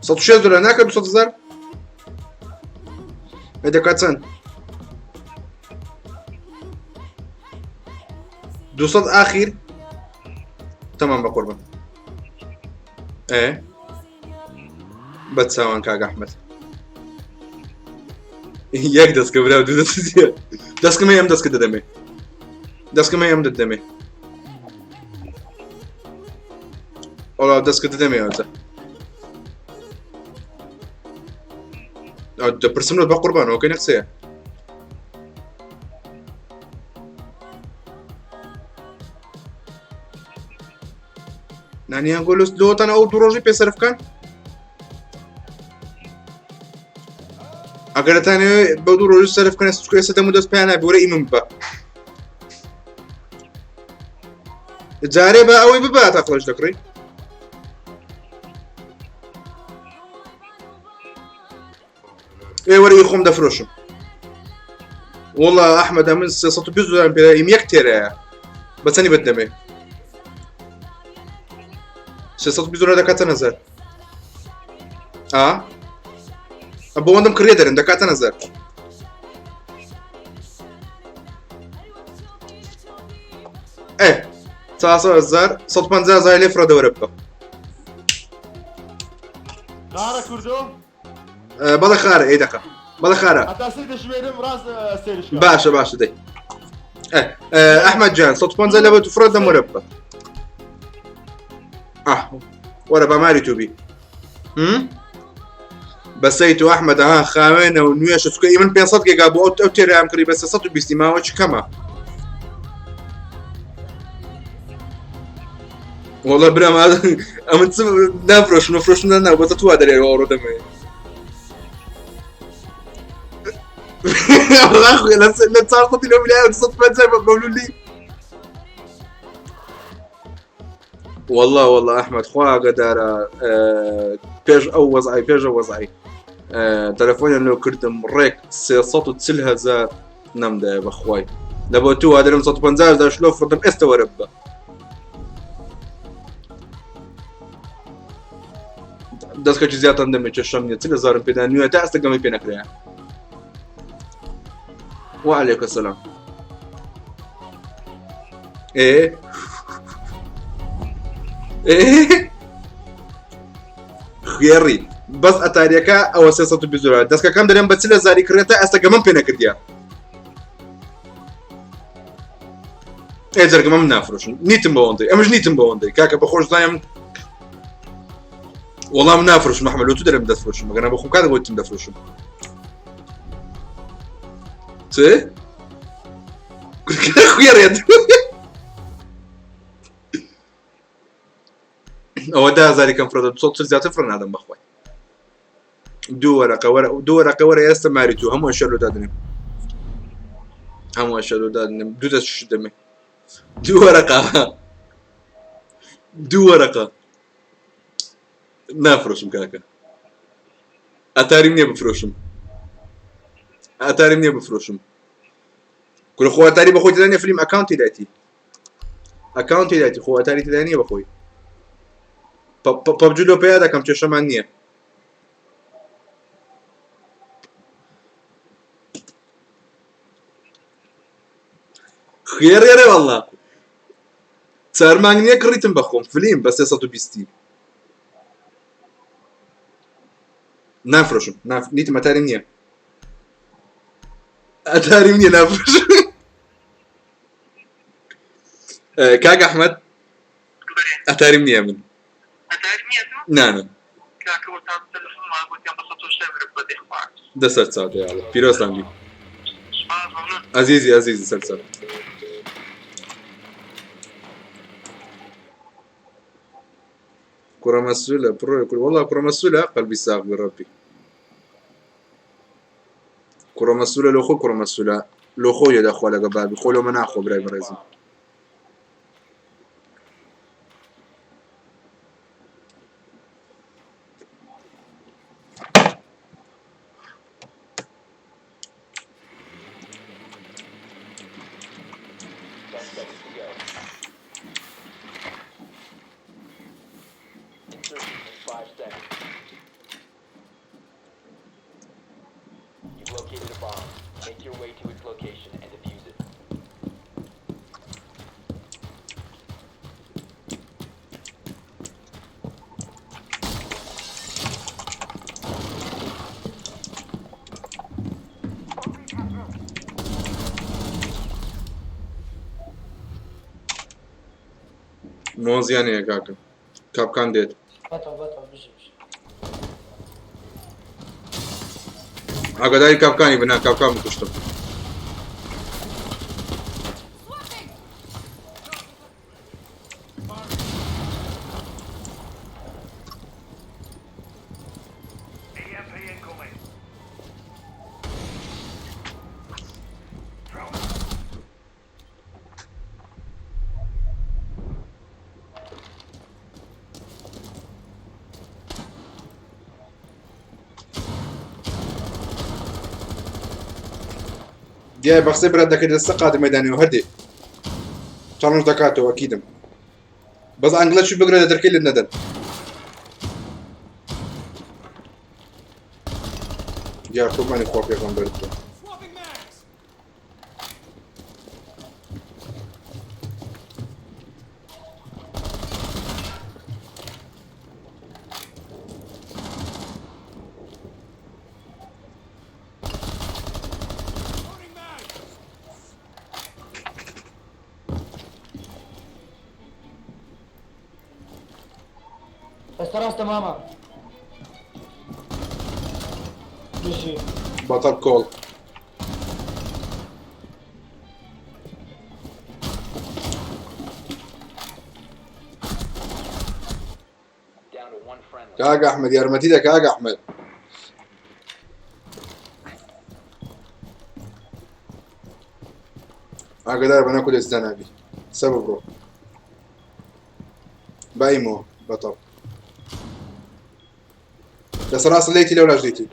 A: 106 دۆلار ناکە 200 هزار ئێ دەکات چەند 200 ئاخیر تەمام بە قوربان ئێ بەچاوان کاک ئەحمەد یەک دەستکە برا دوو دەست دەستکەمە ئەم دەستکە دەدەمێ دەستکەمە ئەم دەدەمێ ئەوڵا دەستکە دەدەمێ ئەوجا دەپرسم لە بە قوربانەوە کە نەقسەیە نانیان گۆ لۆتان ئەو دوو ڕۆژی پێ سەرف بکەن ئەگەرتان بەو دوو ڕۆژ سەرف بکەن سوکە ئێستا دەم و دەست پێیان نابێ ئیمم بە جارێ بە ئەوەی ببە تا خۆش دەکڕی ئێ وەرە ئی خۆم دەفرۆشم وەڵا ئەحمەد ئەمن 320 دۆلارم پێدا ئیم یەک تێرەیە بە چەنی بەت دەمێ 320 دۆلار دەکات چەند هەزار ئا بۆ وەندم کڕێ دەرن دەکات چەند هەزار ئێ 400 هەزار 150 هەزار لێ فڕە دەوەرە بکە
C: خارە کوردۆ
A: بەڵێ خارە ئەی دەقە بەڵێ خارە
C: هەتا سەیر دەژمێرم ڕاست سەیرش
A: باشە باشە دەی ئەحمەد جان 150 لە بە تو فڕە دەم وەرە بکە ئاه وەرە بە ماری تو بی بەسەی تو ئەحمەد ها خاوێنە و نوێشە چکە ئی من 500 گێگا بۆ ئەو تێرام کڕی بە 320 ماوە چ کەمە وەڵا برام ئەمن چ نافرۆشم نەفرۆشم نا بەسە تو وا دەرێ ئەوڕۆ دەمێ لە 400 لە ویلایە 250 بە مەولولی والله والله ئەحمد خوا ئاگادارە پێش ئەو وەزعی پێش ئەو وەزعی تەلەفۆنیان لۆ کردم ڕێک 340 هزار نەمدایە بەخوای لە بۆ تو وادرم 150 دا شلۆ فڕدم ئێستا وەرە ببە دەستکەکی زیاترم دەمێ کێشەم نییە چل هەزارم پێدا نوێ تا ئێستا گەمەی پێ نەکرایە وعليك السلام ئێ ئێ خوێڕی بەس ئەتاریەکە ئەوە 320 دلار دەستکەکەم دەرێم بە چل هەزاری کڕێتە ئێستا گەمەم پێ نەکردیە ئێ جەرگەمە من نافرۆشم نیتم بەوەندەی ئەمش نیتم بەوەندەی کاکە بە خۆش زانیم وەڵام نافرۆشم ئەحمەد لۆ تو دەرم دەفرۆشم مەگەنە بە خۆم کاتە بۆتم دەفرۆشم چ خوێڕێت ئەوە ده هەزاری کەم فرۆدە 240 زیاتر فڕ نادەم بەخوای دوو وەرەقە وەرە دوو وەرەقە وەرە ئێستا ماری تو هەموو شەر لۆ دادنێم. هەموو ئەشەلۆ دادنم دوو دەست شت دەمێ دوو وەرەقە دوو وەرەقە نافرۆشم کاکە ئەتاریم نییە بفرۆشم ئەتاریم نییە بفرۆشم کورە خۆ ئەتاری بەخۆی تێدا نییە فلیم ئەکاونتی دایتی ئەکاونتی دایتی خۆ ئەتاری تێدا نییە بەخۆی پەبجی لۆ پێیا دەکەم کێشەمان نییە خوێڕێرێ والله چار مانگ نییە کڕیتم بەخۆم فلیم بە 320 نافرۆشم ناف نیتم ئەتاریم نییە ئەتاریم نییە نافرۆشم کاک ئەحمەد ئەتاریم نییە من نانە دە سەر چاو دەیاڵە پیرۆزتان بی ئەزیزی ئەزیزی سەر چاو کوڕە مەسولە پڕۆی کوڕ وەڵا کوڕە مەسولە قەلبی ساغ بی ڕەبی کوڕە مەسولە لۆ خۆ کوڕە مەسولە لۆ خۆ یە دەخوا لەگە بابی خۆ لۆ مە ناخۆ برای بەڕێزم مۆزیان هەیە کاکە کاپکان دێت. ئاگاداری کاپکانی بنا کاپکان بکوشتم. دیای بەخسەی برات دەکرد لەسەر قاتی مەدانەوە هەردێ چاڵنج دەکاتەوە ئەکیدم بەس ئەنگلە چی بگرە لە دەرکەی لێت نەدەن دیار قوربانی خوا پێغەمبەرت بم
E: ئێستا ڕاستە مامە بژی
A: بەتەڵ کۆڵ کاک ئەحمەد یارمەتی دە کاک ئەحمەد ئاگدار بە نەکو دەستدا نابی سەبە بڕۆ بایمەوە بەتەڵ لەسەر ڕاستە لێتی لەولاش لێتی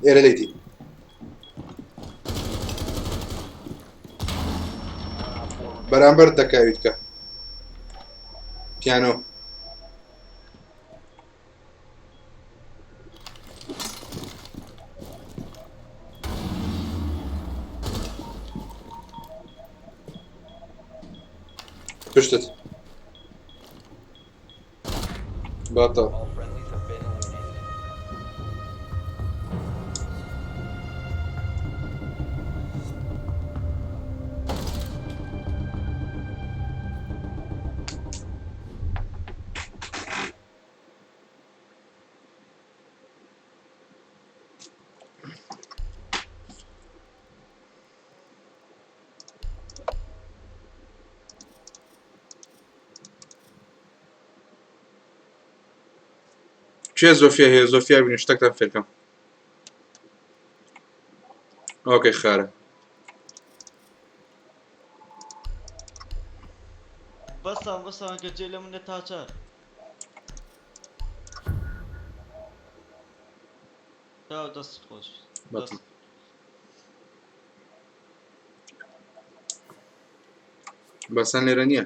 A: ئێرە لێتی بەرامبەر دەکاویت کە پیانۆ پشتت باتە کێ زۆفیا هەیە زۆفیا بینی شتەکتان فێرکەم. Okay خارە.
C: بەسان بەسان کە جێ لە منە تاچار. تاو دەست خۆش.
A: بەتڵ. بەسان لێرە نییە.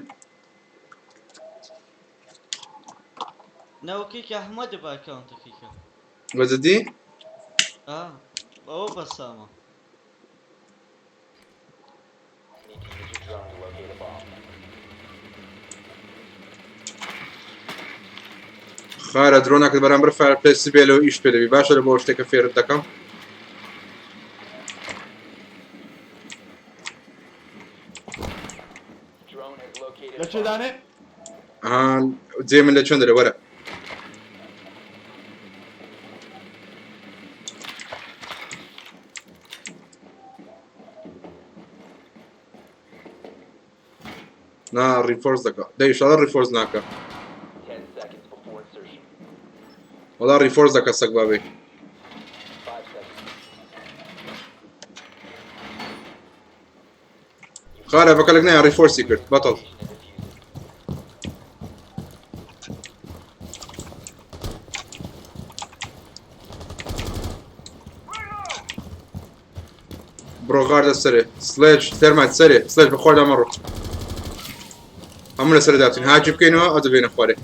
C: ناوکەی ئەحمەدە بە ئەکاونتەکەی کە.
A: بەجدی؟
C: ئا ئەوە بەسامە.
D: Need to use your drone to locate a bomb.
A: خارە درۆنەکەت بەرامبەر فایرپلەیس بێ لەوە ئیش پێ دەبی باشە لە بۆ شتێکە فێرت دەکەم.
D: Drone has located
C: لە
D: a
C: کوێ
D: bomb.
C: دانێ؟
A: ئەها جێ من لە چۆن دەرێ وەرە. نا ڕیفۆرس دەکا دەی ئیشاڵا ڕیفۆرس ناکە.
D: 10 seconds before insertion.
A: وەڵا ڕیفۆرس دەکە سەگ بابەی.
D: 5 seconds. You
A: خارە بەکەلک نایە ڕیفۆرسی کرد بەتەڵ.
D: location and defuse it.
A: بڕۆ غار لە سەرێ سلێج تەرمات سەرێ سلێج بەخوادا مەڕۆ. هەموو لەسەر دابچین هاکی بکەینەوە ئەو دەبێنە خوارێ.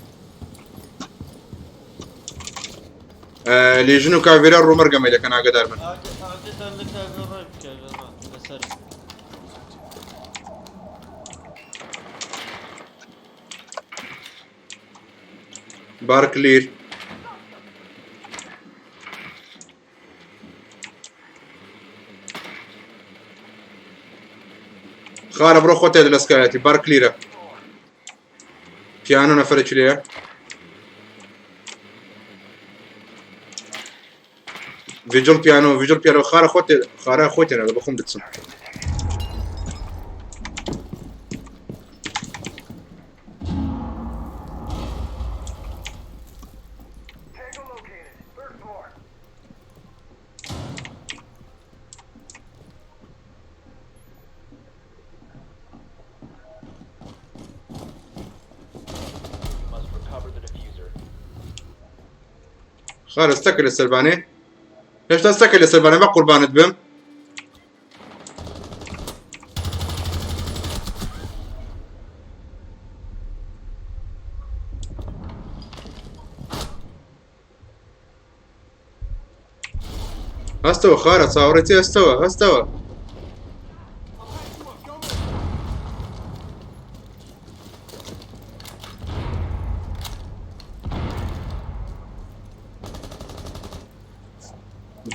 A: لێژن و کاڤێرا ڕوومەرگەمەی دەکەن ئاگادار بن.
C: ئاگاتان لە کاڤێڕای بکە لەسەر.
A: بار کلیر. خارە بڕۆ خۆت تێدە لە سکایەتی بار کلیرە. پیانۆ نەفەرێکی لێیە. ڤیجڵ پیانۆ ڤیجڵ پیانۆ خارە خۆت خارە خۆی تێنە بەخۆم دەچم.
F: Tango located. Third floor.
D: You must recover the diffuser.
A: خارە ستەکە لە سەربانێ هێشتا ستەکە لە سەربانێ بە قوربانت بم. هەستەوە خارە چاوەڕێ چی هەستەوە هەستەوە.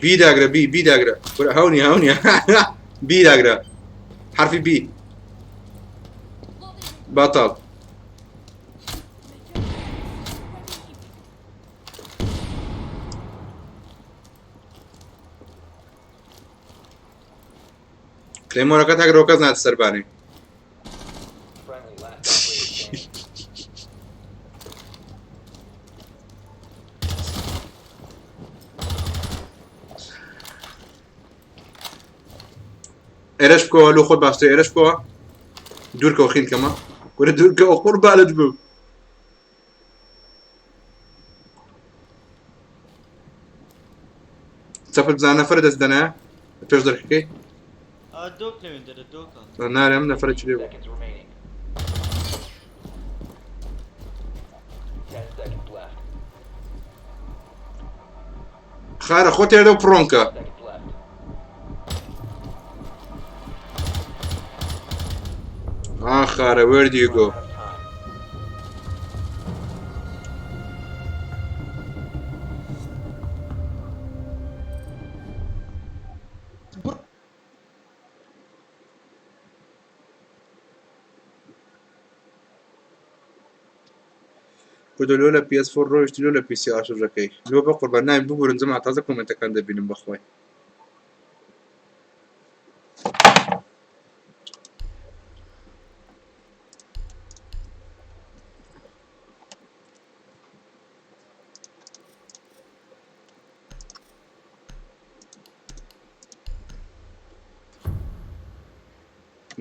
A: بی داگرە بی بی داگرە کورە هەونی هەونی بی داگرە حرفی بی بەتەڵ. کلێمۆرەکە تاگرەوە کەس ناتە سەربانێ.
D: Friendly last operator standing.
A: ئێرەش بکەوە لۆ خۆت باشتر ئێرەش بکەوە دوورکەوە خینکەمە کورە دوورکەوە قوربانت بم. چەپت بزانە نەفەرە دەست دەنایە پێش دەرکەکەی.
C: دۆک لەوێن دەرە دۆکە.
A: نارێم نەفەرە چی لێ بوو.
D: Seconds remaining. 10 seconds left.
A: خارە خۆت تێردە و پڕۆنکە.
D: Seconds left.
A: ئا خارە where do you go?
D: Out of time.
G: بڕ
A: کوردە لۆ لە PS4 ڕۆیشتی لۆ لە PC ئاشەکەی لۆ بە قوربان نایم ببورن جەماعەت تازە کۆمێنتەکان دەبینم بەخوای.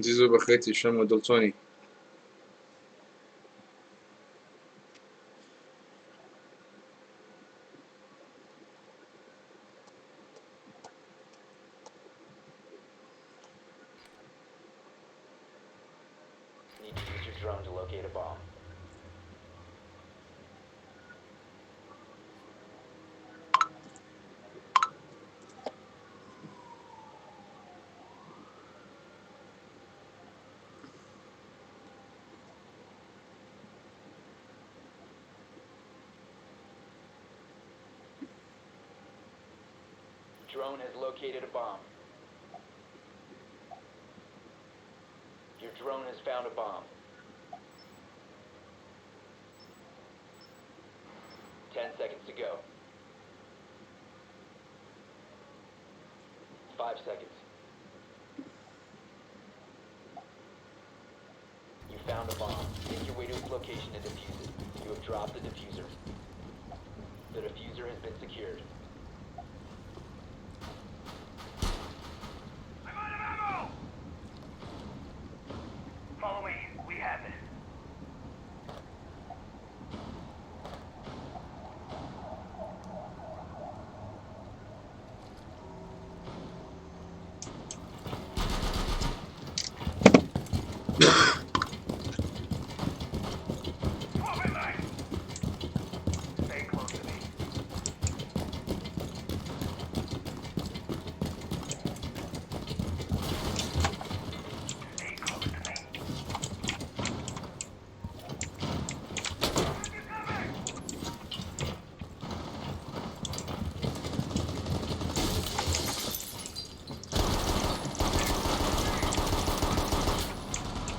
A: زیزۆ بەخێتی شەمۆ دڵ چۆنی؟
D: Need to use your drone to locate a bomb. Drone has located a bomb. Your drone has found a bomb. 10 seconds to go. 5 seconds. You found a bomb. Make your way to its location and defuse it. You have dropped the defuser. The defuser has been secured.
F: I'm out of ammo! Follow me. We have it. Swapping mag! Stay close to me. Stay close to me.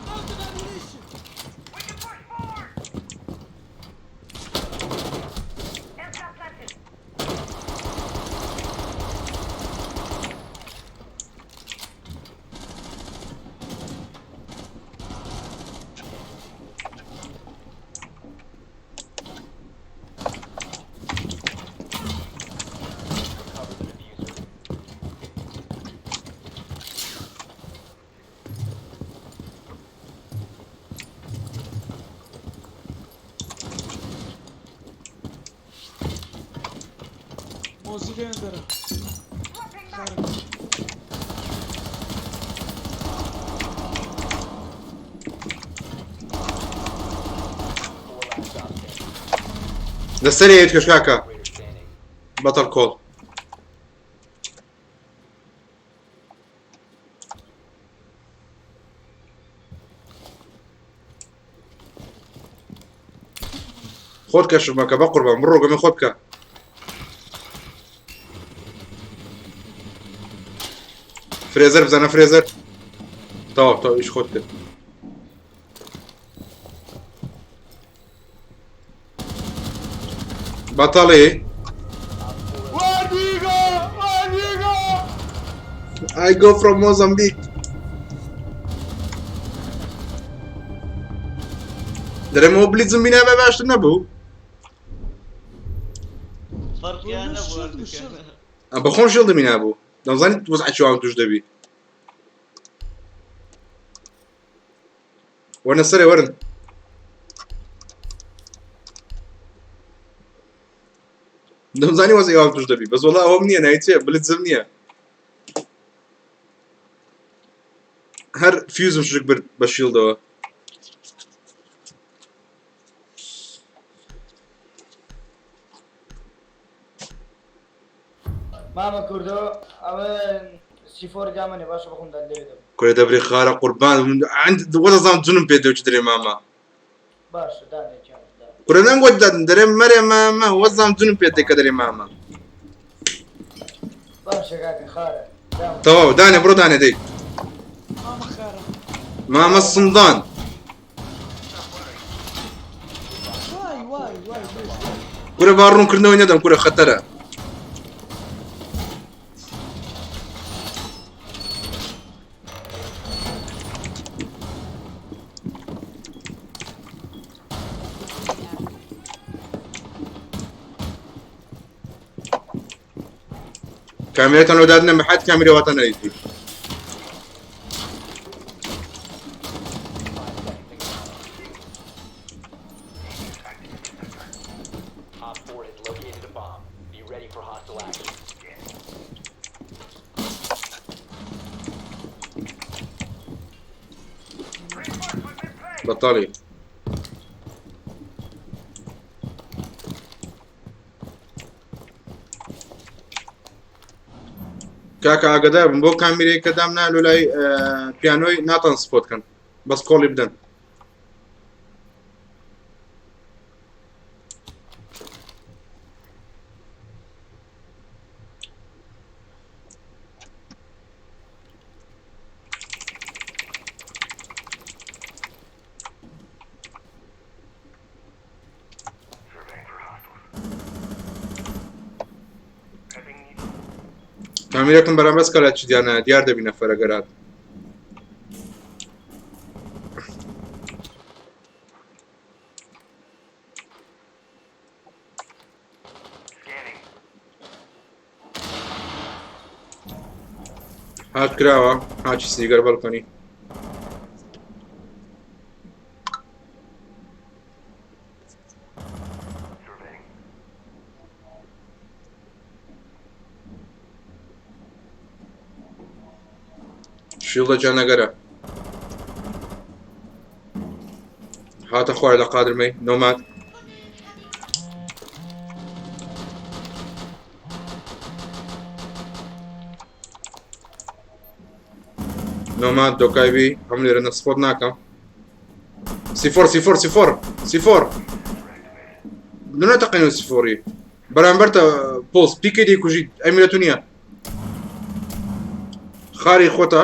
G: Out of ammunition.
F: We can push forward! Aircraft planted.
D: Recover the defuser.
G: مۆزی لێن دەرە
F: Swapping mag!
G: خارم
D: Four last stop standing.
A: لەسەر یەت کەشکاکە
D: Operator standing.
A: بەتەڵ کۆڵ خۆت کەشف مەکە بە قوربان بڕۆ گەمە خۆت بکە فرێزەر بزانە فرێزەر تەواو تەواو ئیش خۆت کرد بەتەڵی
C: Where do you go? Where do you go?
A: I go from Mozambique. دەرێمەوە بلیتزم بینای بە باشتر نەبوو
C: فەرقیان نەبوو
G: شڵ
C: هەردووکیان.
G: شڵ.
A: ئەم بەخۆم شێڵدمی نابوو دەمزانی وەزعی وام توش دەبی وەرنە سەرێ وەرن دەمزانی وەزعی وام توش دەبی بەس وەڵا ئەوەم نییە ناوی چییە بلیتزم نییە هەر فیوزم شک برد بە شیڵدەوە
E: مامە کوردۆ ئەوە سیفۆر دامەنێ باشە بەخۆم داد لێ دەم
A: کورە دەبری خارە قوربان عند وەزام جنم پێ دەوچ درێ ماما
E: باشە دانێ گیان دانێ.
A: کورە نەنگۆت دادن دەرێ مەرێ ماما وەزام جنم پێ دێکە دەرێ ماما
E: باشە کاکە خارە دامە.
A: تەواو دانێ بڕۆ دانێ دەی
G: مامە خارە
A: مامە سندان
G: وای وای وای لێش
A: کورە با ڕوونکردنەوەی نەدەم کورە خەتەرە کامێرەتان لۆ دادنە بەحات کامێرە واتان نەریتی.
D: ready for hostile action.
A: بەتاڵی. کاکە ئاگدار بن بۆ کامیرەی کە دامنا لۆ لای پیانۆی ناتان سپۆت کەن بەس کۆڵی بدەن. کامیرەکەم بەرامبەس کە لە چ دیانە دیار دەبی نەفەرەگەرات. هات کراوە هاچی سیگەر بەڵکۆنی. شیڵدە جانەگەرە هاتە خوارێ لە قادرمەی نۆماد. نۆماد دۆکایبی هەم لێرە نەسپۆت ناکەم. سیفۆر سیفۆر سیفۆر سیفۆر نەتەقێنەوە سیفۆری بەرامبەرتە پۆڵس پیکەی دەیکوژیت ئەمیرە تو نییە خاری خۆتە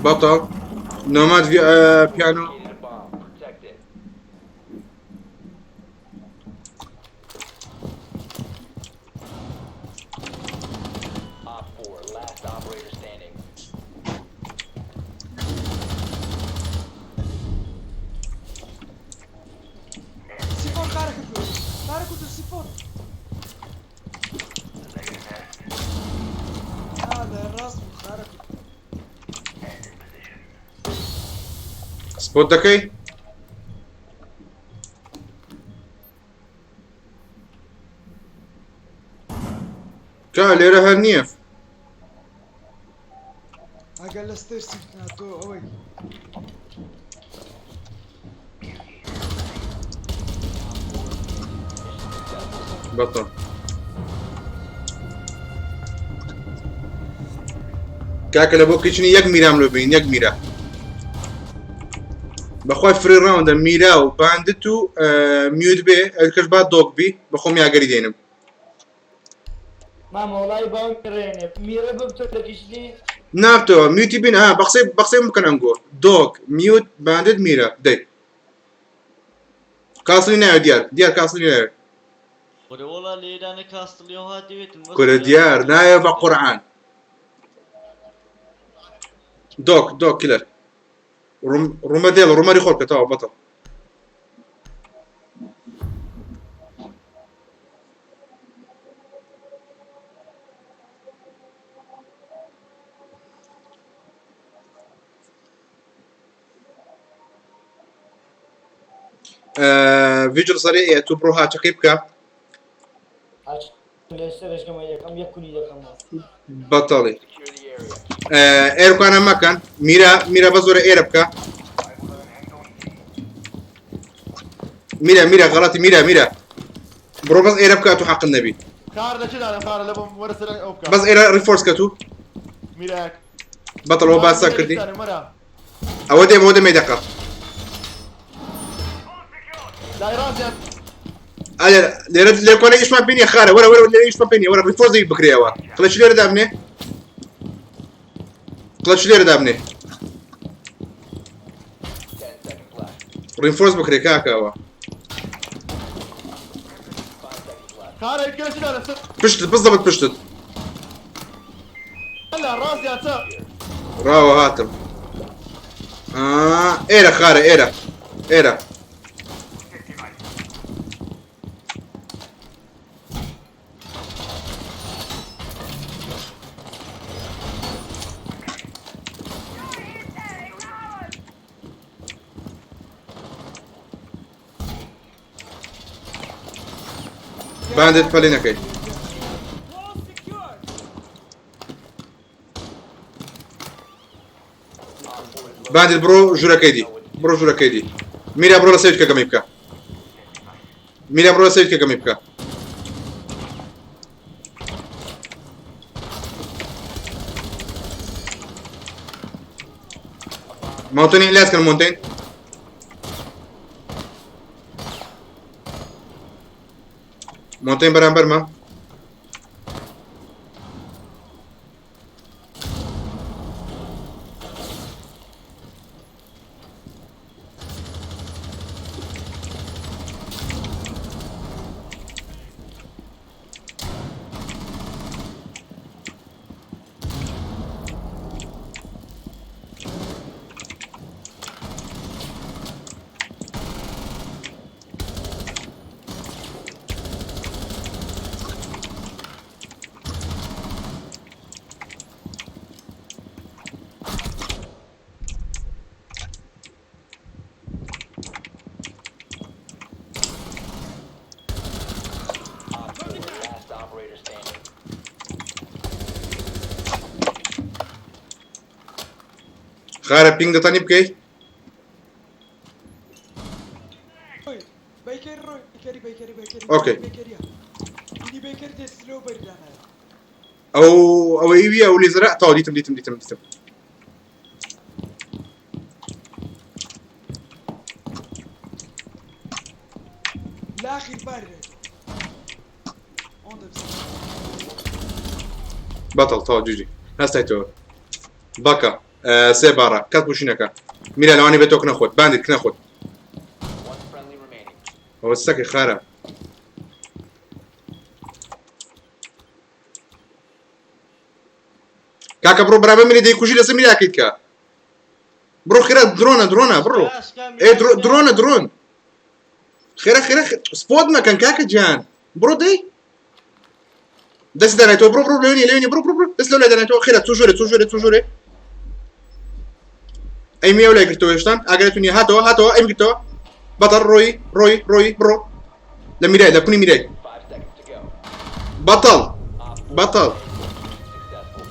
A: بەتەڵ نۆماد پیانۆ.
D: Located a bomb. Protect it. Op 4, last operator standing.
G: سیفۆر خارە کردووە خارە کردو سیفۆر لە ڕاست بوو خارە کرد.
A: سپۆت دەکەی؟ کا لێرە هەر نییە.
G: ئەگەر لە ستێرسی تۆ ئەوەی
A: بەتەڵ کاکە لە بۆ کچنی یەک میرام لۆ بین یەک میرا بەخوای فری ڕاوندە میرا و باندت و میوت بێ ئەوکەش با دۆک بی بەخۆم یاگەری دێنم.
E: مامە وەڵی باوک ڕێنێ میرە ببتۆ لە کیشنی
A: نابتەوە میوتی بین ها بەقسەی بەقسەی بکەن ئەنگۆ دۆک میوت باندت میرا دەی کاسلی ناوێ دیار دیار کاسلی ناوێ.
C: کورە وەڵا لێرانە کاستڵیەوە هاتوێتم
A: کورە دیار ناوێ بە قورعان. دۆک دۆک کلەر ڕومە دێڵە ڕومەری خۆر کە تەواو بەتەڵ. ڤیجل سەرێ تو بڕۆ هاچەکەی بکە.
E: لەسەرشگەمە یەکەم یەک کونی دەکەمەوە.
A: بەتەڵی.
D: Secure the area.
A: ئێرکانە مەکەن میرا میرا بە زۆرە ئێرە بکە. میرا میرا غەڵەتی میرا میرا بڕۆ بەس ئێرە بکە تو حەقت نەبی.
C: کار لە چ دانم خارە لە بۆم وەرە سەر ئەو بکە.
A: بەس ئێرە ڕیفۆرس کە تو.
C: میرەک
A: بەتەڵ ئەوە باسا کردی. ئەوە دێ بۆ دەمێ دەقە.
C: لای ڕاستیان
A: ئەلێ لێرە لێکۆنە ئیشمان پێ نییە خارە وەرە وەرە لێرە ئیشمان پێ نییە وەرە ڕیفۆرس دەبی بکرێەوە قڵەچ لێرە دابنێ قڵەچ لێرە دابنێ.
D: 10 seconds left.
A: ڕینفۆرس بکرێ کاکەوە.
D: 5 seconds left.
C: خارە کە چ دانم سەر
A: پشتت بزەبت پشتت.
C: لا ڕاستیان چە
A: ڕاوە هاتم. ئێرە خارە ئێرە ئێرە. باندت پەلی نەکەی. باندت بڕۆ ژوورەکەی دی، بڕۆ ژوورەکەی دی. میرا بڕۆ لە سەویت کە گەمەی بکە. میرا بڕۆ لە سەویت کە گەمەی بکە. ماونتێنی ئیلیاس کەن مۆنتێن. مۆنتێن بەرامبەرمە.
D: Last operator standing.
A: خارە پینگ دەتانی بکەی؟
G: بەیکەری ڕۆی بەیکەری بەیکەری بەیکەری
A: ئۆکەی.
G: بەیکەریە ئینی بەیکەر دێت لەو بەریدانایە.
A: ئەو ئەوەی ویە ئەو لێزەرە تەواو دیتم دیتم دیتم دیتم.
G: لاخیر باری رێت ئۆندە بزانم.
A: بەتەڵ تەواو جیجی هەستایتەوە بەکە سێ بارە کەس پوشینەکە میرا لەوانی بێت تۆ کنە خۆت باندیت کنە خۆت.
D: One friendly remaining.
A: ئەوە سەکە خارە. کاکە بڕۆ برابە منی دەیکوژی لەسەر میراکەیت کە بڕۆ خێرا درۆنە درۆنە بڕۆ ئێ درۆنە درۆن خێرا خێرا سپۆت مەکەن کاکە گیان بڕۆ دەی دەست دانایتەوە بڕۆ بڕۆ لێنی لێنی بڕۆ بڕۆ بڕۆ دەست لەو لای دانایتەوە خێرا چۆ ژۆرێ چۆ ژۆرێ چۆ ژۆرێ ئەی میێ لای گرتەوە هێشتان ئاگرێتون نیە هاتەوە هاتەوە ئەیم گرتەوە بەتەڕ ڕۆی ڕۆی ڕۆی بڕۆ لە میرای لە کونی میرای
D: 5 seconds to go.
A: بەتەڵ
D: Op 4
A: بەتەڵ
D: successful.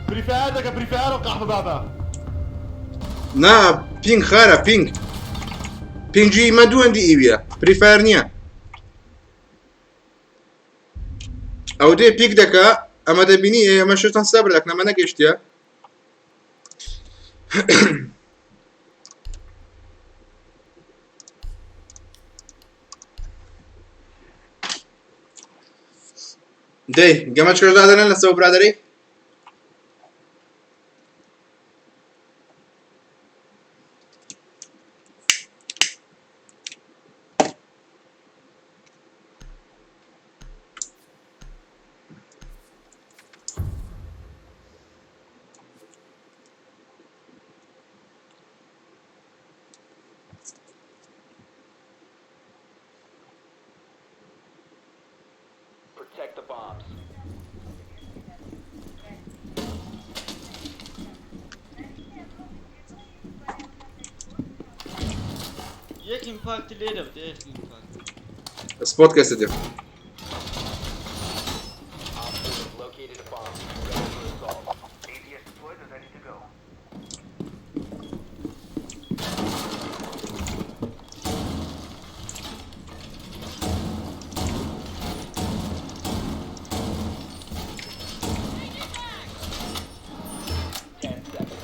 C: بريفاد دەکە بريفاد و قەحبە بابا.
A: نا پینگ خارە پینگ پینگی مە دووەندی ئیویە پریفایر نییە ئەو دێ پیک دەکا ئەمە دەبینی ئێ ئەمە شتان سەبر دەکەن ئەمە نەگەیشتیە. دەی گەمە چکەش دادەنن لەسەر برادەرەی
D: Protect the bombs.
C: یەک ئیمپاکت لێرە بدە یەک ئیمپاکت.
A: سپۆت کەسە دێ
D: Op 4 has located a bomb. Ready for assault.
F: ADS deployed and ready to go.
D: Ten seconds.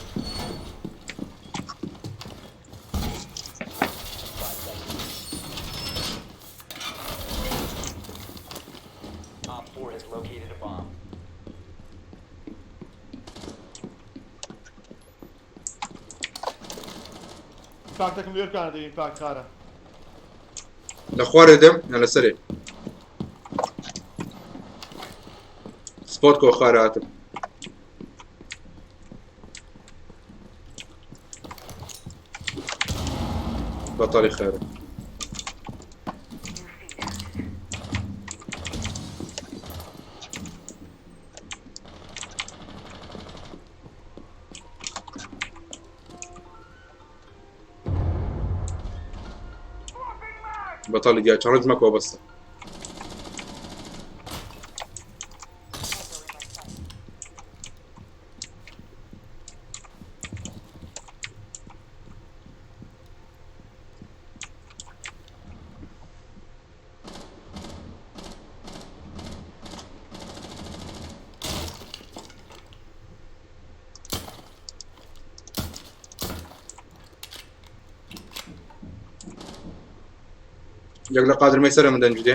D: 5 seconds. Op 4 has located a bomb.
C: ئیمپاکتەکەم لێ بکانە دە ئیمپاکت خارە.
A: لە خوارێ دێم یان لەسەرێ سپۆت کۆ خارە هاتم بەتەڵی خارە. بەتاڵی دیار چاڵنج مەکەوە بەستە. یەک لە قادرمەی سەرە من دەنجدێ.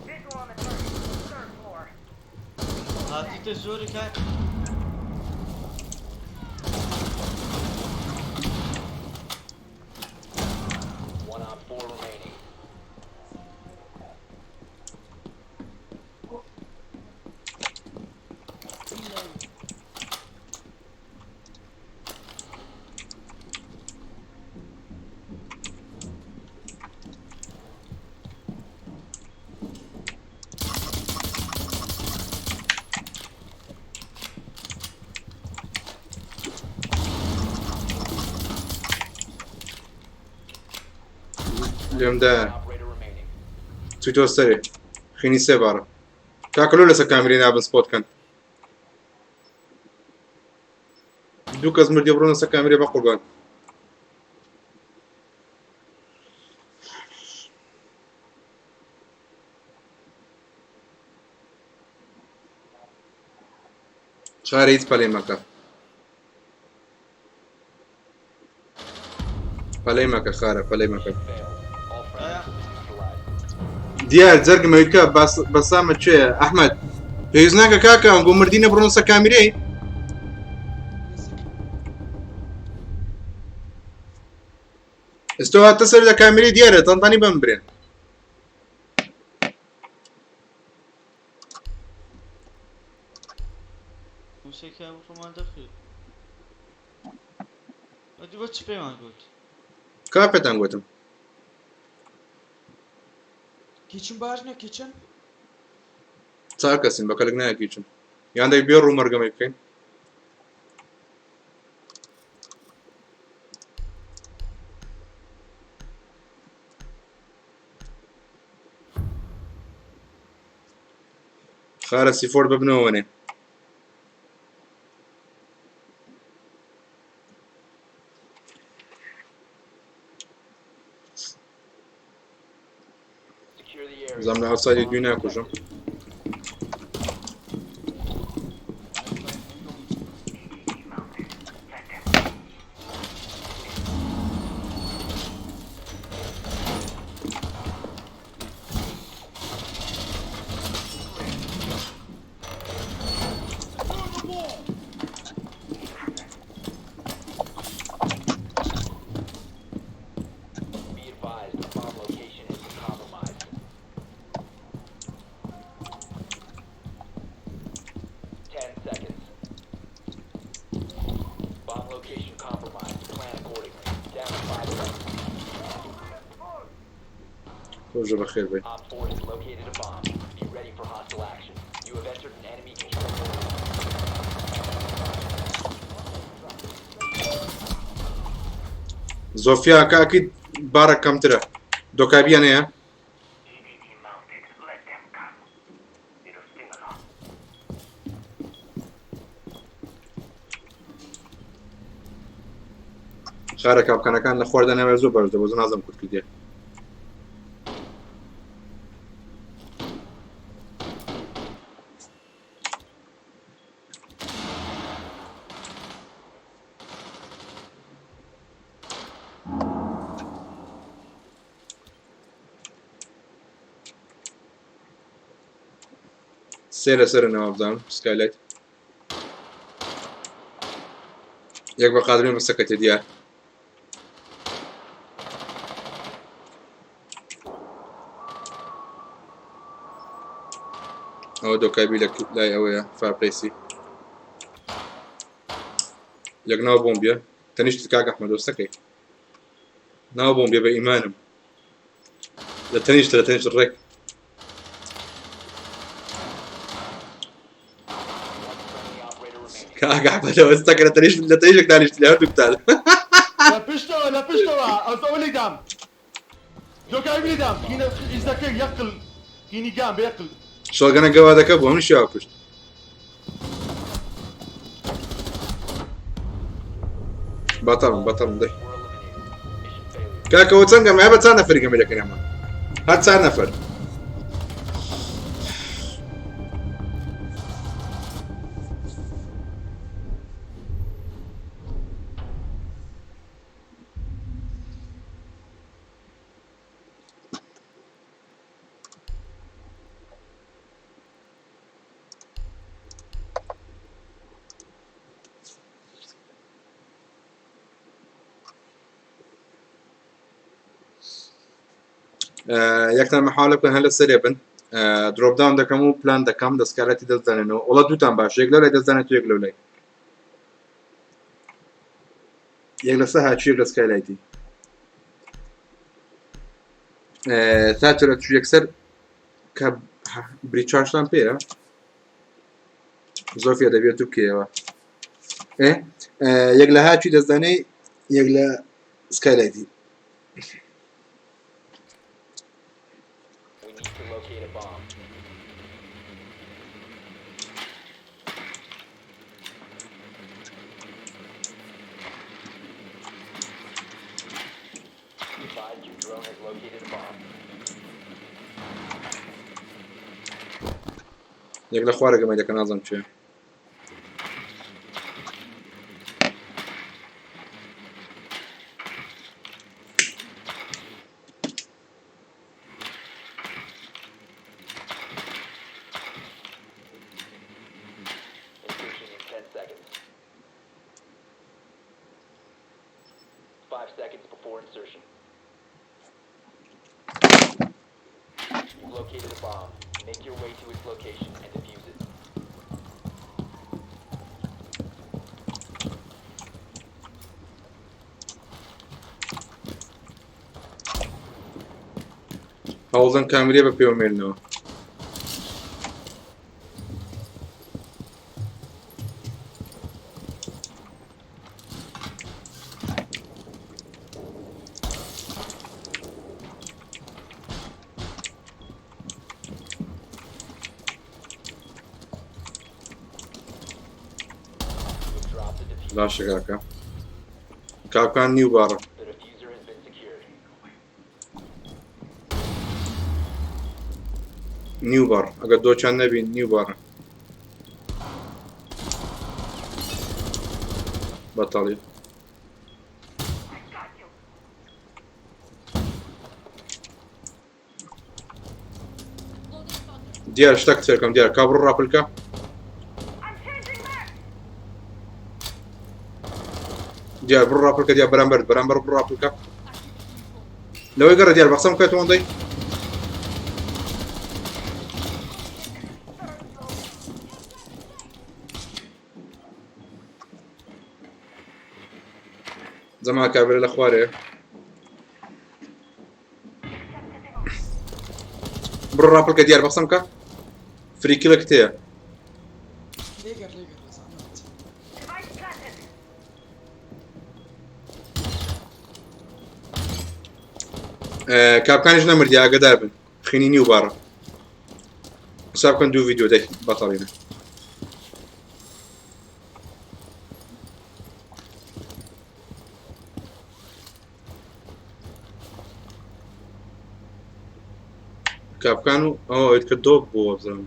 F: Visual on the target. Third floor.
C: هاتیتە ژۆری کاک.
D: One op 4 remaining.
A: لێمدا
D: Operator remaining.
A: چوویتەوە سەرێ خینی سێ بارە کاکە لۆ لەسەر کامری نابن سپۆت کەن دوو کەس مردی بڕۆنە سەر کامری بە قوربان. چارە هیچ پەلەی مەکە، پەلەی مەکە خارە، پەلەی مەکە.
D: Failed. All friendlies have been neutralized.
A: دیار جەرگم ئەویکە باس بەسامە کوێیە ئەحمەد پێویست ناکە کاکە بۆ مردینە بڕۆن سەر کامیرەی. ئێستا هاتە سەر لە کامیرەی دیارە تەنتانی بەم برێن.
C: مووشەکە خۆمان دەخوێت. ئەدی بۆ چ پێمان گوت؟
A: کا پێتان گوتم؟
G: kitchen باش نییە kitchen.
A: چار کەسین بە کەلک نایە kitchen یان دەی بێ ڕوو مەرگەمەی بکەین. خارە C4 ببنەوە وەنێ.
D: Secure the area.
A: زام لە outside ی
D: Bomb
A: دوی ناکوژم.
D: protected. Be advised, the bomb location has been compromised. 10 seconds. Bomb location compromised. Plan accordingly. Down to 5 seconds.
A: تۆژە بەخێر بێ.
D: OpFor has located a bomb. Be ready for hostile action. You have entered an enemy control area.
A: زۆفیا کاکی بارە کەمترە دۆکابیان هەیە.
F: EDD mounted. Let them come. It'll sting a lot.
A: خارە کاپکانەکان لە خواردە ناوێ زۆر باش دەبۆ زۆر نازم کورت کردیە. سێ لەسەر نەوە بزانم skylight یەک بە قادرین بەسەکەتێ دیار. ئەوە دۆکابی لە لای ئەوەیە fireplace ی یەک ناو بۆمبیە تەنیشت کاک ئەحمەد دۆستەکەی. ناو بۆم بێ بە ئیمانم لە تەنیشت لە تەنیشت ڕێک. کاک ئەحمەد ئەوە ستەکە لە تەنیشت لە تەنیشت دانیشت لە هەردووکتان.
C: لە پشتەوە لە پشتەوە ئەس ئەوە لێدام دۆکای لێدام کینە ئیزەکە یەقل کینی گام بێقل.
A: شۆگەنە گەوادەکە بوو هەموو شیاوە کوشت. بەتەڵم بەتەڵم دەی کاکەوە چەند گەمە بە چەند نەفەری گەمە دەکەن ئەمە هەر چەند نەفەر یەکتان مەحاولە بکەن هەر لە سەرێ بن درۆپ داون دەکەم و پلان دەکەم دەستکارەتی دەست دانێنەوە وڵە دووتان باش یەک لەولای دەست دانێت و یەک لەولای یەک لەسەر هاچی یەک لە سکایلایتی تا چرە چوو یەکسەر کە بریچاشتان پێیە زۆفیا دەبێت تو بکەیەوە یەک لە هاچی دەستدانەی یەک لە سکایلایتی یەک لە خوارە گەمەی دەکە نازم چێ هەوڵدەن کامیرە بە پێوە مێنەوە. باشە کاکە کاکان نیو باڕە نیو باڕ ئەگەر دۆچان نەبین نیو باڕە بەتاڵی دیار شتەک تێکەم دیار کا بڕۆ ڕاپلکە دیار بڕۆ ڕاپلکە دیار بەرامبەر بەرامبەر بڕۆ ڕاپلکە لەوەی گەڕە دیار بەقسەم بکەیت وەندەی زەما کابرا لە خوارێ بڕۆ ڕاپڵکە دیار بەقسەم کە فریکلێک تێیە کاپکانیش نەمردی ئاگدار بن خینی نیو باڕە حساب بکەن دوو ڤیدیۆ دەی بەتاڵینە کاپکان و ئەوە ئەوێت کە دۆک بۆ وەبزانم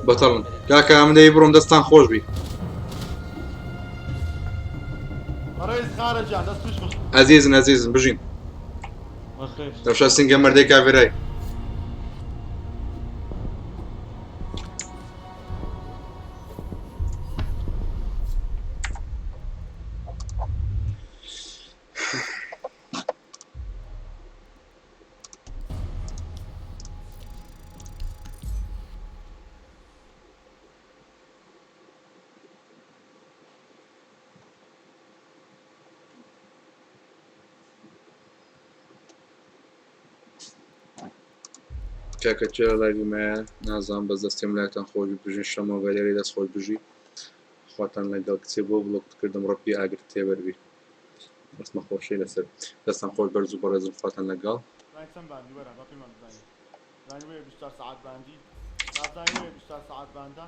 A: بەتەڵن کاکە ئەمن دەی بڕۆم دەستان خۆش بی.
C: بەڕێز خارە گیان دەست توش بخ.
A: ئەزیزن ئەزیزن بژین.
C: بەخێر.
A: تەمشا سنگە مەردەی کاڤێرای. کاکە کێ لە لایڤی مایە نازانم بەس دەستیم لایتان خۆش بی بژین شەمۆ گەلێری دەست خۆش بژی خواتان لەگەڵ کچێ بۆ بڵۆکت کردم ڕەبی ئاگرت تێبەربی ڕسمە خۆشەی لەسەر دەستان خۆش بەرز و بەڕێزم خواتان لەگەڵ.
C: زانین چەند باندی وەرە با پێمان بزانین زانین وەیە 24 سەعات باندی نازانین وەیە 24 سەعات باندە.